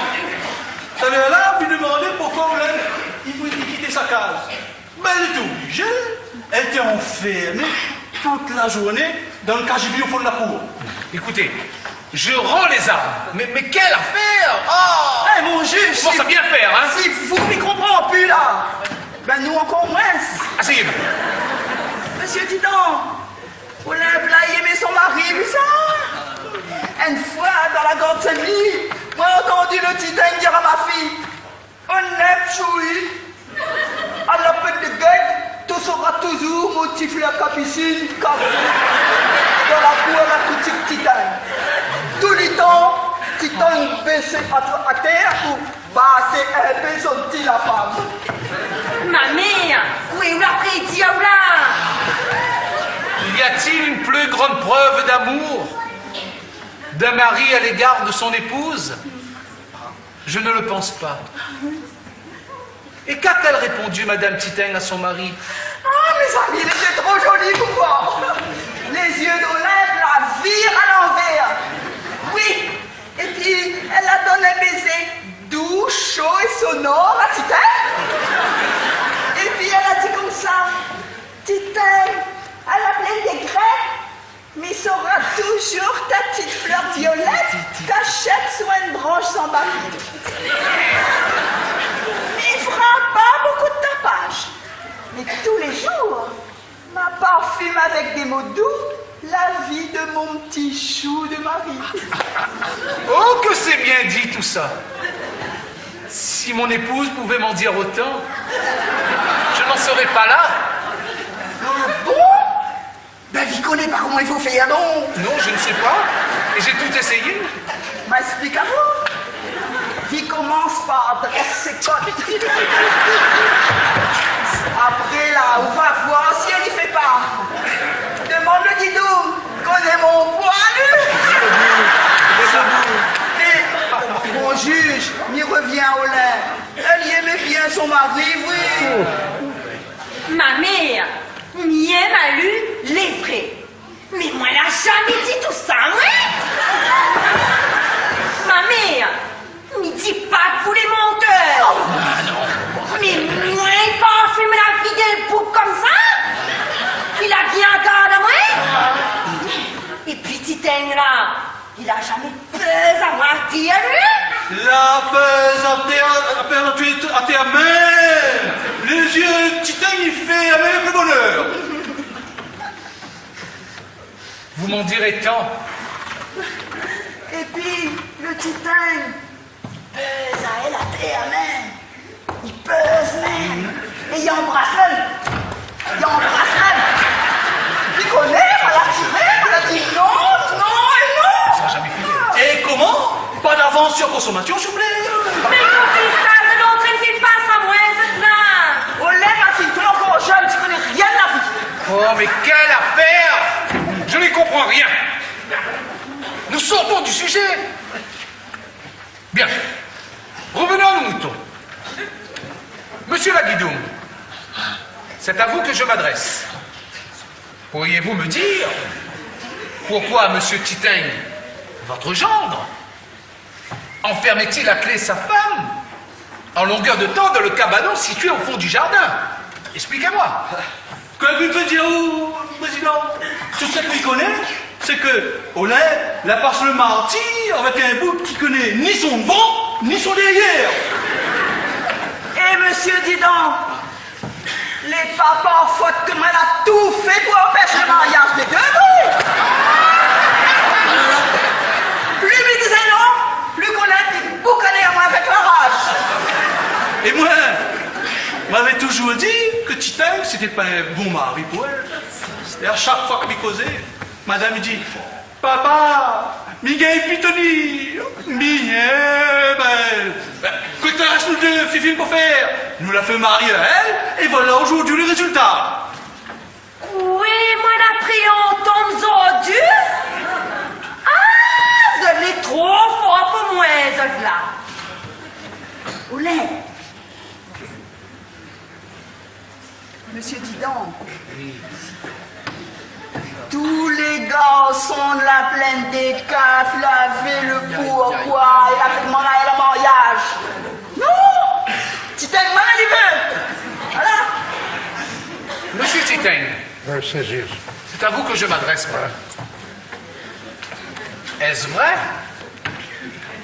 talèr la, ou la demandé poukoi Olympe i voulé kit sa kaz. Ben, lété oblizé, èl té anfèrmé tout la zourné dan le kazibi o fon la kour. Écoutez, je rends les armes. Mais, mais quelle affaire ! Oh ! Eh, mon jij, si, koman sa bien fèr, hein ? Si vou i konpran pi la, ben nou ankor moin. Asseyez-vous. Mésyé Titeng, Olympe la i èm son mari, oui sa. In foi, dan la gard Sin-Dni, moin la antann le Titeng dir a ma fiy, Olympe Choui, a la pèt de gèt, ou sora touzour mon ti flèr kapisine, kafou, dan la kour la boutik Titeng. Toulétan, Titeng bésé atèr pou basé in pé son ti la fanm. Ma mèr, koué ou la prédi aou la ? Y a-t-il une plus grande preuve d'amour d'un mari à l'égard de son épouse ? Je ne le pense pas. Et qu'a-t-elle répondu, Madame Titeng, à son mari ? Ah, mézami, lété tro zoli pou moin. Lé zyé d'Olympe la vir a lanvèr. Oui, épi èl la donn in bézé dou, sho é sonor a Titeng. Épi èl la di konmsa, Titeng, a la plèn dé grin, mi sora touzour ta ti flèr violèt kashèt sou in bransh zanbarié. Mi fera pa bonpé de tapaz, mé tou lé zour, ma parfim avèk dé mo dou la vi de mon ti shou de mari. Oh, que c'est bien dit tout ça ! Si mon épouse pouvait m'en dire autant, je n'en serais pas là. Ah bon ? Ben, vi koné pa koman i fo fèr, non ? Non, je ne sais pas. Et j'ai tout essayé. Ma ésplik aou. Vi komans par drès sé kot. Apré la, ou va voir si èl i fé pa. Demann le didou, koné mon poi, li. Mé, mon jij, mi revien a Olympe. Èl i èm bien son mari, oui. Ma mèr, mi èm ali, lé vré. Mé moin la zamé di tousa, moin. Ma mèr, mi di pa ke vou lé mantèr. Mé moin, i parfim la vi d'in boug konmsa. Li la bien gard amoin. Épi Titeng la, li la zamé pèz amoin atèr, li. La pèz atèr, la pèz atèr, atèr mèm. Lé zyé Titeng i fèrm avèk le bonèr. Ou m'en diré tan. Épi, lo Titing, i pèz aèl atèr mèm. I pèz mèm. É i anbras mèm. I anbras mèm. Li koné, ma la tiré, ma la di non, non é non. Sa la zamé fini. É koman ? Pa d'avans sur konsomasion, siouplé ? Mé kosa i lé antrinn fé pas amoin, sa la ? Olé, ma fiy, ou lé ankor jeune, ou koné rien la vi. Oh, mais quelle affaire ! Je n'y comprends rien. Nous sortons du sujet. Bien. Revenons à nos moutons. Monsieur Laguidoum, c'est à vous que je m'adresse. Pourriez-vous me dire pourquoi monsieur Titing, votre gendre, enfermait-il à clé sa femme en longueur de temps dans le cabanon situé au fond du jardin ? Expliquez-moi. Kosa mi pé dir aou, prézidan ? Tout sak mi koné, sé ke Olympe la pas lo martir avèk in boug ki koné ni son devan, ni son dèrièr. É mésyé Didan, lé pa par fot ke moin la tout fé pou anpèsh lo mariaz dé dé, non ? Li mi dizé non, li koné li boukané amoin avèk la raj. É moin, moin lavé touzour di ke Titing, sété pa in bon mari pou èl. É a shak foi ke mi kozé, madam i di, papa, mi gingn pi teni, mi, é, bin, bin, kosa i rès anou dé, Fifine, pou fé ? Nou la fé marié aèl, é voila zordi lo rézilta. Koué, moin la pri antann zordi ? Ah, zot lé tro for pou moin, zot la. Olé. Mésyé Didan, tout lé garson la plinn dé kaf, lavé lo pourkoi, é la fé demann aèl an mariaz. Non ! Titing, moin la di vé. Voilà. Monsieur Titing, Monsieur Gilles. C'est à vous que je m'adresse, moi. Est-ce vrai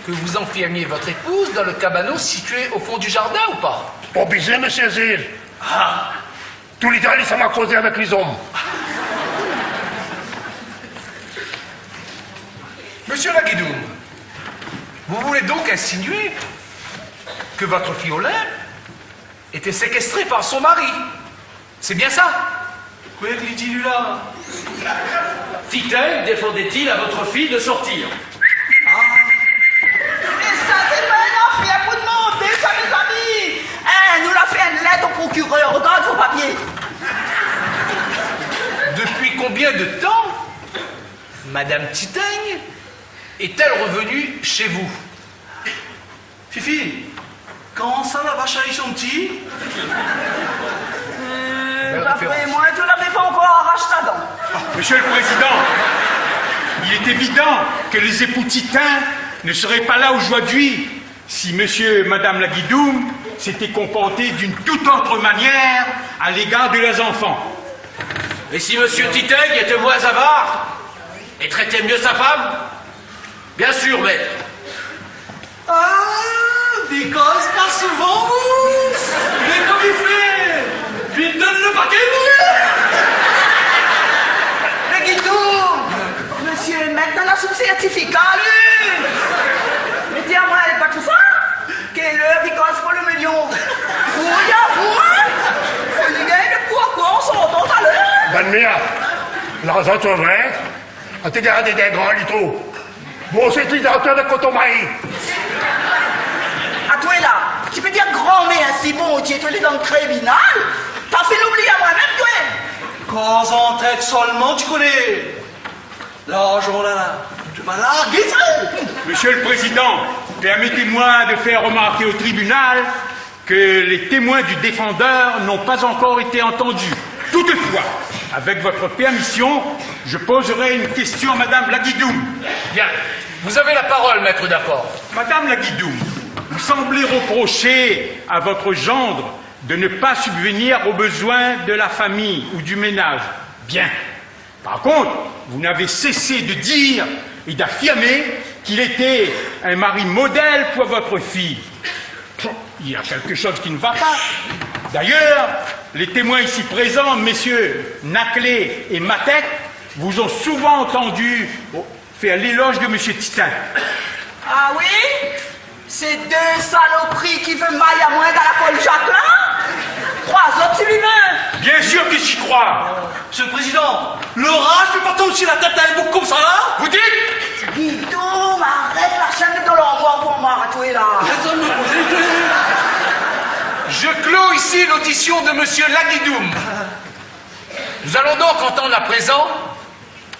que vous enfermiez votre épouse dans le cabanon situé au fond du jardin ou pas ? Oblijé, mésyé Gilles. Ah. Tou lé tan li sa ma kozé avèk lé zom. Monsieur Laguidoum, vous voulez donc insinuer que votre fille Olympe était séquestrée par son mari ? C'est bien ça ? Koué ke li di, li la ? Titing défendait-il à votre fille de sortir ? Ah. É sa, sé pa in afèr pou demandé sa, mézami. Hein, nou la fé in lèt o prokirèr. Regard vos papiers. Depuis combien de temps Madame Titing est-elle revenue chez vous ? Fifi, kan sa la va shari son ti ? Euh, d'après moi, tu l'avais pas encore arraché ta dent. Ah, Monsieur le Président, il est évident que les époux Titin ne seraient pas là aujourd'hui si Monsieur et Madame Laguidoum s'étaient comportés d'une toute autre manière à l'égard de leurs enfants. Et si Monsieur Titin était moins avare et traitait mieux sa femme ? Bien sûr, maître. Ah, mi koz pa souvan, mous. Mé koman i fé ? Vit donn lo paké, mous. Mé Guidou, mésyé lé mèt dan la sous-sèrtifika, li. Mé di amoin, lé pa tousa ? Ke lèr i koz pou lo milion. Pou i avoué, hein ? Fo li gingn lo pourkoi an sortan talèr. Bann mia, larzan, té vré ? A té gardé dé gran lito. Bon, sé ki dan té avèk koton mayi. Atoué la, ti pé dir granmèr insi, Bondié, té lé dan tribinal, ta fine oubli amoin mèm, toué. Kan zan trèt solman, ti koné. Larzan la, la, té va largé sa. Monsieur le Président, permettez-moi de faire remarquer au tribunal que les témoins du défendeur n'ont pas encore été entendus. Toutefois, avec votre permission, je poserai une question à Madame Laguidoum. Bien. Vous avez la parole, maître Dacor. Madame Laguidoum, vous semblez reprocher à votre gendre de ne pas subvenir aux besoins de la famille ou du ménage. Bien. Par contre, vous n'avez cessé de dire et d'affirmer qu'il était un mari modèle pour votre fille. Il y a quelque chose qui ne va pas. D'ailleurs, les témoins ici présents, messieurs Naclé et Matek, vous ont souvent entendu faire l'éloge de monsieur Titin. Ah oui ? Sé dé salopri ki vé may amoin dan la kol Jak la ? Kroi azot si li mèm. Bien sûr que j'y crois. Monsieur le Président, le raz i pé pa tonm si la tèt in boug konmsa la ? Vous dites ? Guido, arèt la shèn de lanmor pou ma ratoué la. Je clôt ici l'audition de monsieur Laguidoum. Nous allons donc entendre à présent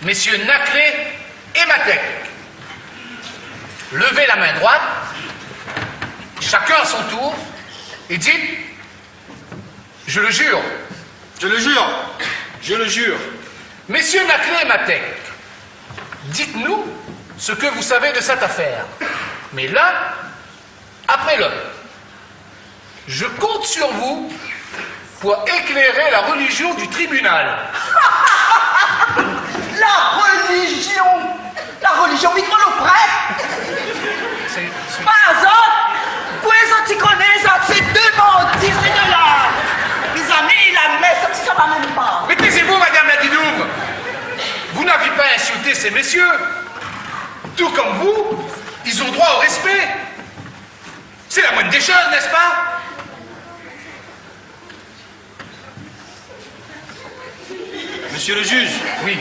messieurs Naclé et Matec. Levez la main droite, chacun à son tour, et dites : « Je le jure. » Je le jure. Je le jure. Messieurs Naclé et Matec, dites-nous ce que vous savez de cette affaire. Mais l'un après l'autre. Je compte sur vous pour éclairer la religion du tribunal. La religion ? La religion, mi kroi lo prèt. C'est, c'est... Ba zot, kosa zot i koné, zot, sé dé bandi, sé dé la. Mézami, la mès, sa va mèm pa. Mais taisez-vous, Madame Laguidoum. Vous n'avez pas insulté ces messieurs. Tout comme vous, ils ont droit au respect. C'est la moindre des choses, n'est-ce pas ? Monsieur le juge. Oui.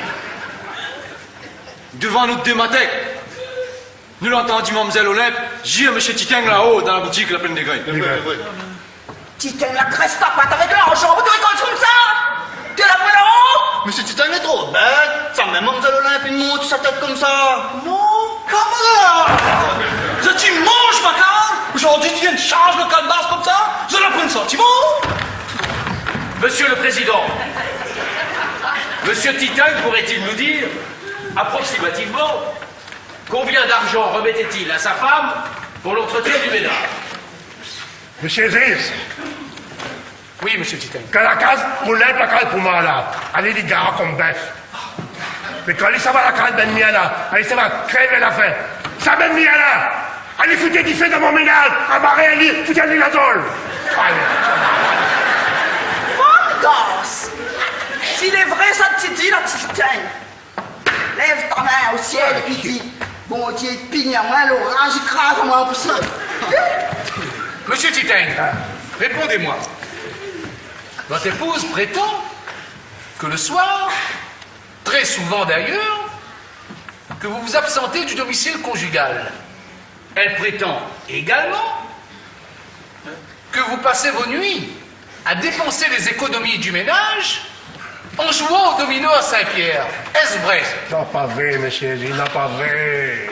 Devan nout dé Matec, nou la antann mamzèl Olympe dir mésyé Titing laò dan la boutik La Plaine des Grains. Lé vré, lé vré. Titing la krèv ta pat avèk larzan, ou té i koz konmsa ? Té la pran laont ? Mésyé Titing lé tro bèt, sa mèm mamzèl Olympe i mont sa tèt konmsa. Non, kamarad ! Zot i manz ma karn, zordi zot i vien sharz lo kalbas konmsa, zot la pran santiman ? Monsieur le Président, monsieur Titing pourrait-il nous dire, approximativement, combien d'argent remettait-il à sa femme pour l'entretien du ménage ? Mésyé Ziz. Oui, mésyé Titing. Kan la kaz, mon lèv la kaz pou moin la. Alé, li gara konm bèf. Mé kan li sava la kaz bann mia la, alé, sava krèv la fin. Sa bann mia la, alé fout difé dan mon ménaz, amar ali, fout ali la zol. Alé. Fanm gars, si lé vré sa ti di la, Titing, lèv ta min o sièl, épi di : « Bondié i pini amoin, loraz i kraz amoin pou sa. » Monsieur Titing, répondez-moi. Votre épouse prétend que le soir, très souvent d'ailleurs, que vous vous absentez du domicile conjugal. Elle prétend également que vous passez vos nuits à dépenser les économies du ménage en jouant aux dominos à Saint-Pierre. Est-ce vrai ? Non, pa vré, mésyé, non, pa vré.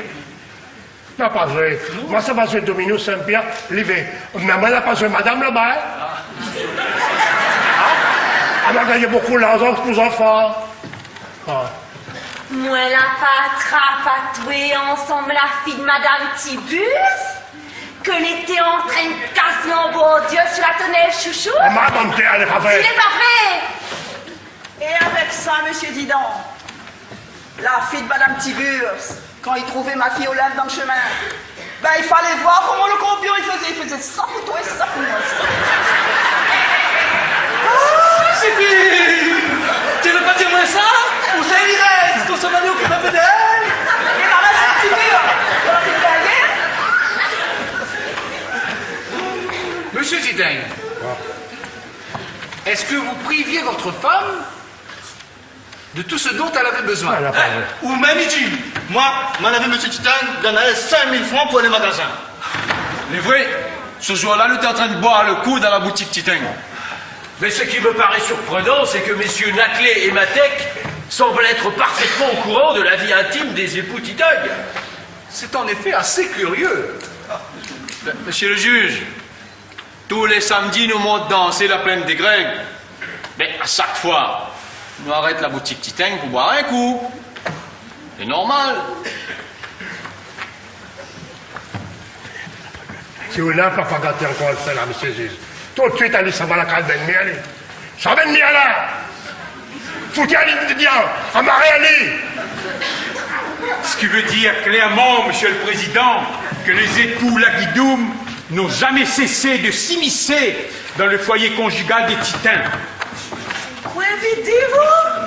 Non, pa vré. Moin sa va zoué domino Saint-Pierre, li vé. Mé moin la pa zoué madam laba, in. Ah, moin la gingn bonpé larzan pou zanfan. Ah. Moin la pa trap atoué ansanm la fiy madam Tiburce, ke lété antrin kaz lanbordure sir la tonèl Chouchou ? Ah, madam, té alé pa vré. Si lé pa vré. É avèk sa, mésyé Didan, la fiy madam Tiburce, kan li trouvé ma fiy Olympe dan shomin, bin, i falé voir koman lo korbion i fézé, i fézé sa pou toi, sa pou moin, sa. Ah, sé fini. Té vé pa dir amoin sa ? Ousa li rès ? Konm sa, ma okip in pé d'èl. É la, la, sé fini, la. Monsieur Titing, est-ce que vous priviez votre femme de tout ce dont elle avait besoin ? Ah, la pa vré. Ou mèm i di, moin, moin lavé mésyé Titing donn ali sink mil fran pou alé magazin. Lé vré, se zour-la, nou té antrin boir lo kou dan la boutik Titing. Mais ce qui me paraît surprenant, c'est que messieurs Naclé et Matec semblent être parfaitement au courant de la vie intime des époux Titing. C'est en effet assez curieux. Monsieur le juge, Tou lé samdi, nou mont dansé La Plaine des Grains. Mé a shak foi, nou arèt la boutik Titing pou boir in kou. Sé normal. Si ou la pa, pa gaté ankor sa la, mésyé Ziz. Tout suit, alé sava la kaz bann mia, alé. Sa bann mia la. Fout ali dedan, amar ali. Ce qui veut dire clairement, Monsieur le Président, que les époux Laguidoum n'ont jamais cessé de s'immiscer dans le foyer conjugal des Titins. Koué i di, vou ?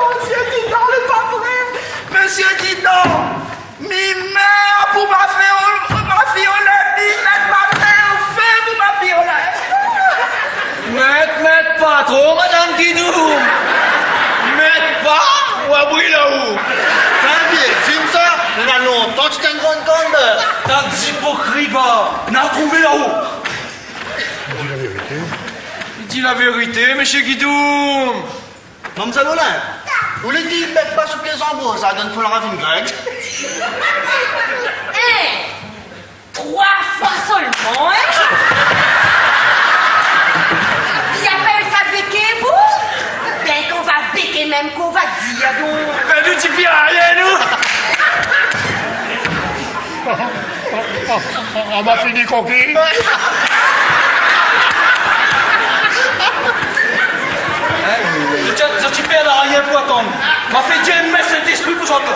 Li mèr pou ma fi Olympe, ma fi Olympe, li mèt ma mèr o fé pou ma fi Olympe. Mèt, mèt pa tro, madam Guidoum. Mèt pa, ou va bril aou. Sa in vié fim sa, na lontan ke mi té rann kont. Ta di ipokrit, va, na trouvé laò. Li di la vérité. Li di la vérité, mésyé Guidoum. Mamzèl Olympe, ou lé di mèt pa sou pié zanbo, sa i donn fo la ravine grèk. Hin ? Troi foi solman, hin ? I apèl sa béké, vou ? Bin, kan va béké mèm, kan va dir, donk. Bin, nou di pi arien, nou. Ah, ah, ah, ah, ma fini koki. Hin ? Zot i, zot i pèrd arien pou atann. Ma fé dir in mès Sint-Éspri pou zot.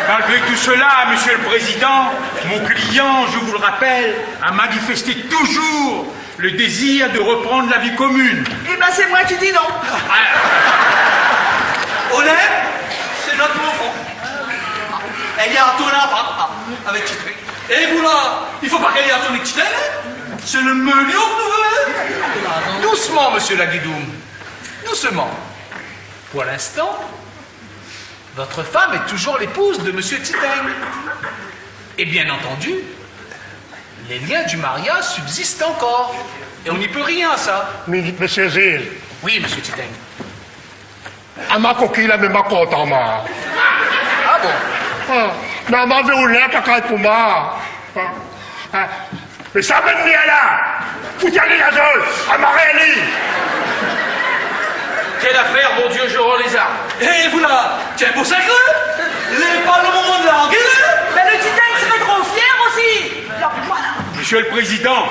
Malgré tout cela, Monsieur le Président, mon client, je vous le rappelle, a manifesté toujours le désir de reprendre la vie commune. Eh ben, c'est moi qui dis non. Ah. Olympe, c'est notre enfant. Elle y retourne pas, avec Titeng. Et vous là, il faut pas qu'elle y retourne avec Titeng, hein. C'est le meulion que nous voulons, hein. Doucement, monsieur Laguidoum. Doucement. Pour l'instant, votre femme est toujours l'épouse de monsieur Titeng. Et bien entendu, les liens du mariage subsistent encore. Et on n'y peut rien à ça. Mé, mésyé Zil. Oui, monsieur Titeng. Ah, ma koki la, mé ma kontan, ma. Ah bon ? Ah, non, ma vé ou lèr kakay pou ma. Ah, ah. Mé sa mèm li la, fout ali la zol, amar ali. Quelle affaire, mon Dieu, je rends les armes. Eh, vous là, tiens, bon, ça, quoi ? Les pas le moment de la rangée, là. Mais le Titeng serait trop fier aussi. Alors, voilà. Monsieur le Président,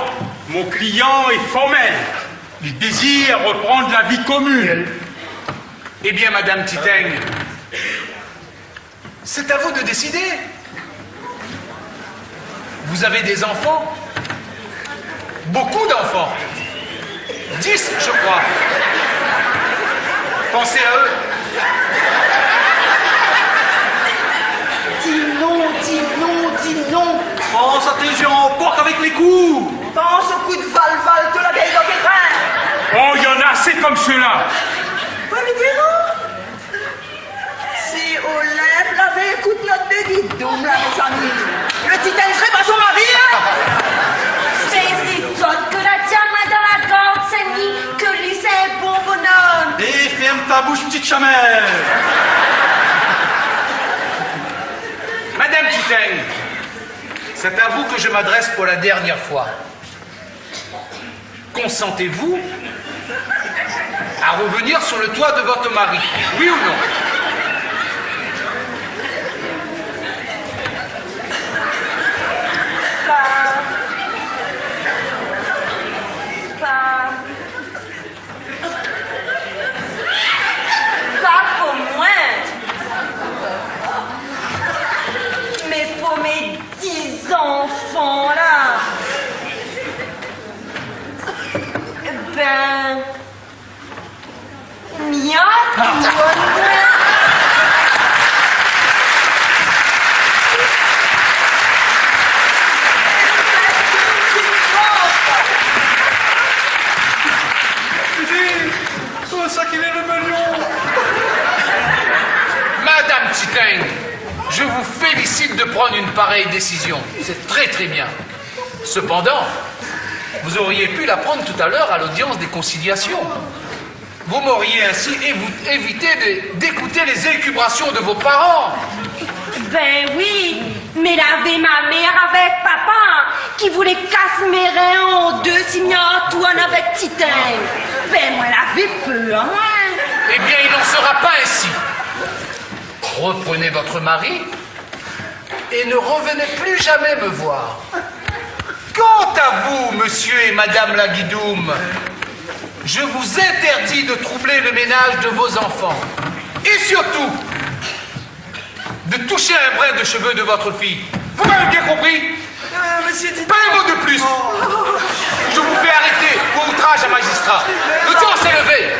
mon client est formel. Il désire reprendre la vie commune. Eh bien, madame Titeng, c'est à vous de décider. Vous avez des enfants ? Beaucoup d'enfants. Dix, je crois. Pensez à eux. Di non, di non, di non. Pans a té zié an pork avèk lé kou. Pans o kou de valval, tout la gèl dan ké krin. Oh, il y en a assez comme cela. Olivier, non ? Si Olympe lavé ékout nout Guidoum la, mézami, le Titeng sré pa son mari, hin ? Mé sé zot ke la di amoin dan la gang, Samy, ke li sé in bon bonom. Eh, ferme ta bouche, petite chamelle. Madame Titeng, c'est à vous que je m'adresse pour la dernière fois. Consentez-vous à revenir sur le toit de votre mari, oui ou non ? Pa, pa, pa pou moin. Mé pou mé dis zanfan la. Bin, miat, ah, moin. Madame Titeng, je vous félicite de prendre une pareille décision. C'est très, très bien. Cependant, vous auriez pu la prendre tout à l'heure à l'audience des conciliations. Vous m'auriez ainsi évo-, évité de, d'écouter les élucubrations de vos parents. Bin oui, mé lavé ma mèr avèk papa, ki voulé kas mé rin an dé si mi retourn avèk Titeng. Bin, moin lavé pèr, moin. Eh bien, il n'en sera pas ainsi. Reprenez votre mari et ne revenez plus jamais me voir. Quant à vous, monsieur et madame Laguidoum, je vous interdis de troubler le ménage de vos enfants. Et surtout, de toucher un brin de cheveux de votre fille. Vous m'avez bien compris ? Euh, monsieur Titeng. Pas un mot de plus. Oh. Je vous fais arrêter pour outrage à magistrat. L'audience est levée.